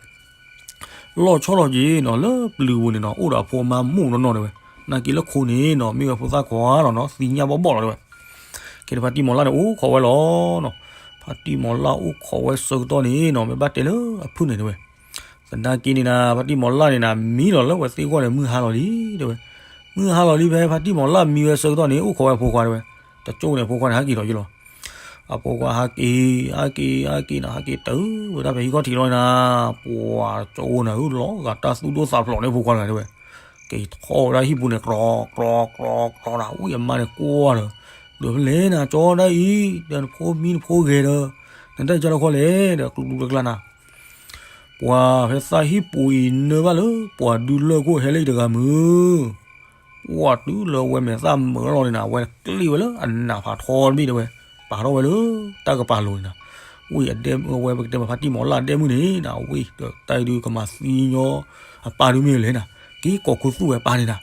လီၤဆီလီၤက့ၤနီၤ လၢပျုၤပူၤန့ၣ်နီၤ အိၣ်ဒီးအဖိအမါမိၢ်နီၢ်နီၢ် တဲဝဲ နာ်က့လၢခိန့ၣ်နီၤ မ့ၢ်ဝဲဖိသၣ်ခွါလီၤနီၤ သံညၣ်ဘီၣ်ဘီၣ်လီၤ တဲဝဲ ကဲ ဖါတံၢ်မီၤလၢ်န့ၣ် အိၣ်ခိးဝဲလီၤနီၤ ဖါတံၢ်မီၤလၢ်အိၣ်ခိးဝဲဆၢကတီၢ်န့ၣ်နီၤ မ့ၢ်ဘၣ်တဲလၢအဖုၣ်န့ၣ် တဲဝဲ သနာ်က့န့ၣ်နၤ ဖါတံၢ်မီၤလၢ်န့ၣ်နၤ မံလီၤလၢဝဲသ့ၣ်ဂီၢ်န့ၣ် မုၢ်ဟါလီၤလံ တဲဝဲ မုၢ်ဟါလီၤလံ ဖဲဖါတံၢ်မီၤလၢ်မံဝဲဆၢကတီၢ်န့ၣ် အိၣ်ခိးဝဲအဖိခွါ တဲဝဲ တကၠိန့ၣ် အဖိခွါန့ၣ် ဟးက့ၤလီၤယလီၤ အဖိခွါဟးက့ၤ ဟးက့ၤ ဟးက့ၤနီၤ ဟးက့ၤတုၤဝဲဒၣ်ဖဲဟံၣ်ခီၣ်ထံးလီၤနၤ ပှၤတကၠိနၤဧၢ လီၤဂာ်တၢ်သူၣ်ဒိၣ်သးဖျိးန့ၣ် အဖိခွါတဂၤ တဲဝဲ က့ၤထီၣ်ဝဲဒၣ်ဟံၣ်ပူၤန့ၣ် ကြီကြီကြီနၤ ဝံၣ်အမါန့ၣ်ကွၢ်ဒီး ဒီးဖဲလဲၣ်နၤ ကၠီဒၣ်အံၤ ဒီးနဖိမံနဖိဂဲၤဒီး နတၢ်ကၢလီၤခီလဲၣ် ဒီးကျူကျူကျါကျါနၤ ပှၤဖဲသးဟံၣ်ပူၤအံၤနၢဘၣ်လၢ ပှၤဒုးလၢၢ်ခိၣ်ဟဲလၢအံၤတဂၤမုၢ် ပှၤတုၤလၢအဝဲမဲာ်သၣ်မုာ်လီၤန့ၣ်နၤ အဝဲကျ့ၣ်ဝဲလၢအနးဖးထီတဘ့ၣ် တဲဝဲ ပာ်ထီၣ်ဝဲလၢတၢ်ကပၤလိၤန့ၣ်နၤ ဝံၣ်အဒဲမုၣ် အဝဲပကတဲမး ဖါတံၢ်မီၤလၢ်အဒဲမုၣ်န့ၣ်နၤ ဝံၣ်ဒီးတၢ်အံၤဒုးကမၤသံညီအပၢ်ဒုးမ့ၢ်လဲၣ်နၤ က့ၤကိးခူသူၣ်ဝဲအပၢ်န့ၣ်နၤ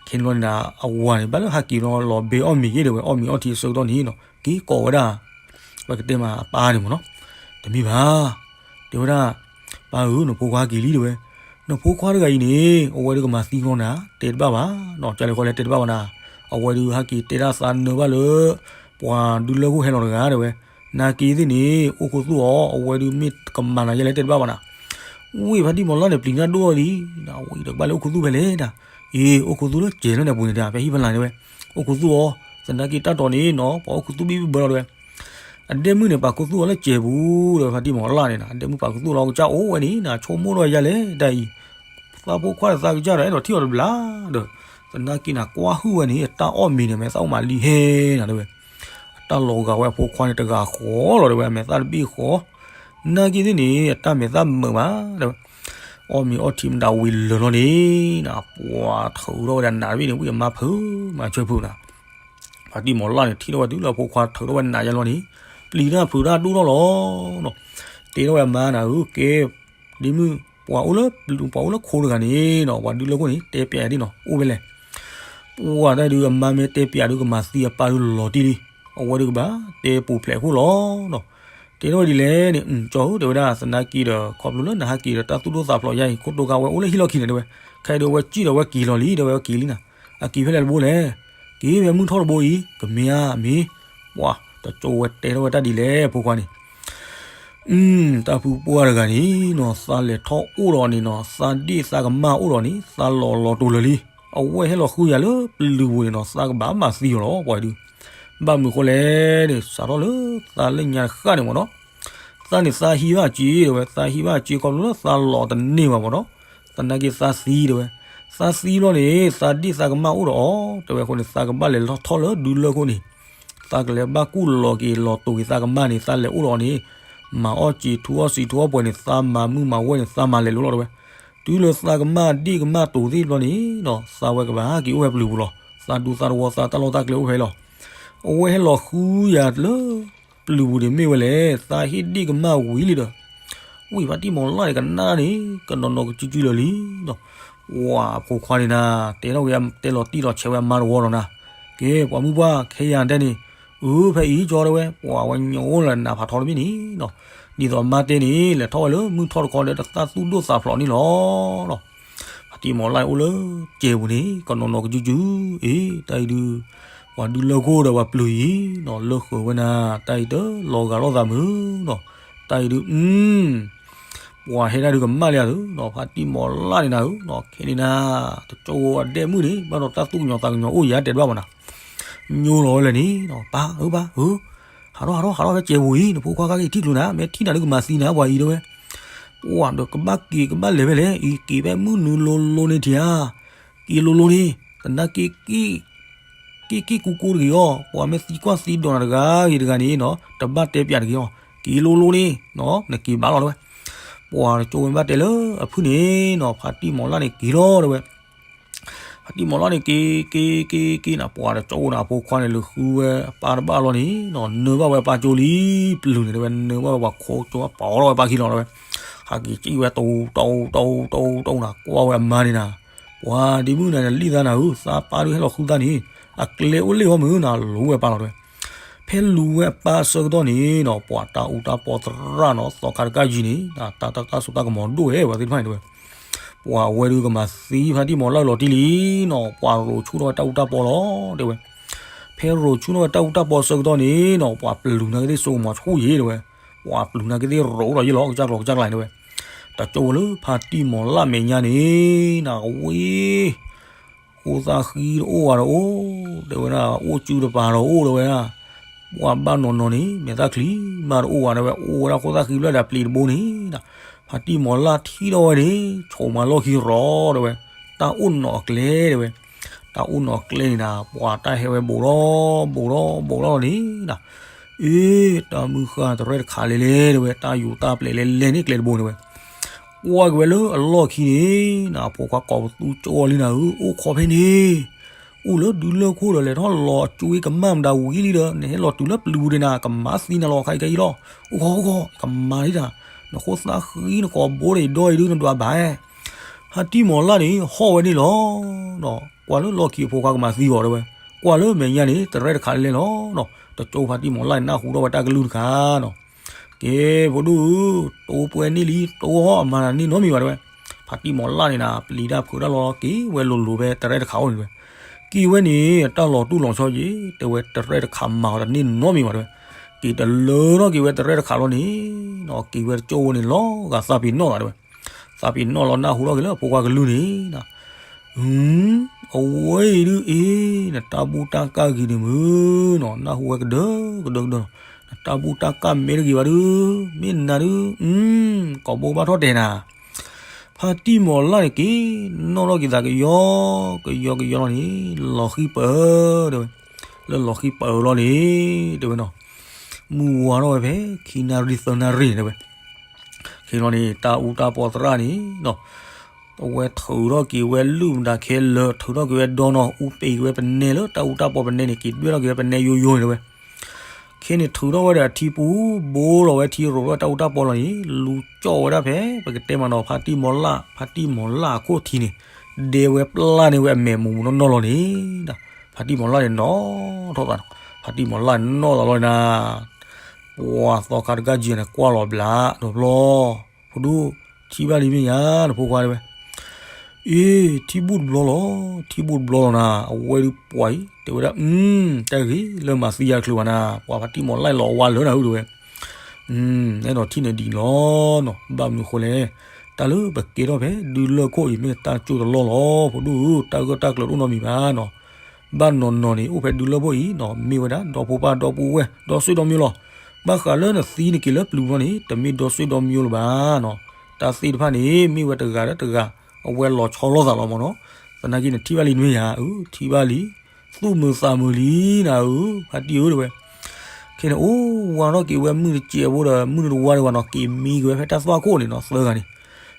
ခဲန့ၣ်လီၤန့ၣ်နၤ အဝၤန့ၣ် ဘၣ်လၢဟးက့ၤလီၤလီၤဘဲအီၣ်မ့ၤယ့ၢ် တဲဝဲ အီၣ်မ့ၤအီထံအဆၢကတီၢ်န့ၣ်နီၤ က့ၤကိးဝဲဒၣ် ပကတဲမးအပၢ်န့ၣ်မ့ၢ်နီၤ တမ့ၢ်ဘၣ် တဲဝဲဒၣ် ပၢ်ဧၢ နဖိခွါဟဲက့ၤလံ တဲဝဲ နဖိခွါတဂၤအံၤန့ၣ် အဝဲဒုးကမၤသံကျီနၤ တဲတဘၣ်ဘၣ်နီၤ ကၢ်လဲၤဃီလဲၤတဲတဘၣ်ဘၣ်နၤ အဝဲဒုးဟဲက့ၤတဲဒၣ်သးနၢဘၣ်လၢ ပှၤဒုးလၢၢ်ခိၣ်ဟဲလီၤတဂၤ တဲဝဲ နာ်က့သ့ၣ်န့ၣ် အိၣ်ခူသူၣ်အီၤ အဝဲဒုးမ့ၢ်ကမၤနၤယဲလဲၣ်တဲတဘၣ်ဘၣ်နၤ ဝံၣ်ဖါတံၢ်မီၤလၢ်န့ၣ် ပျံၤတၢ်ဒိၣ်လီၤလံ ဝံၣ်ဒီးကဘၣ်လဲၤအိၣ်ခူသူၣ်ဖဲလဲၣ်တၢ် အ့ အိၣ်ခူသူၣ်လၢစဲးလၢန့ၣ်ပူၤန့ၣ်တၢ် ဖဲဟံၣ်ဖဲလၢ်န့ၣ်ဝဲ အိၣ်ခူသူၣ်အီၤ သနာ်က့တၢ်တီၤန့ၣ်နီၤ ပှၤအိၣ်ခူသူၣ်ဘံၣ်ဘံၣ်ဘၢလီၤတဲဝဲ အဒဲမုၣ်န့ၣ် ပာ်ခူသူၣ်အီၤလၢစဲးပူၤ တဲဝဲ ဖါတံၢ်မီၤလၢ်န့ၣ်နၤ အဒဲမုၣ်ပာ်ခူသူၣ်လီၤ ကစၢ်အိၣ်ဝဲန့ၣ်နၤ ဆိကမိၣ်ထီၣ်ယဲလဲၣ်တၢ်အံၤ သးဖိခွါဒီးသးကစၢ်ဒီး အဲၣ်ဒိးထံၣ်အီၤတဘျီဒီး သနာ်က့နၤ ကွၢ်ဟုၣ်ဝဲန့ၣ် အတၢ်အီၣ်မ့ၤန့ၣ် မဲာ်သၣ်အိၣ်မးလံဟဲနၤတဲဝဲ အတၢ်လီၤဂာ်ဝဲအဖိခွါန့ၣ် တဂၤဃီလီၤတဲဝဲ အမဲာ်သၣ်တဘ့ၣ်ဃီ နာ်က့သ့ၣ်န့ၣ် အတၢ်မဲာ်သၣ်မုာ်မးတဲဝဲ အီၣ်မ့ၤအီထံမတၤဝံၤလၢာ်လီၤန့ၣ်နၤ ပှၤထုးထီၣ်ဝဲဒၣ်နးတဘ့ၣ်န့ၣ် ဝံၣ်အမါဖုးမၤဆၢဖုးနၤ ဖါတံၢ်မီၤလၢ်န့ၣ် ထံၣ်ထီၣ်ဝဲတုၤလၢအဖိခွါထုးထီၣ်ဝဲနးယဲလီၤန့ၣ် ပျံၤတၢ်ဖုးတၢ်ဒိၣ်ထီၣ်လီၤနီၤ တဲထီၣ်ဝဲအမါနၤဧၢ ကဲ ဒ့မုၣ် ပှၤအိၣ်လၢ ပှၤအိၣ်လၢခိတဂၤန့ၣ်နီၤ ပှၤဒုးလၢခိၣ်န့ၣ် တဲပျးယၤဒ်နီၤ အိၣ်ဖဲလဲၣ် ပှၤတၢ်ဒုးအမါမ့ၢ်တဲပျးဒုးကမၤသံအပၢ်ဒုးလီၤတံၢ်လံ အဝဲဒုးကဘၣ်တဲပူၤဖျဲးအခိၣ်လီၤနီၤ တဲထီၣ်ဝဲဒ်လဲၣ်န့ၣ် ကၠီဧၢ တဲဝဲဒၣ် သနာ်က့ဒီး ခီဖျိလၢနဟဲက့ၤဒီးတၢ်သူၣ်ဒိၣ်သးဖျိးယါအံၤ ခိၣ်တိခါဝဲအိၣ်လၢဟံၣ်လီၢ်ခံန့ၣ်တဲဝဲ ခဲအံၤဒီးဝဲစံၣ်ဒီးဝဲက့ၤလီၤလံ တဲဝဲက့ၤလံနၤ အက့ၤဖဲလဲၣ်တဘိလဲၣ် က့ၤဖဲမုၢ်ထီၣ်တဘိအံၤ ကမ့ၢ်ဧါမ့ၢ် ပှၤတကၠိဝဲတဲထီၣ်ဝဲတၢ်ဒ်လဲၣ် အဖိခွါန့ၣ် အ တၢ်ဖုပှၢ်တဂၤန့ၣ်နီၤ သးလဲၤထီၣ်အိၣ်ဒီးန့ၣ်နီၤ သးဒ့ၣ်သးကမၣ်အိၣ်ဒီးန့ၣ် သးလီၤလီၤတိာ်လၢာ်လံ. အဝဲဟဲလီၤဃုယၤလၢပျုၤပူၤန့ၣ်နီၤ သးကဘၣ်မၤသံအီၤလီၤ ပှၤဒုး. ဘၣ်မနုၤဃိလဲၣ်န့ၣ် စးထီၣ်လၢသးလၢညါတဃၣ်န့ၣ်မ့ၢ်နီၤ သးန့ၣ်သးဟံးဘၣ်စ့တဲဝဲ သးဟံးဘၣ်စ့ခီဖျိလၢသးလီၤတန့ၢ်ဘၣ်မ့ၢ်နီၤ သနာ်က့သးသံတဲဝဲ. သးသံဘျီန့ၣ် သးဒ့ၣ်သးကမၣ်အိၣ်ဒီးအီၤ တဲဝဲအဃိန့ၣ် သးကဘၣ်လဲၤလီၤထီၣ်လၢဒူလၢၢ်ခိၣ်န့ၣ် သးကလဲၤဘၣ်ကူၣ်လီၤက့ၤလီၤတိာ်က့ၤသးကမၣ်န့ၣ် သးလဲၤအိၣ်ဒီးအီၤန့ၣ် မၤအီၣ်စံာ်ထူအီၣ်စံာ်ထူအီၣ်ပှဲၤန့ၣ် သးမၤမုာ်မၤဝဲန့ၣ် သးမၤလဲၤလိၤလီၤတဲဝဲ. တုၤလၢသးကမၣ်ဒ့ၣ်ကမၣ်တိာ်သ့ၣ်ဘျီန့ၣ်နီၤ သးဝဲကဘၣ်ဟဲက့ၤအိၣ်ဖဲပျုၤပူၤလီၤ. သးဒူသးတဝီသးတၢ်လီၢ်တၢ်ကျဲအိၣ်ဖဲလီၤ. အဝဲဟဲလီၤဃုယၤလၢပျုၤပူၤန့ၣ်မ့ၢ်ဝဲလဲၣ် သးဟ့ၣ်ဒ့ၣ်ကမၣ်ဝံၤလံဒီး ဝံၢ်ဖါတံၢ်မီၤလၢ်န့ၣ် ကနၣ်န့ၣ် ကနီၤနီၤကစုကစုလၢာ်လံနီၤ. ဝဲအဖိခွါန့ၣ်နၤ တဲထီၣ်က့ၤ တဲလီၤတံၢ်လီၤဆဲးဝဲအမါတဝီဒီးနၤ ကဲ ပှၤမုၢ်ပှၢ် ခဲယၤတဲန့ၣ် အၢ ဖဲအံၤကၠီတဲဝဲ ပှၤဝဲညိလၢနးဖးထီတဘ့ၣ်န့ၣ်နီၤ. ဒ်သိးအမါတဲန့ၣ် လဲၤထီၣ်ဝဲလၢမုၢ်ထီၣ်တခီဒီး တသးသူၣ်ဒိၣ်သးဖျိးန့ၣ်လီၤနီၤ. ဖါတံၢ်မီၤလၢ်အိၣ်လၢကဲပူၤန့ၣ် ကနီၤနီၤကစုကစု အ့ တၢ်အံၤဒုး ပှၤဒူလၢၢ်ခိၣ်ဒီးပှၤပျုၤအံၤနီၤ လၢဃုာ်ဝဲနၤ တၢ်အံၤတလီၤဂာ်လိာ်သးမုာ်နီၤ. တၢ်အံၤဒုး အ ပှၤဟဲဒၣ်ဒုးကမၣ်လံဧါသုနီၤ ဖါတံၢ်မီၤလၢ်န့ၣ်နၤဧၢနီၤ ခဲန့ၣ်နၤ တကၠိဖိအဒဲၣ်မုၣ်န့ၣ် ဘၣ်ဒီးတၢ်သူၣ်ကညီၤသးကညီၤအိၣ်ယၤတဲတဘၣ်မးနၤ ညိလီၤဝဲလဲၣ်န့ၣ်နီၤ ပၢ်ဧၢပၢ်ဧၢ ဟးထီၣ်ဟးထီၣ်ဟးထီၣ်ဖဲကဲပူၤအံၤ နဖိခွါကက့ၤထံၣ်ကျိၤနၤ မ့ၢ်ထံၣ်နၤဒုးကမၤသံနၤပှၤအံၤတဲဝဲ ပှၤဒီးကဘၣ်က့ၤကဘၣ်လဲၤဖဲလဲၣ်အံၤ က့ၤဖဲမုၢ်နုာ်လိၤလိၤန့ၣ်ထံၣ်ဧါ က့ၤလိၤလိၤန့ၣ် သနာ်က့ က့ၤက့ၤကူကူတဂ့ၤအီၤ ပှၤမ့ၢ်သံကွၢ်သံဒိးနၤတဂၤဂ့ၤတဂၤန့ၣ်နီၤ တဘၣ်တဲပၠးတဂ့ၤအီၤ က့ၤလိၤလိၤန့ၣ်နီၤ နက့ၤဘၣ်လီၤတဲဝဲ. ပှၤတကၠိဝဲဘၣ်တဲလၢအဖုၣ်န့ၣ်နီၤ ဖါတံၢ်မီၤလၢ်န့ၣ်က့ၤလီၤတဲဝဲ ဖါတံၢ်မီၤလၢ်န့ၣ်က့ၤ က့ၤ က့ၤ က့ၤနၤ ပှၤတကၠိဝဲနၤ အဖိခွါန့ၣ် လဲၤဃုဝဲအပၢ်တဘၣ်လီၤန့ၣ်နီၤ နၢဘၣ်ဝဲအပၢ်ကၠိလံ ပျုၤန့ၣ်တဲဝဲ နၢဘၣ်ဝဲပှၤခိကၠိ ပီထီၣ်ဝဲပၢ်ခံလီၤတဲဝဲ ဟးက့ၤစံၣ်ဝဲ တအိၣ် တအိၣ် တအိၣ် တအိၣ်နၤ ကွၢ်ဝဲအမါန့ၣ်နၤ ပှၤဒ့မုၣ်နၤန့ၣ် လံၣ်သးနၤဧၢ သးပၢ်ဒုးဟဲလီၤဃုသးန့ၣ် အကျဲအိၣ်လ့ၣ်အီၤမုာ်နၤ လူၤဝဲအပၢ်လီၤတဲဝဲ ဖဲလူၤဝဲအပၢ်အဆၢကတီၢ်န့ၣ်နီၤ ပှၤတၢ်အူတၢ်ပီသရၣ်နီၤ သီခါတကၢ်ယံၤန့ၣ် တၢ်တၢ်တၢ်စိတၢ်ကမီၤဒိၣ်ဝဲပှၤသ့ၣ်တဖၣ်န့ၣ်တဲဝဲ ပှၤအဝဲဒုးကမၤသံဖါတံၢ်မီၤလၢ်လီၤတံၢ်လံနီၤ ပှၤရိၤဆူၣ်ထီၣ်ဝဲတၢ်အူတၢ်ပီလီၤတဲဝဲ ဖဲရိၤဆူၣ်ထီၣ်ဝဲတၢ်အူတၢ်ပီအဆၢကတီၢ်န့ၣ်နီၤ ပှၤပျုၤနၤကသ့ၣ်စိကမီၤဆူၣ်ယံၤတဲဝဲ ပှၤပျုၤနၤကသ့ၣ်ရိၤဒီးယံၤလီၤ ကစၢ်ကျီၤကစၢ်ကျါန့ၣ်တဲဝဲ တကၠိဝဲလၢဖါတံၢ်မီၤလၢ်မဲာ်ညါန့ၣ် နဝ့ ဃိသးဃံတအိၣ်ဝဲတအိၣ် တဲဝဲဒၣ် အိၣ်စုတပၤဒီးအိၣ်တဲဝဲဒၣ် ပှၤဘၣ်နီၢ်နီၢ်န့ၣ် မဲာ်သၣ်ချံမးတအိၣ်ဝဲတဲဝဲ အိၣ်ဝဲဒၣ်ဃိသးဃံဘျဲၣ်ဒီးပျံၤတဘိန့ၣ် ဖါတံၢ်မီၤလၢ်ထံၣ်ထီၣ်ဝဲန့ၣ် ဆိးမၤလီၢ်ခံရီၤတဲဝဲ တၢ်အိၣ်နီၢ်အကျဲတဲဝဲ တၢ်အိၣ်နီၢ်အကျဲန့ၣ်နၤ ပှၤတၢ်ဟဲဝဲဘူးထီၣ်ဘူးထီၣ်ဘူးထီၣ်န့ၣ်နၤ အ့ တၢ်မုၢ်ဃၢ်တရဲၣ်တခးလဲၤလဲၤတဲဝဲ တၢ်ယူၤတၢ်ပျဲၤလဲၤလဲၤန့ၣ်ကျဲတဘိန့ၣ်ဝဲ ကွၢ်က့ၤဝဲလၢအလီၢ်ခံန့ၣ် နဖိခွါကိးပသူကၠိလံနၤဧၢ အိၣ်ခိးဖဲန့ၣ် အိၣ်လၢဒူလၢၢ်ခိၣ်ဒီးလဲၤထီၣ်လီၤအကၠိကမၣ်မတၤဝံၤလံဒီး နဟဲလီၤတုၤလၢပျုၤပူၤဒံးနၤ ကမၤသံနၤလီၤခါအံၤခဲအံၤလီၤ အိၣ်ခိးအိၣ်ခိး ကမၤလံနၤ နဃိသးဃံနကိးဘိဒီးယဒီအံၤဒုးနဒွးဘၣ် ဖါတံၢ်မီၤလၢ်န့ၣ် ဟီၣ်ဝဲန့ၣ်လီၤ ကွၢ်လၢလီၢ်ခံအဖိခွါကမၤသံအီၤတဲဝဲ ကွၢ်လၢမဲာ်ညါန့ၣ် တရဲၣ်တခးလဲၤလဲၤလီၤ တကၠိဖါတံၢ်မီၤလၢ်န့ၣ် နၢ်ဟူထီၣ်ဝဲတၢ်ကလုၢ်တခါနီၤ ကဲ ဖိဒိၣ်ဧၢ တိပှဲၤန့ၢ်လံ တိဟီၣ်အမၤနၤန့ၢ်နီတမံၤဘၣ်တဲဝဲ ဖါတံၢ်မီၤလၢ်န့ၣ်နၤ ပျံၤတၢ်ဖုးတၢ်လီၤ က့ၤဝဲလိၤလိၤဖဲတရဲၣ်တခးအိၣ်န့ၣ်တဲဝဲ က့ၤဝဲန့ၣ် တၢ်လီၤတူၢ်လီၤဆီယံၤ တဲဝဲတရဲၣ်တခးမၤအီၤတန့ၢ်နီတမံၤဘၣ်တဲဝဲ က့ၤတလၢထီၣ်က့ၤဝဲတရဲၣ်တခးလီၤန့ၣ်နီၤ က့ၤဝဲတကၠိဝဲန့ၣ်လီၤဂာ်သးပ့ၤနီၣ်သးတဲဝဲ သးပ့ၤနီၣ်လီၤနၢ်ဟူထီၣ်က့ၤလၢအဖိခွါကလုၢ်န့ၣ်နီၤ အဝဲအံၤဒုးအ့ နတၢ်ဘူၣ်တၢ်ကၢ်ဂ့ၤန့ၣ်မုၢ်နီၤ နၢ်ဟူဝဲကဒၢကဒၢကဒၢနီၤ နတၢ်ဘူၣ်တၢ်ကၢ်မ့ၢ်တဂ့ၤဘၣ်ဒုး မ့ၢ်နၤဒုး ကိးဘိဘၣ်ထီၣ်တဲာ်နၤ ဖါတံၢ်မီၤလၢ်န့ၣ်က့ၤ နီၣ်ထီၣ်က့ၤသးကယီကယီကယီလီၤန့ၣ် လီၤဃံပၢၤတဲဝဲ လၢလီၤဃံပၢၤလီၤန့ၣ် တဲဝဲနီၤ မုၢ်ဝါထီၣ်ဝဲဖဲ ခံနၣ်ရံၣ်သၢနၣ်ရံၣ်န့ၣ်တဲဝဲ ခဲလီၤန့ၣ် တၢ်အူတၢ်ပီသရၣ်န့ၣ်နီၤ အဝဲထုးထီၣ်က့ၤဝဲလုၢ်မတၤခဲလၢာ် ထုးထီၣ်က့ၤဝဲဒီနီၤ အူပ့ၤက့ၤဝဲပနဲလၢတၢ်အူတၢ်ပီပနဲန့ၣ် က့ၤဒွဲၣ်ထီၣ်က့ၤဝဲပနဲယိယိန့ၣ်တဲဝဲ ခဲန့ၣ်ထုးထီၣ်ဝဲဒီးအထံပူၤ ဘိလီၤဝဲထံရိၤထီၣ်ဝဲတၢ်အူတၢ်ပီလီၤန့ၣ် လူၤကၠီၣ်ဝဲဒၣ်ဖဲ ပကတဲမးနီၤ ဖါတံၢ်မီၤလၢ် ဖါတံၢ်မီၤလၢ်အခိၣ်ထံးန့ၣ် ဒဲဝဲပျၢ်န့ၢ်ဝဲအမဲာ်မူးမူးနီၢ်နီၢ်လီၤန့ၣ် ဖါတံၢ်မီၤလၢ်န့ၣ်နီၣ်ထီၣ်သးနီၤ ဖါတံၢ်မီၤလၢ်န့ၣ်နီၣ်သးလီၤန့ၣ်နၤ ပှၤသီခါတကၢ်ကံန့ၣ် ကွၢ်လီၤဘျးဒီးဘျီ ဖိဒိၣ် ထံၣ်ဘၣ်လံမ့ၢ်ယါ နဖိခွါတဲဝဲ အ့ ထံဘူၣ်တဘျီလီၤ ထံဘူၣ်တဘျီလီၤနၤ အဝဲဒုးပှၤအံၤ တဲဝဲဒၣ် အု တၢ်ဂ့ၤလၢမၤသံယါတချုးဘၣ်နၤ ပှၤဖါတံၢ်မီၤလၢ်လီၤဝါလၢနၤဧၢတဲဝဲ အဲၣ်ဒိးထံၣ်န့ၣ်ဒ်န့ၣ်လီၤနီၤ. ဘၣ်မနုၤအဃိလဲၣ်, တၢ်လၢပကဲထီၣ်ဖဲဒုးလၢၢ်ခိၣ်အံၤ မ့ၢ်တၢ်ကၠိတလီၢ်လီၤ. ဖိဒိၣ်ဧၢ, တၢ်ဂၢၢ်တၢ်ကျၢၤတအိၣ်နီတမံၤဘၣ်နီၤ. ဘၣ်နီၤနီၤန့ၣ် အိၣ်ဖဲဒုးလၢၢ်ခိၣ်အံၤနီၤ မ့ၢ်ဝဲဒၣ်ဒီဖိပၢ်ဒီပုၢ်ဝဲၢ် ဒီဆွေဒီမျိုးလီၤ. ဘၣ်ဃးလၢနသံနက့ၤလၢပျုၤဘျီန့ၣ် တမ့ၢ်ဒီဆွေဒီမျိုးလၢၤဘၣ်နီၤ. တၢ်သ့ၣ်တဖၣ်န့ၣ် မ့ၢ်ဝဲတဂၤဒီးတဂၤ အဝဲလီၤဆီလိာ်သးလီၤမၢ်နီၤ. သနာ်က့နထံၣ်ဘၣ်လံနမ့ၢ်ယၤဧၢ, ထံၣ်ဘၣ်လံ, သူၣ်မုာ်သးမုာ်လံနၤဧၢ, ဖါတံၢ်ဧၢတဲဝဲ. ခဲန့ၣ် အိၣ်ဝါထီၣ်က့ၤဝဲမုၢ်တစဲးဖိဒီး မုၢ်တဝါဒံးဘၣ်နီၤ က့ၤမံက့ၤဝဲဖဲတၢ်သွၣ်ခိၣ်န့ၣ်နီၤ သၢဂၤန့ၣ်.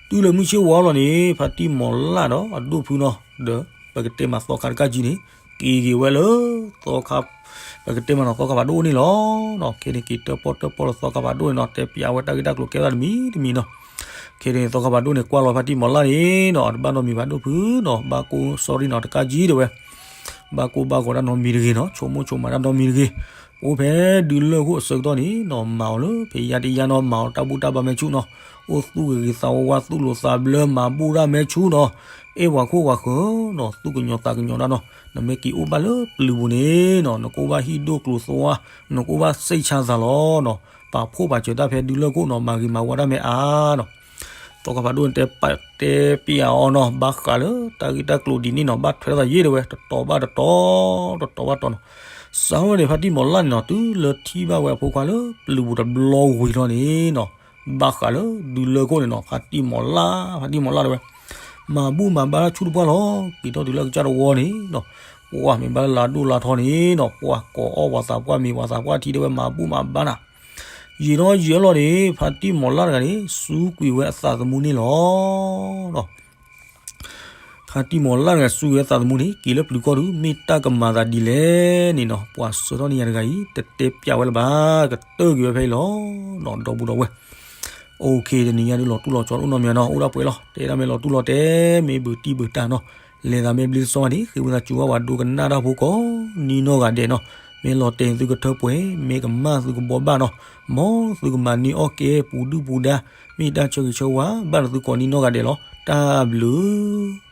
တုၤလၢမုၢ်ဆ့ၣ်ဝါလီၤန့ၣ် ဖါတံၢ်မီၤလၢ်ဒီးအဒိၣ်ဖုနီၤ ဒီးပကတဲမးသီခါတကၢ်ကံန့ၣ် က့ၤက့ၤဝဲလၢ သီခါ, ပကတဲမးနီၤ သီခါဖးဒိၣ်န့ၣ်လီၤ. ခဲန့ၣ်က့ၤတၢၣ်ပီၣ်တၢၣ်ပီၣ်လၢသီခါဖးဒိၣ်န့ၣ်နီၤ တဲပျးဝဲတၢ်ဂ့ၢ်တၢ်ကျိၤကဲသးတမံၤတမံၤနီၤ. ခဲန့ၣ် သီခါဖးဒိၣ်န့ၣ် ကွၢ်လီၤဖါတံၢ်မီၤလၢ်န့ၣ်နီၤ တဘၣ်နီတမံၤဘၣ်ဒိၣ်ဖုနီၤ ဘၣ်ကိၣ် sorry နီၤ တကၢ်ကံတဲဝဲ. ဘၣ်ကိၣ်ဘၣ်ဂီၤတၢ်နီတမံၤတဂ့ၤနီၤ ဆိကမိၣ်ဆိကမးတၢ်နီတမံၤတဂ့ၤ. ပအိၣ်ဖဲဒုးလၢၢ်ခိၣ်အဆၢကတီၢ်န့ၣ်နီၤ မၤအီၤလၢဖံးယါတယါနီၤ မၤအီၤတၢ်ဘူၣ်တၢ်ဘါမဲာ်ဆူၣ်နီၤ အိၣ်သူၣ်ဂ့ၤဂ့ၤသးဝါဝါ သူၣ်လိၤသးဘျၢ မၤဘူၣ်တၢ်မဲာ်ဆူၣ်နီၤ အဲၣ်ပှၤခိၣ်ပှၤဃၢၤနီၤ သူၣ်ကညီၤသးကညီၤတၢ်နီၤ နမ့ၢ်က့ၤအိၣ်ဘၣ်လၢပျုၤပူၤန့ၣ်နီၤ နကအိၣ်ဘၣ်ဟံၣ်ဒိၣ်ကျိၤသွါ နကအိၣ်ဘၣ်စိတ်ချမ်းသာလီၤနီၤ ပာ်ဖှိၣ်ပာ်စၢၤတၢ်ဖဲဒုးလၢၢ်ခိၣ်နီၤ မၤဂ့ၤမၤဝါတၢ်မ့ၢ်အါနီၤ. သီခါဖးဒိၣ်န့ၣ် တဲပျးအီၤနီၤ ဘၣ်ဃးလၢတၢ်ဂ့ၢ်တၢ်ကျိၤဒ်န့ၣ်နီၤ ဘၣ်ထွဲထီၣ်သးယ့ၢ်တဲဝဲ တတီၤဘၣ်တတီၤ တတီၤဘၣ်တတီၤနီၤ. စးထီၣ်န့ၣ် ဖါတံၢ်မီၤလၢ်န့ၣ်နီၤ တုၤလၢထံၣ်ဘၣ်ဝဲအဖိခွါလၢပျုၤပူၤတဘျီဝံၤလီၤန့ၣ်နီၤ ဘၣ်ဃးလၢဒုးလၢၢ်ခိၣ်န့ၣ်နီၤ ဖါတံၢ်မီၤလၢ် ဖါတံၢ်မီၤလၢ်တဲဝဲ မၤဘူၣ်မၤဘါတၢ်ဆူၣ်တပှၢ်လီၤ က့ၤထီၣ်တုၤလၢကစၢ်တဝီန့ၣ်နီၤ ပှၢ်မ့ၢ်ဘၣ်လၢလၢဒိၣ်လၢထီန့ၣ်နီၤ ပှၢ်ကိးအီၣ်ပှၤသးပှၢ်မ့ၤပှၤသးပှၢ်ထံတဲဝဲ မၤဘူၣ်မၤဘါနၤ ယံာ်ထီၣ်ယံာ်လီၤန့ၣ် ဖါတံၢ်မီၤလၢ်တဂၤန့ၣ် စူးကွံာ်ဝဲအသးသမူန့ၣ်လီၤ. ဖါတံၢ်မီၤလၢ်တဂၤစူးကွံာ်ဝဲအသးသမူန့ၣ် က့ၤလၢပျုၤကီၢ်ဒုး မ့ၢ်တၢ်ကမၤသးဒ်လဲၣ်န့ၣ်နီၤ ပှၤဆှၢထီၣ်န့ၢ်ယၤတဂၤအံၤ တတဲပျးဝဲလၢၤဘၣ် ကတၢၢ်က့ၤဝဲဖဲအံၤလီၤ. ဒီပုၢ်ဒီဝဲၢ် OK တနံၤညါဒုးလီၤတူၢ်လီၤကၠီအိၣ်နီတမံၤနီၤ အိၣ်ဒၣ်ပှဲၤလီၤ တဲဒၣ်မ့ၢ်လီၤတူၢ်လီၤတဲ မ့ၢ်ဘုးတံၢ်ဘုးတၢ်နီၤ လဲၤသးမ့ၢ်ဘျ့စီဝါဒံး ဃ့ဝံသးစူၤဘၣ်ပှၤဒိကနၣ်တၢ်ဖိကိးနံၤနီၢ်ဂၤဒဲးနီၤ မ့ၢ်လီၤတဲာ်န့ၣ်သုကထၢပှဲၤ မ့ၢ်ကမၣ်သုကဘှီဘၣ်နီၤ မ်သုကမၤန့ၢ်အီၣ်ကဲပူၤဒုၣ်ပူၤဒါ မ့ၢ်တၢ်ဆၢဂ့ၤဆၢဝါဘၣ်ဒီးသုကိးနံၤနီၢ်ဂၤဒဲးလီၤ တၢ်ဘျုး